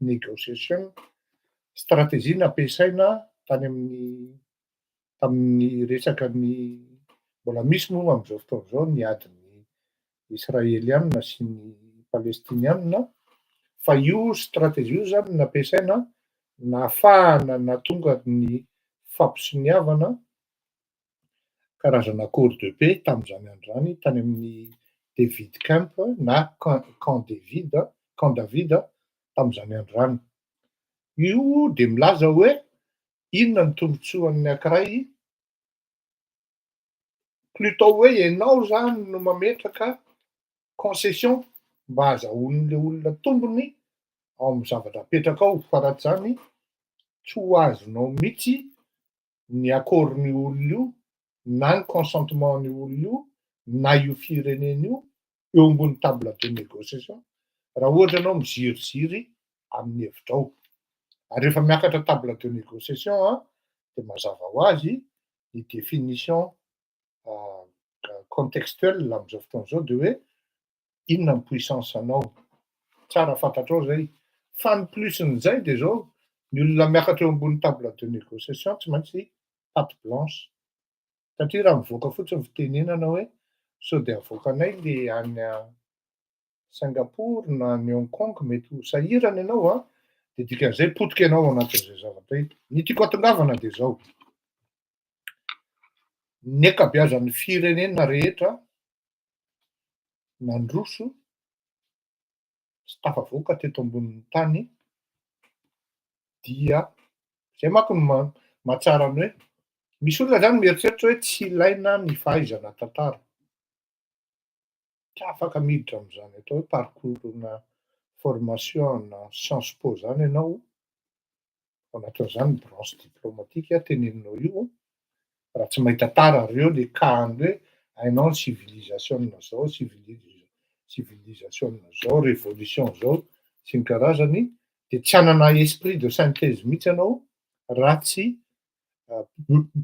Negotiation, stratégie nampiasaina tany amin'ny tamin'ny resaka ny mbola misy moa amin'izao fotoana izao ny adin'ny Israeliana sy ny Palestiniana, fa io stratégie io zany nampiasaina nahafahana nahatonga ny fampisoniavana karazana accord de paix tamin'izany andro izany tany amin'ny David Camp na Camp David, Camp David tamin'izany andro izany. Io dia milaza hoe inona ny tombontsoan'ny ankiray, plutôt hoe ianao zany no mametraka concession mba hahazahoan'le olona tombony ao amin'ny zavatra apetraka ao, fa raha tsy izany tsy ho azonao mihitsy ny accord-n'io olona io na ny consentement-n'io olona io na io firenena io eo ambony table de négociation raha ohatra ianao miziriziry amin'ny hevitrao. Ary rehefa miakatra table de négociation an, de mazava ho azy ny définition contextuelle am'izao fotoana izao de hoe inona ny puissance anao, tsara fantatrao zay. Fa ny plus-n'izay de zao, ny olona miakatra eo ambony table de négociation tsy maintsy patte blanche, satria raha mivoaka fotsiny fitenenana hoe sao de avoakanay le any Singapour na any Hong Kong mety ho sahirana ianao an, de dikan'izay potika ianao ao anatin'izay zavatra iny. Ny tiako hatongavana de zao, ny ankabeazan'ny firenena rehetra nandroso sy tafavoaka teto ambonin'ny tany dia zay manko no mahatsara ny hoe misy olona zany mieritreritra hoe tsy ilaina ny fahaizana tantara, tsy afaka miditra am'zany atao hoe parcours-na formation na Sciences Po zany ianao, ao anatin'izany ny branche diplomatique teneninao io, raha tsy mahay tantara ary eo le cas-ny hoe hainao ny civilisation zao, civilisation zao, révolution zao sy ny karazany, de tsy hanana esprit de synthèse mihitsy ianao raha tsy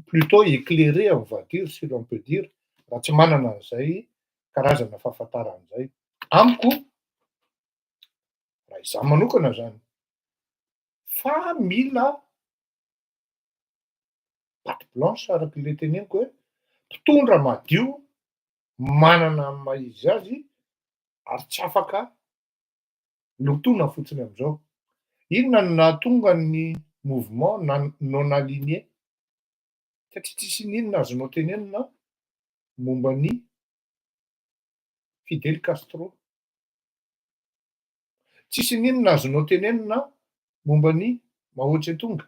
plutôt éclairé on va dire, si l'on peut dire, raha tsy manana an'izay karazana fahafantarana zay. Amiko, raha izaho manokana zany, fa mila patte blanche araky le teneniko hoe mpitondra madio manana ny maha izy azy ary tsy afaka lotoina fotsiny am'izao. Inona no nahatonga ny mouvement non aligné? Satria tsisy n'inona azonao tenenina momba ny Fidel Castro. Tsisy n'inona azonao tenenina momba ny Mao Tse-tung.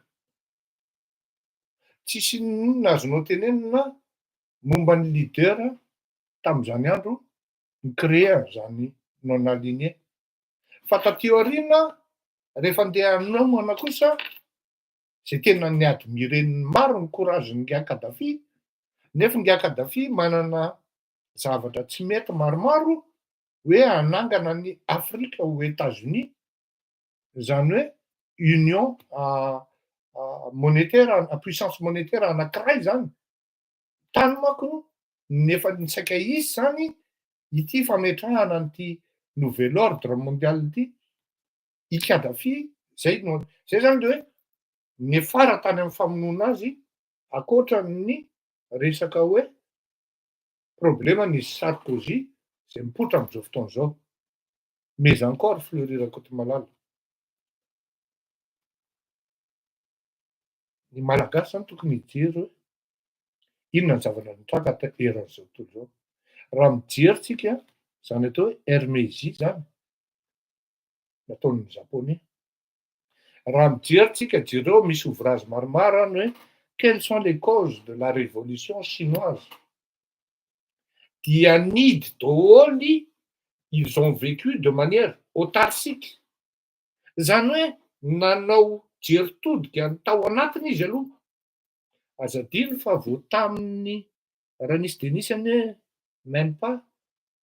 Tsisy n'inona azonao tenenina momba ny leader tamin'izany andro ni-créer an'izany non aligné. Fa taty aoriana rehefa andeha hanomana kosa zay tena ni-admiren'ny maro ny courage-n'i Kadhafi, nefa ngia Kadhafi manana zavatra tsy mety maromaro hoe hanangana ny Afrika ho États-Unis, zany hoe union monétaire, puissance monétaire anankiray zany. Tany manko nefa nisaika hisy zany ity fametrahana an'ity nouvel ordre mondial ity, i Kadhafi zay no zay zany le hoe niafara tany amin'ny famonoana azy ankoatran'ny resaka hoe problema nisy Sarkozy zay mipoitra am'izao fotoana izao. Mais encore Fleury Rakotomalala. Ny Malagasy zany tokony hijery hoe inona ny zavatra nitranga eran'izao tontolo izao. Raha mijery tsika zany atao hoe ère Meiji zany nataon'ny Japonais. Raha mijery tsika jereo misy ouvrage maromaro any hoe quelles sont les causes de la révolution chinoise? Dia nidy daholo, ils ont vécu de manière autarcique. Zany hoe nanao jery todika ny tao anatiny izy aloha. Aza adino fa vao tamin'ny raha nisy de nisy anie même pas.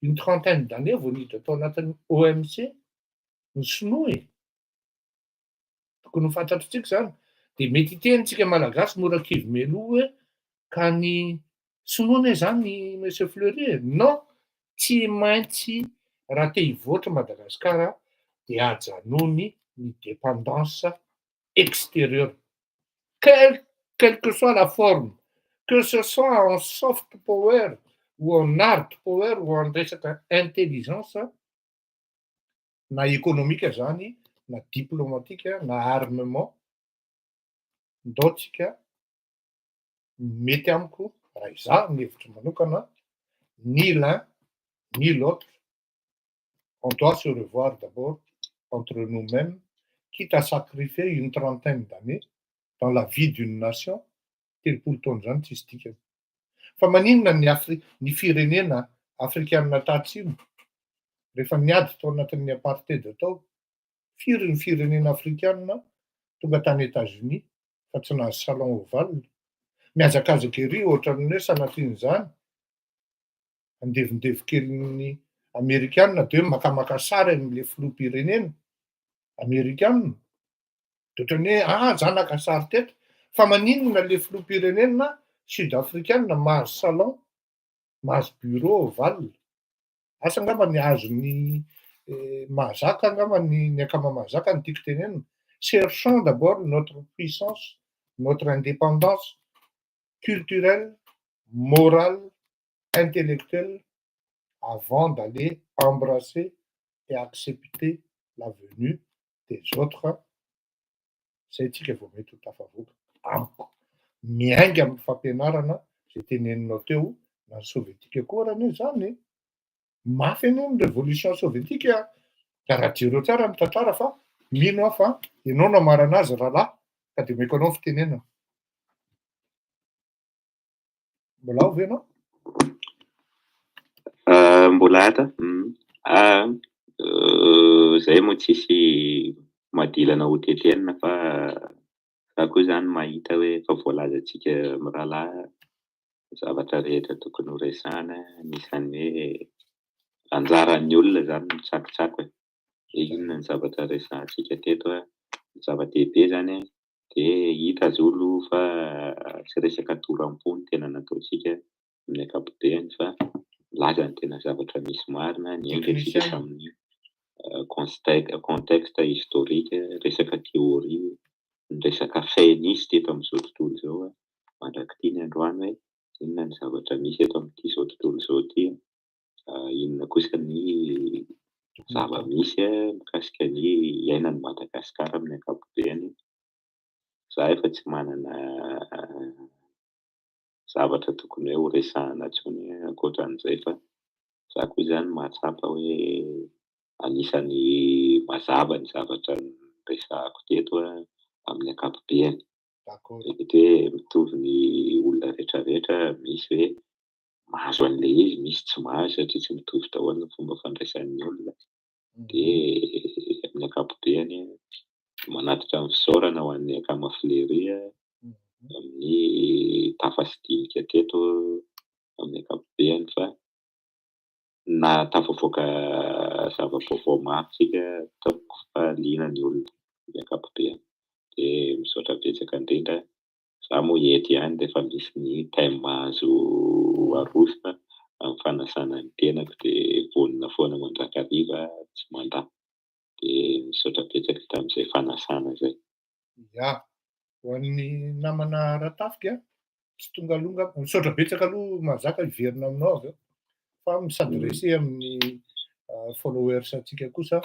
Une trentaine d'années vao niditra tao anatin'ny OMC ny sinoa e. Tokony ho fantatritsika zany. De mety hiteny tsika malagasy mora kivy mialoha hoe ka ny sinoa anie zany monsieur Fleury e. Non, tsy maintsy raha te hivoatra Madagasikara de ajanony ny dépendance extérieure. Quelle que soit la forme, que ce soit en soft power ou en hard power ou en resaka intelligence, na économique zany, na diplomatique, na armement, ndao tsika mety amiko raha izaho ny hevitro manokana, ni l'un ni l'autre, on doit se revoir d'abord entre nous-mêmes, quitte à sacrifier une trentaine d'années dans la vie d'une nation. 30 taona zany tsisy dikany. Fa maninona ny Afri- ny firenena afrikanina tatsimo rehefa niady tao anatin'ny apartheid tao, firy ny firenena afrikanina tonga tany États-Unis fa tsy nahazo salon ovale? Mihazakazaka ery ohatran'ny hoe sanatrian'izany andevondevy kelin'ny amerikanina, de hoe makamaka sary am'le filoham-pirenena amerikanina, de ohatran'ny hoe zanaka sary teto. Fa maninona le filoham-pirenena sud afrikanina mahazo salon, mahazo bureau ovale? Asa angamba ny azony mahazaka angamba ny akama mahazaka ny tiako tenenina. Cherchons d'abord notre puissance, notre indépendance culturelle, morale, intellectuelle, avant d'aller embrasser et accepter la venue des autres. Zay tsika vao mety ho tafavoaka amiko. Miainga amin'ny fampianarana zay teneninao teo, na ny sovietika koa raha anie zany e. Mafy anie ny révolution soviétique, ka raha jereo tsara ny tantara. Fa mino aho fa ianao no amarana azy rahalahy, ka de omeko anao fitenenana. Mbola ao ve ianao? Mbola ato. Zay moa tsisy madilana ho tetenina, fa za koa zany mahita hoe efa voalazantsika mirahalahy zavatra rehetra tokony ho resahana. Anisan'ny hoe anjaran'ny olona zany mitsakotsako e, hoe inona ny zavatra resahantsika teto a. Ny zava-dehibe zany a, de hita zolo fa tsy resaka toram-po ny tena nataontsika amin'ny ankapobeny, fa milaza ny tena zavatra misy marina ny aingatsika Technicien. tamin'ny contexte historique, resaka théorie, ny resaka fait nisy teto amin'izao tontolo izao a, mandrak'ity ny androany, hoe inona ny zavatra misy eto amin'ity zao tontolo izao ty, inona kosa ny zava-misy a mikasika ny iainan'i Madagasikara amin'ny ankapobeny. Za efa tsy manana zavatra tokony hoe ho resahana intsony ankoatran'izay, fa za koa zany mahatsapa hoe anisan'ny mazava ny zavatra resahako teto a amin'ny ankapobeny. D'accord. Mety hoe mitovy ny olona rehetrarehetra, misy hoe mahazo an'le izy, misy tsy mahazo, satria tsy mitovy daholo ny fomba fandraisan'ny olona. De amin'ny ankapobeny, manatitra ny fisaorana ho an'ny akama Fleury amin'ny tafa sy dinika teto amin'ny ankapobeny, fa na tafavoaka zava-baovao maro tsika, ataoko fa liana ny olona amin'ny ankapobeny. De misaotra betsaka indrindra. Za moa eto ihany rehefa misy ny thème azo arosona amin'ny fanasana ny tenako, de vonona foana mandrakariva, tsy mandà. De misaotra betsaka tamin'izay fanasana zay. Ya, ho an'ny namana Ratafika tsy tonga aloha, misaotra betsaka aloha mahazaka, hiverina aminao avy eo, fa mi-s'adresser amin'ny followers antsika kosa.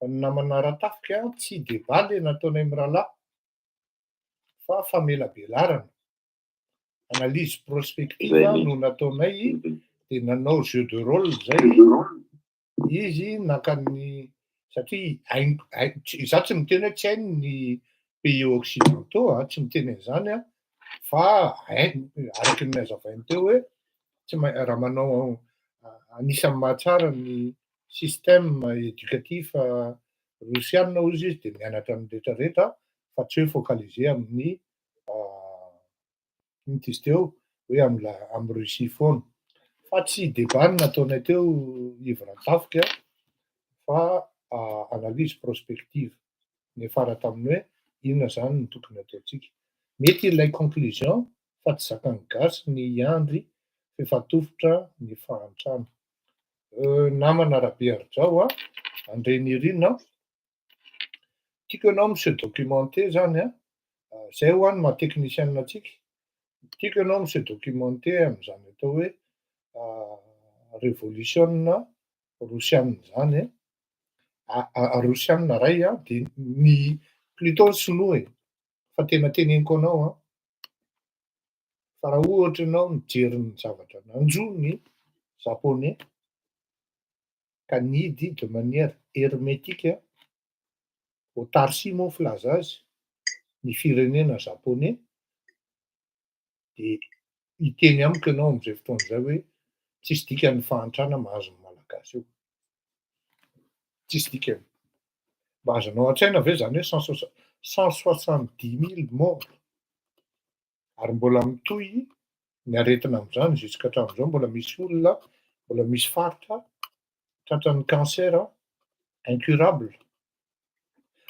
Ny namana Ratafika, tsy débat le nataonay mirahalahy fa famelabelarana, analyse prospective Zay mihitsy. no nataonay, de nanao jeu de rôle zay izy nakany, satria hainy za tsy miteny hoe tsy hainy ny pays occidentaux a, tsy miteny an'izany a, fa hainy araky ny nazavainy teo hoe tsy raha manao anisan'ny mahatsara ny système éducatif rosiana hozy izy, de mianatra ny rehetrarehetra fa tsy hoe focalisé amin'ny ino ty izy teo hoe amy Russie foana. Fa tsy débat no nataonay teo Yves Ratafika fa analyse prospective. Niafara tamin'ny hoe inona zany no tokony ataontsika. Mety ilay conclusion fa tsy zakan'ny gasy ny hiandry f'efa tofotra ny fahantrana. Namana Rabeharijao a, André Nirina, tiako ianao mi-se documenter zany a, zay ho any maha technicien antsika, tiako ianao mi-se documenter am'zany atao hoe révolution rosiana zany, rosiana ray a, de ny plutôt ny sinoa e, fa tena teneniko anao a, fa raha ohatra ianao mijery ny zavatra nanjo ny japonais ka nidy de manière hermétique, autarcie moa filaza azy, ny firenena japonais, de hiteny amiko ianao am'izay fotoana zay hoe tsisy dikany fahantrana mahazo ny malagasy io, tsisy dikany. Mba azonao an-tsaina ve zany hoe 170 000 morts ary mbola mitohy ny aretina am'izany jusqu'à hatramin'izao, mbola misy olona, mbola misy faritra tratran'ny cancer incurable.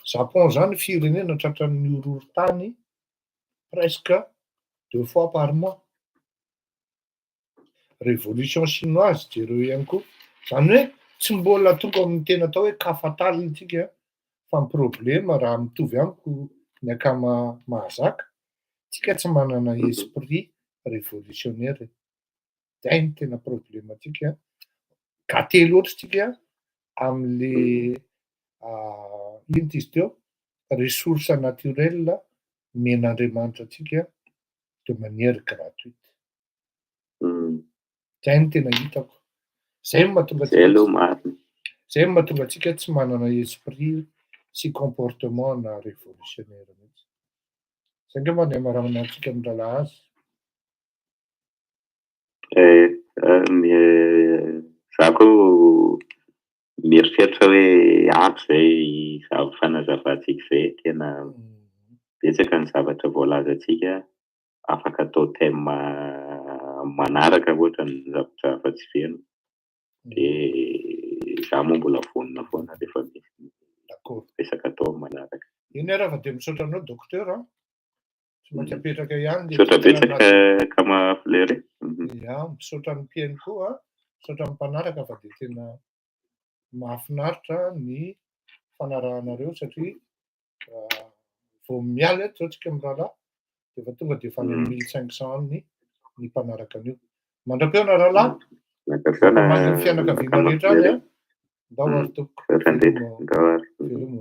Japon zany firenena tratran'ny horohorontany presque deux fois par mois. Révolution chinoise jereo ihany koa, zany hoe tsy mbola tonga amin'ny tena atao hoe cas fatal tsika, fa ny problema raha mitovy amiko ny akama mahazaka, tsika tsy manana esprit révolutionnaire, zay ny tena problematsika, gâté loatra tsika am'le ino ty izy teo, ressource naturelle omen'Andriamanitra atsika de manière gratuite. Zay no tena hitako, zay no mahatonga Zay aloha marina. Zay no mahatonga atsika tsy manana esprit sy comportement na révolutionnaire mihitsy. Zay angamba ny amaranantsika amy rahalahy azy. Za koa mieritreritra hoe ampy zay fanazavantsika zay, tena betsaka ny zavatra voalazantsika, afaka atao thème manaraka ohatra ny zavatra hafa tsy feno. De za moa mbola vonona foana rehefa misy resaka atao manaraka. Iny ara fa de misaotra anao docteur a. Tsy maintsy apetraka ihany le Misaotra titre betsaka anaty. Kama Fleury. Ya, misaotra ny mpihaino koa, misaotra ny mpanaraka fa de tena mahafinaritra ny fanarahanareo satria vao miala eto zao tsika mirahalahy de efa tonga de efa any amin'ny 1500 any ny mpanaraka an'io. Mandra-pihaona rahalahy, Mandra-pihaona mampamangy ny fianakaviana Kama rehetra any Fleury. a. Ndao ary tompoko. Misaotra indrindra. Veloma. Ndao ary. Veloma.